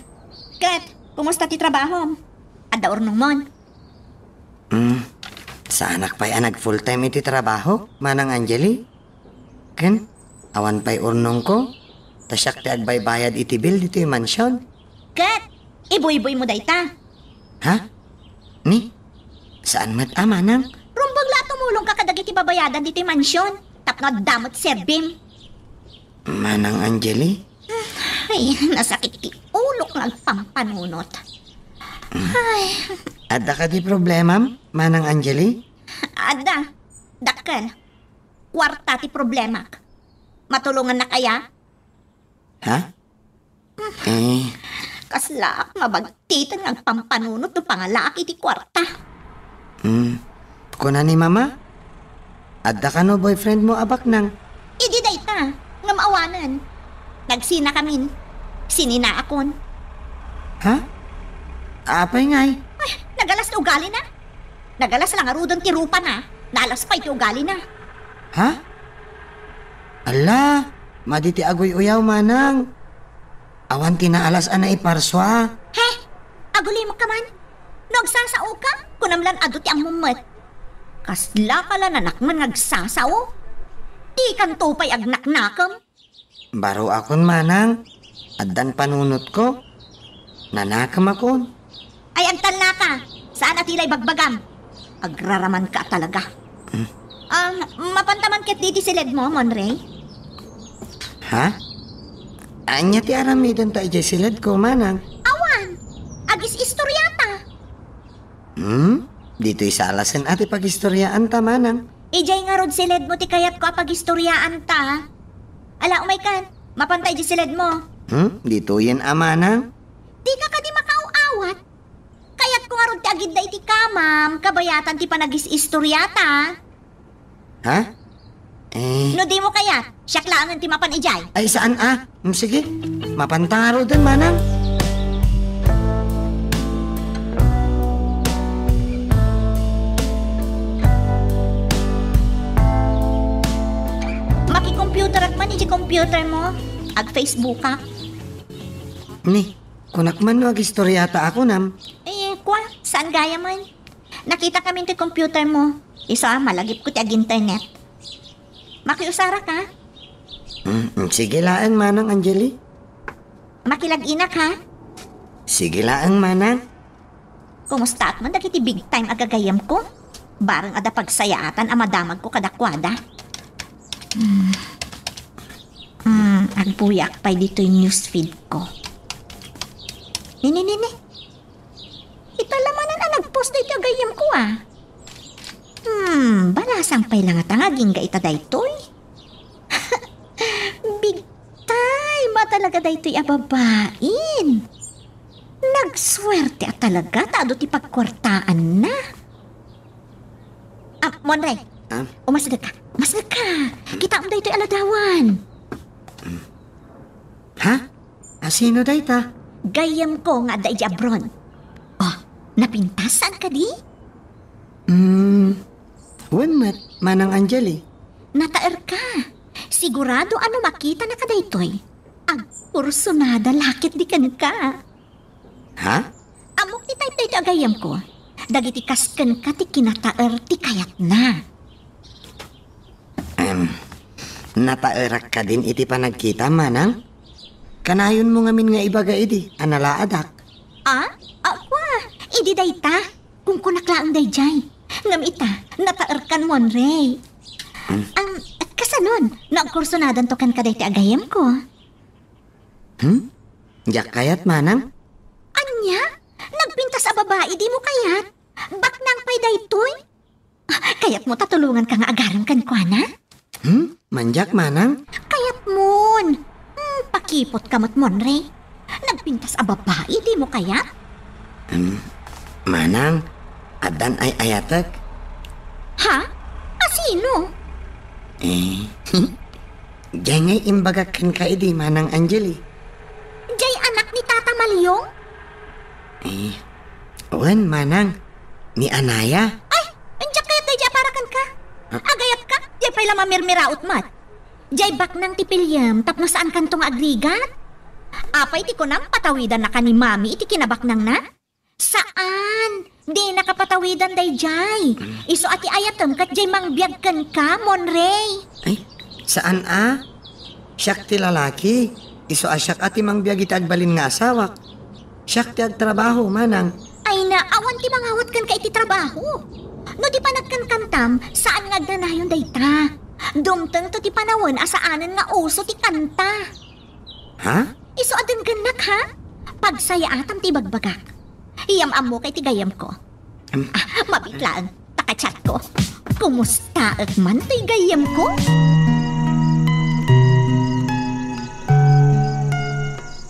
Ket, kumusta ti trabahom? Adda urnongmon? Hmm, saanak pay a nag-full time iti trabaho, Manang Angeli. Ken, awan pay urnongko, ta siak ti agbaybayad iti bill ditoy mansion. Ket, ibuyboymo dayta. Ha? Ni? Saan met a, Manang? Rumbeng la a tumulongka kadagiti babayadan ditoy mansion, tapno adda met serbim. Manang Angeli? Ay, nasakit ti ulok nga agpampanunot. Ay. Adda kadi problemam, Manang Angeli? Adda. Dakkel. Kuarta ti problemak. Matulongannak aya? Ha? Eh. Kaslaak mabagtiten nga agpampanunot no pangalaak iti kuarta. Hmm. Kuna ni Mama, adda kano boyfriendmo a baknang? Idi dayta, ngem awanen. Nagsinakamin. Sininaakon. Ha? Apay ngay? Ay, nagalas ti ugalina. Nagalas la ngaruden ti rupana, naalas pay ti ugalina. Ha? Ala, madi ti aguy-uyaw, Manang. Awan ti naalas a naiparsua. He? Agulimekka man? No agsasaoka, kunam lan adu ti ammom met. Kaslaka la nanakman nga agsasao? Dikanto pay agnaknakem? Baroakon, Manang. Addan panunotko. Nanakemakon. Ay, agtalnaka. Saan a ti la ibagbagam. Agraramanka a talaga. Hmm. Ah, mapanta man ketdi ti siledmo, Monray? Ha? Ania ti aramidenta idiay siledko, Manang? Awan. Agis-istoriata. Hmm? Ditoy salasen a ti pagistoriaanta, Manang. Idiay ngarud siledmo ti kayatko a pagistoriaanta. Ala, umaykan. Mapanta idiay siledmo. Hmm? Ditoyen a, Manang? Dika kadi makaaw-awat? Kayatko ngarud ti agidda iti kamam, kabayatan ti panagis-istoriata. Ha? Eh. No dimo kayat, siak laengen ti mapan idiay. Ay, saan a? Hmm, sige. Mapanta ngaruden, Manang. Makicomputerak man iti computermo. Ag-Facebookak. Ni, Kunak man no agistoriata a kunam. Eh, kwa, saan gayam? Nakitakamin ti computer mo. Isu a, malagipko ti ag-internet. Makiusarak, ha? Mm, mm, sige laeng, Manang Angeli. Makilag-inak, ha? Sige laeng, Manang. Kumustaak man dagiti big time a gagayamko? Bareng adda pagsayaatan a madamagko kadakuada. Hmm. Hmm, agbuyaak pay ditoy newsfeed ko. Nini, nini. Ita la manen a nag-post daytoy a gayyemko, a. Hmm, balasang pay la ngata nga agingga ita daytoy. Big time a talaga daytoy a babain. Nagsuerte a talaga ta adu ti pagkuartaanna. Ah, Monre. Ah? Umasdek ka. Umasdek ka. Kitaem daytoy a ladawan. Ha? A, sino dayta? Gayyemko nga adda idiay abroad. Oh, napintas, saan kadi? Hmm, wen met, Manang Angeli. Nataerka. Sigurado a no makitanaka daytoy, agkursunada la ketdi kenka. Ha? Ammok ti type daytoy a gayyemko. Dagiti kas kenka ti kinataer ti kayatna. Em, nataerak kadin iti panagkita, Manang? Kanayonmo ngamin nga ibaga idi a nalaadak. Ah? Ah, kwa, idi dayta. Kunkunak laeng daydiay. Ngem ita, nataerkan, Monre. Hmm? Ang, kasanon, no agkursunadanto kenka daytoy a gayyemko? Hmm? Diak kayat, Manang? Ania? Nagpintas a babai, dimo kayat? Baknang pay daytoy? Ah, kayatmo ta tulonganka nga agarem kenkuana? Hmm? Mandiak, Manang? Kayatmon. Hmm, pakiputka met, Monre. Nagpintas a babai, dimo kayat? Hmm, Manang, addan ay-ayatek. Ha? A sino? Eh, Diay ngay imbagak kenka idi, Manang Angeli. Diay anak ni Tata Maliong? Eh, wen, Manang, ni Anaya. Ay, diak kayat daydiay a para kenka. Ah? Agayapka, diay pay la mamirmiraot met. Diay baknang ti piliem tapno saankanto nga agrigat. Apay ti kunam patawidannaka ni Mami iti kinabaknangna? Saan! Dinaka patawidan daydiay. Isu a ti ayatem ket diay mangbiag kenka, Monre. Ay, saan a? Siak ti lalaki. Isu a siak a ti mangbiag iti agbalin nga asawak. Siak ti agtrabaho, Manang. Ay na, awan ti mangawat kenka iti trabaho. No di panagkankantam, saan nga agnanayon dayta. Dumtengto ti panawen a saanen nga uso ti kanta. Ha? Isu a denggennak, ha? Pagsayaatam ti ibagbagak. Iyam-ammok iti gayyemko. Em. Ah, mabiit laeng. Takachatko. Kumustaek man toy gayyemko?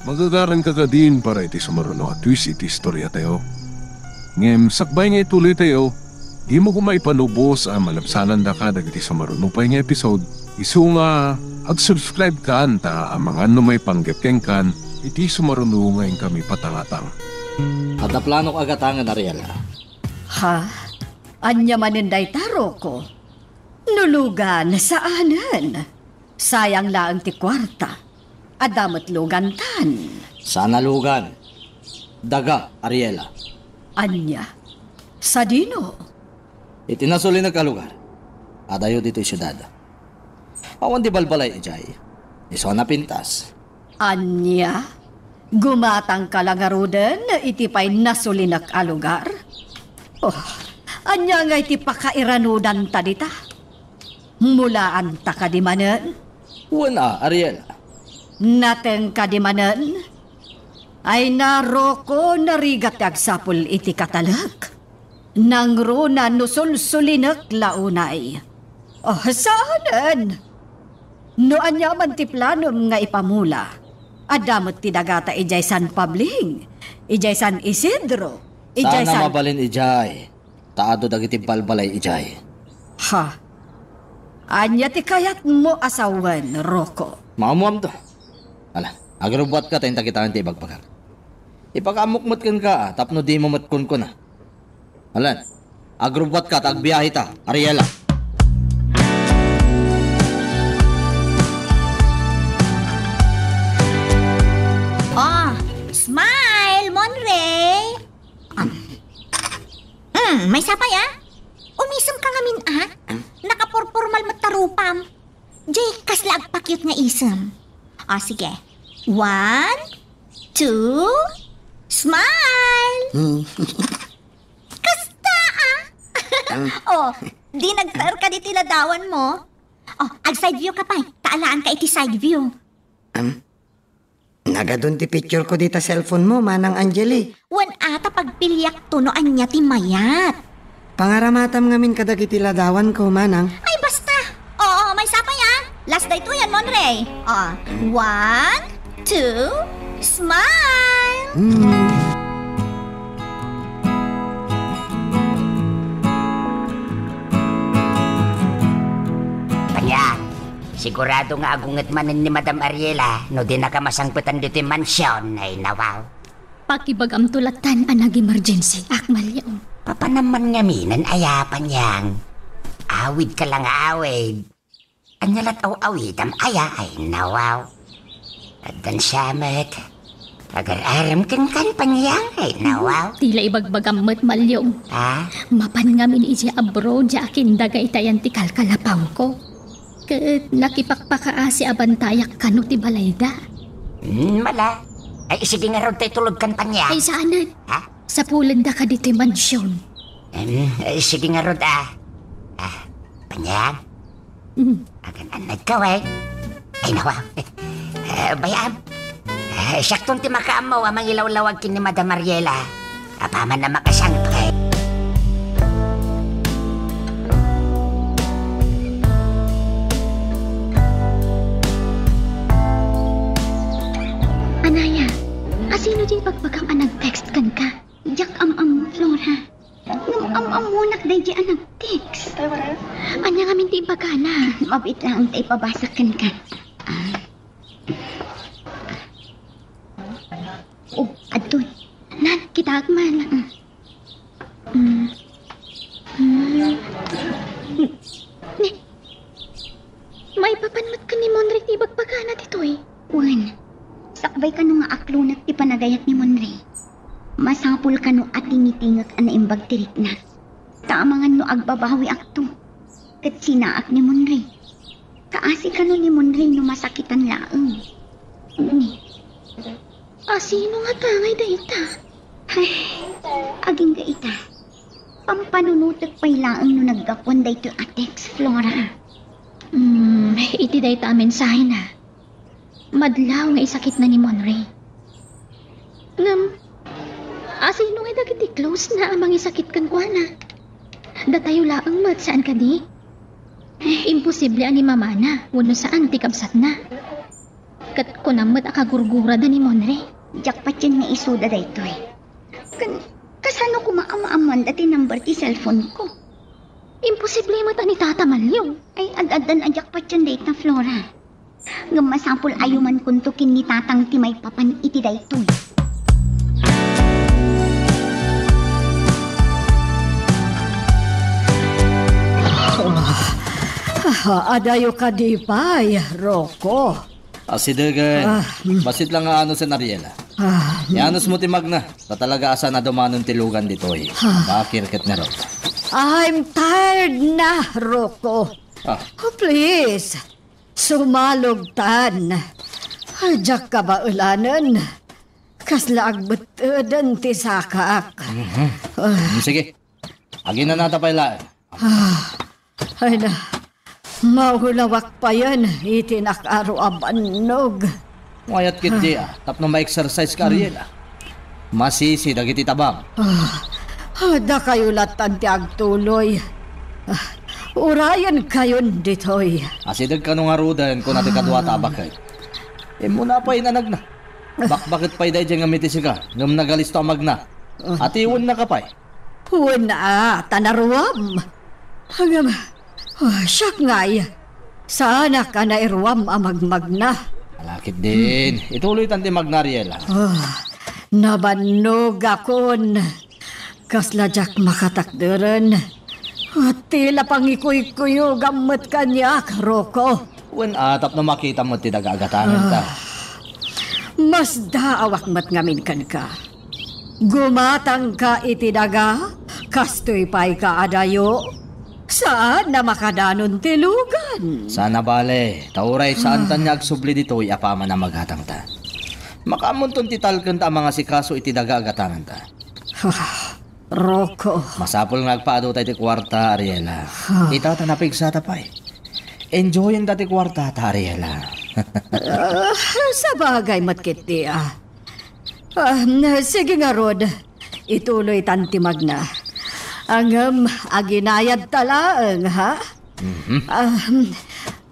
Magagaranka kadin para iti sumaruno a twist iti istoriatayo. Ngem sakbay nga ituloytayo, dimo koma ipanubos a malabsanandaka dagiti sumaruno pay nga episode, isu nga ag-subscribe kan ta amangan no maipanggep kenkan iti sumaruno nga inkami patangatang. Adda planok a gatangen, Ariela. Ha? Ania manen dayta, Rocco? Nulugan, saanen. Sayang laeng ti kuarta. Adda met lugantan. Saan a lugan. Daga, Ariela. Ania? Sadino? Iti nasulinek a lugar. Adayo ditoy siudad. Awan ti balbalay idiay. Isu a napintas. Ania? Gumatangka la ngaruden iti pay nasulinek a lugar? Oh, ania ngay ti pakairanudanta dita? Mulaanta kadi manen? Wen a, Ariela. Nateng kadi manen? Ay na, Rocco, narigat ti agsapul iti katalek. Nangruna no sulsulinek la unay. Oh, saanen? No aniaman ti planom nga ipamula, adda met ti dagata idiay San Pabling, idiay San Isidro, idiay Saan a San mabalin idiay, ta adu dagiti balbalay idiay. Ha? Ania ti kayatmo a sawen, Rocco? Maammoamto. Ala, agrubbuatka ta inta kitaen ti ibagbagak. Ipakaammok met kenka tapno dimo met kunkuna. Alan, agrubbuatka ta agbiaheta, Ariela. Oh, smile! Maysa pay, a? Umisem ka ngamin, a? Nakapurpurmal met ta rupam. Jay, kasla agpa-cute nga isem. O, sige. One, two, smile! Hmm. Kasta, a? O, di nagtaer ka ditoy ladawan mo? O, ag-side view ka pay. Ta alaanka iti side view. Am? Nagadun ti picture ko dita cellphone mo, Manang Angeli. Wen a ta pagpiliakto no ania ti mayat. Pangaramatam ngamin kadagiti ladawan ko, Manang. Ay, basta! Oo, maysa pay, a. Last daytoy, a, Monre. O, one, two, smile! Hmm. Panyang, sigurado nga agunget manen ni Madam Ariela no dinaka masangpetan ditoy mansion, ay nawaw. Pakibagamto lattan a nag-emergency, Akmalyo. Papanam man ngaminen aya, Panyang. Awid ka lang awid. Ania lat aw-awidam aya, ay nawaw. Addan siya met. Agar-arem kenkan, Panyang, ay nawaw. Ti la ibagbagam met, Malyong. Ha? Mapan ngamin idiay abroad, diay akin dagaytayan ti kalkalapawko. Ket nakipakpakaasi a bantayak kano ti balayda. Hmm, mala. Ay, sige ngarud ta itulodkan, Panyang. Ay, saanen. Ha? Sapulendaka ditoy mansion. Em, eh, sige ngarud, a. A, Panyang? Mm. Agan-annadka, we. Ay, nawa. Eh, bay-am. Eh, siakton ti makaammo a mangilawlawag ken ni Madam Ariela. Apaman a makasangpet. Anaya, asino diay ibagbagam a nag-text kenka? Diak am-ammo, Flora. Ngem am-ammonak daydiay a nag-text. Ania ngamin ti imbagana? Mabiit laeng ta ipabasa kenka. Ah. Oh, adtoy. Nan, kitaek man. Mm. Mm. Ni, maipapan met ken ni Monre ti ibagbagana ditoy. Wen, sakbay kano nga aklonek ti panagayat ni Monre, masapul kano a tingitingek a naimbag ti rikna. Ta amangan no agbabawiakto ket sinaak ni Monre. Kaasi kano ni Monre no masakitan laeng. Ni, asino ngata ngay dayta? Ay, agingga ita. Pampanunotek pay laeng no naggapuan daytoy a text, Flora. Hmm, iti dayta a mensahena, madlaw nga isakitna ni Monre. Ngem, asino ngay dagiti close na a mangisakit kenkuana? Datayo laeng met, saan kadi? Imposible a ni mamana wenno saan ti kabsatna. Ket kunam met a kagurgurada ni Monre. Diak patien nga isuda daytoy. Ken, kasano koma a maammoanda ti number ti cellphone ko? Imposible met a ni Tata Malyong. Ay, ad-addan a diak patien dayta, Flora. Ngem masapul a yumankonto ken ni Tatang ti maipapan iti daytoy. Ah, adayo kadi pay, Rocco. Asidegen, ah, mm, bassit lang nga anusen, Ariela. Ah, mm. Ianusmo ti magna, ta talaga a saan a dumanon ti lugan ditoy. Ah. Bakir ket ngarud. I'm tired na, Rocco. Ah. Oh, please, sumalogtan. Ay, diak kabaelanen. Kasla agbetteden ti sakak. Mhm. Ah. Mm, sige. Aginanata pay laeng. Ah, ay na, maulawak payen iti nakaro a bannog. Mayat ketdi, ah, tapno ma-exercise ka, Ariela. Masisi dagiti tabang. Ah, ah, dakayo lattan ti agtuloy. Ah, urayenkayon ditoy. Asideg kano ngaruden, kuna ti kadua a baket. Immuna pay nanagna. Bakbaket pay daydiay nga mitisika, ngem nagalisto a magna. Ah. Atiwennaka pay. Wen a, ta naruam. Ngem, ah, siak ngay, saanak a nairuam a magmagna. Ala ketdin, ituloytan ti magna, Ariela. Ah, nabannogakon. Kasla diak makatakderen. Ti la pangikuykuyogam met kaniak, Rocco. Wen a, tapno makitam met ti daga a gatangenta. Ah, masdaawak met ngamin kenka. Gumatangka iti daga, Kastoy pay kaadayo? Saan a makadanon ti lugan? Saan a bale, ta uray saantan nga agsubli ditoy apaman a magatangta. Makaammonton ti talkenta a mangasikaso iti daga a gatanganta. Rocco. Masapul nga agpaadutay ti kuarta, Ariela. Huh. Ita ta napigsata pay. Enjoyenta ti kuartata, Ariela. Ah, sabagay met ketdi, ah. Ah, sige ngarud. Ituloytan ti magna. Ngem, aginayadta laeng, ha? Mhm. Ah,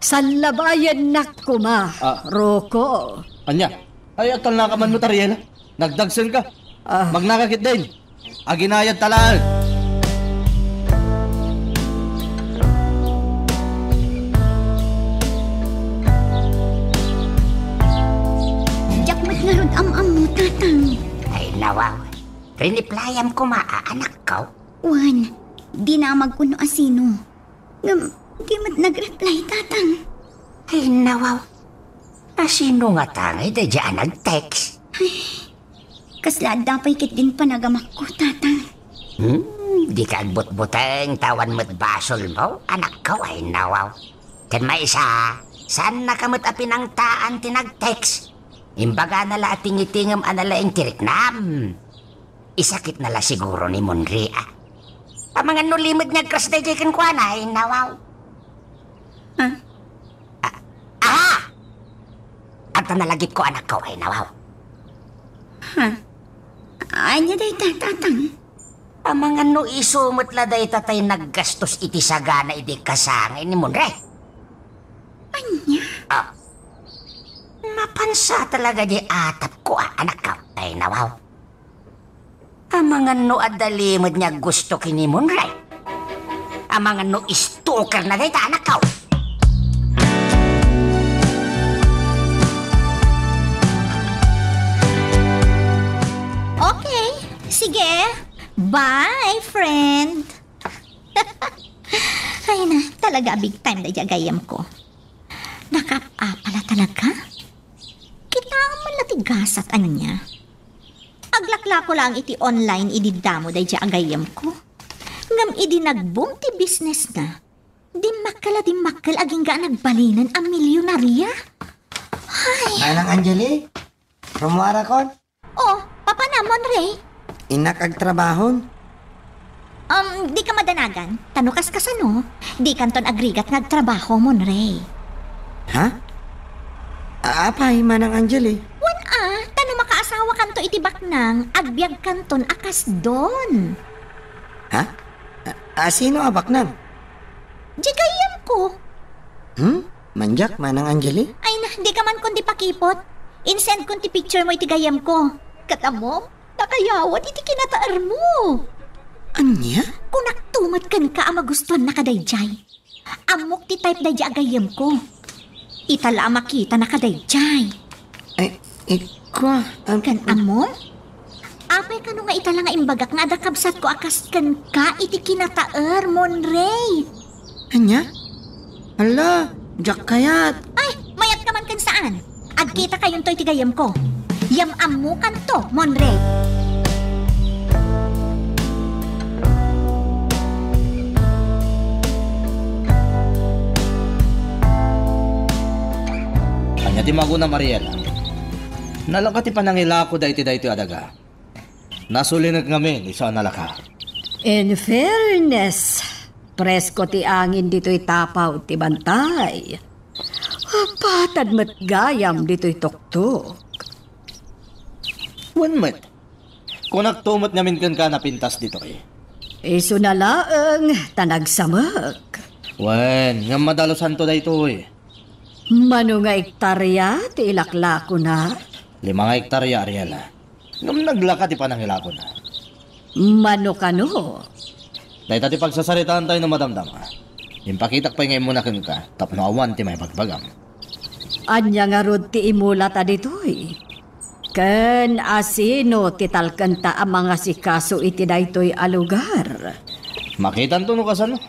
sallabayennak koma, Ah. Rocco. Ania? Ay, atalnaka man met, Ariela. Nagdagsenka. Ah. Magnaka ketdin. Aginayadta laeng. Diak met ngarud am-ammo, Tatang. Ay, nawaw. Riniplayam koma a anakko? Wen, dinamagko no asino. Ngem, di met nag-reply, Tatang. Ay, nawaw. Asino ngata ngay daydiay a nag-text? Ay, kasla adda pay ketdin panagamakko, Tatang. Hmm, dika agbutbuteng ta awan met basolmo, anakko, ay nawaw. Ken maysa, saannaka met a pinangtaan ti nag-text. Imbagana la a tingitingem a nalaing ti riknam. Isakitna la siguro ni Monre, a. Amangan no limed nga agkras daydiay kenkuana, ay nawaw. Huh? Ah, aha! Adda nalagipko, anakko, ay nawaw. Huh? Ania dayta, Tatang? Amangan no isu met la dayta tay naggastos iti sagana idi kasangay ni Monre. Ania? Ah. Mapansa talaga di atapko, a, anakko, ay nawaw. Amangan no adda limed nga gusto ken ni Monre. Amangan no stalker na dayta, anakko. Okay, sige. Bye, friend. Ay na, talaga a big time daydiay a gayyemko. Nakaap-apala talaga? Kitaem man la ti gasat, ania? Aglaklako laeng iti online idi damo daydiay a gayyemko. Ngem idi nag-boom ti businessna, dimmakkel a dimmakkel agingga a nagbalinen a milionaria. Ay. Manang Angeli, rummuarakon? Oh, papanam, Monre? Innak agtrabahon? Um, dika madanagan, ta no kaskasano, dikanton agrigat nga agtrabaho, Monre. Ha? A-, apay, Manang Angeli? Wen a, ta no makaasawakanto iti baknang, agbiagkanton a kasdon. Ha? A, a, sino a baknang? Di gayyemko. Hmm? Mandiak, Manang Angeli? Ay na, dika man kundi pakipot. Insendkon ti picture mo iti gayyemko. Ket ammom, nakayawat iti kinataermo. Ania? Kunakto met kenka a magustuannaka daydiay. Ammok ti type daydiay a gayyemko. Ita la a makitanaka daydiay. Ay, ikwa, am- Ken ammom? Apay kano nga ita la nga imbagak nga adda kabsatko a kas kenka iti kinataer, Monre? Ania? Hala, diak kayat. Ay, mayat ka man ken saan. Agkitakayonto iti gayyemko. Yam-ammokanto, Monre. Ania ti maguna, Mariela? Nalaka ti panangilako daytoy, daytoy a daga. Nasulinek ngamin isu a nalaka. In fairness, presko ti angin ditoy tapaw ti bantay. Patad met gayam ditoy tuktok. Wen met, kunakto met ngamin kenka napintas ditoy. Isuna laeng ta nagsamek. Wen, ngem madalusanto daytoy. Mano nga ektarya ti ilaklakona? Lima nga ektarya, Ariela. Ngem naglaka ti panangilakona. Mano kano? Dayta ti pagsasaritaantay no madamdama. Impakitak pay nga immuna kenka tapno awan ti maibagbagam. Ania ngarud ti imulata ditoy? Ken asino ti talkenta a mangasikaso iti daytoy a lugar? Makitanto no kasano.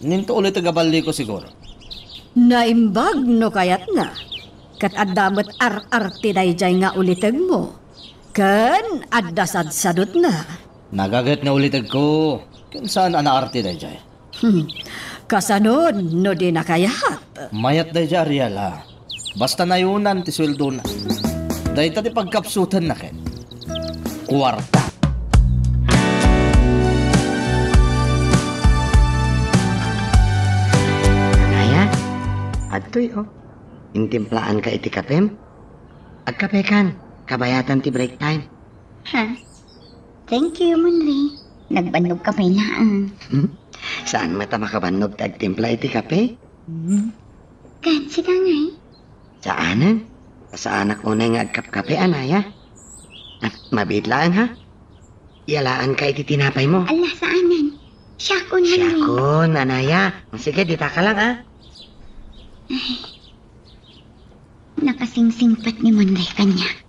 Ninto uliteg a balliko siguro. Naimbag no kayatna. Ket adda met ar-arti daydiay nga ulitegmo. Ken adda sadsadutna. Nagaget nga ulitegko. Saan a naarte daydiay? Hmm. Kasano no di nakayat? Mayat daydiay, Ariel, a. Basta nayonan ti sueldona. Dayta ti pagkapsutenna ket kuarta. Anaya, adtoy, o. Intimplaanka iti kapem? Agkapekan, kabayatan ti break time. Ha? Thank you, Monre. Nagbannogka pay laeng. Hmm? Saan met a makabannog ti agtimpla iti kape? Hmm. Ket sika ngay? Saanen. Saanak unay nga agkapkape, Anaya. Ah, mabiit laeng, ha? Iyalaanka iti tinapaymo. Ala, saanen. Siakon, Monre. Siakon, Anaya. Sige, ditaka lang, a. Ay. Nakasingsingpet ni Monre kaniak.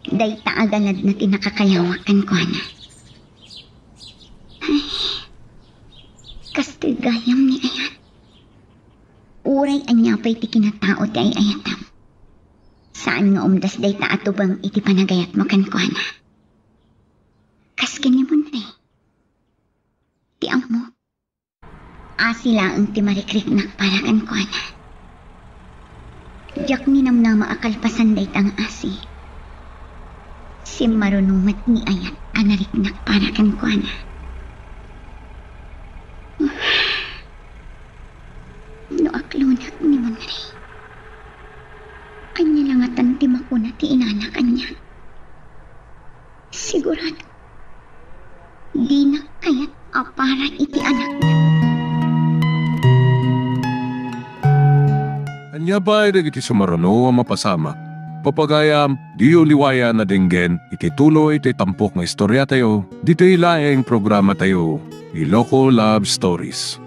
Dayta a galadna ti nakakayawak kenkuana. Ay, kastoy gayam ni Ayat. Uray ania pay ti kinatao ti ay-ayatam, saan nga umdas dayta a tubeng iti panagayatmo kenkuana. Kas ken ni Monre. Ti ammok, asi laeng ti marikriknak para kenkuana. Diak ninamnama a kalpasan dayta nga asi, simmaruno met ni Ayat a nariknak para kenkuana. No aklonak ni Monre, ania la ngatan ti makuna ti inana kaniak? Sigurado, dina kayat a para iti anakna. Ania pay dagiti sumaruno a mapasamak? Pagayam, diyo liwayan a denggen iti tuloy ti tampok nga istoriatayo, ditoy laeng programatayo, Iloko Love Stories.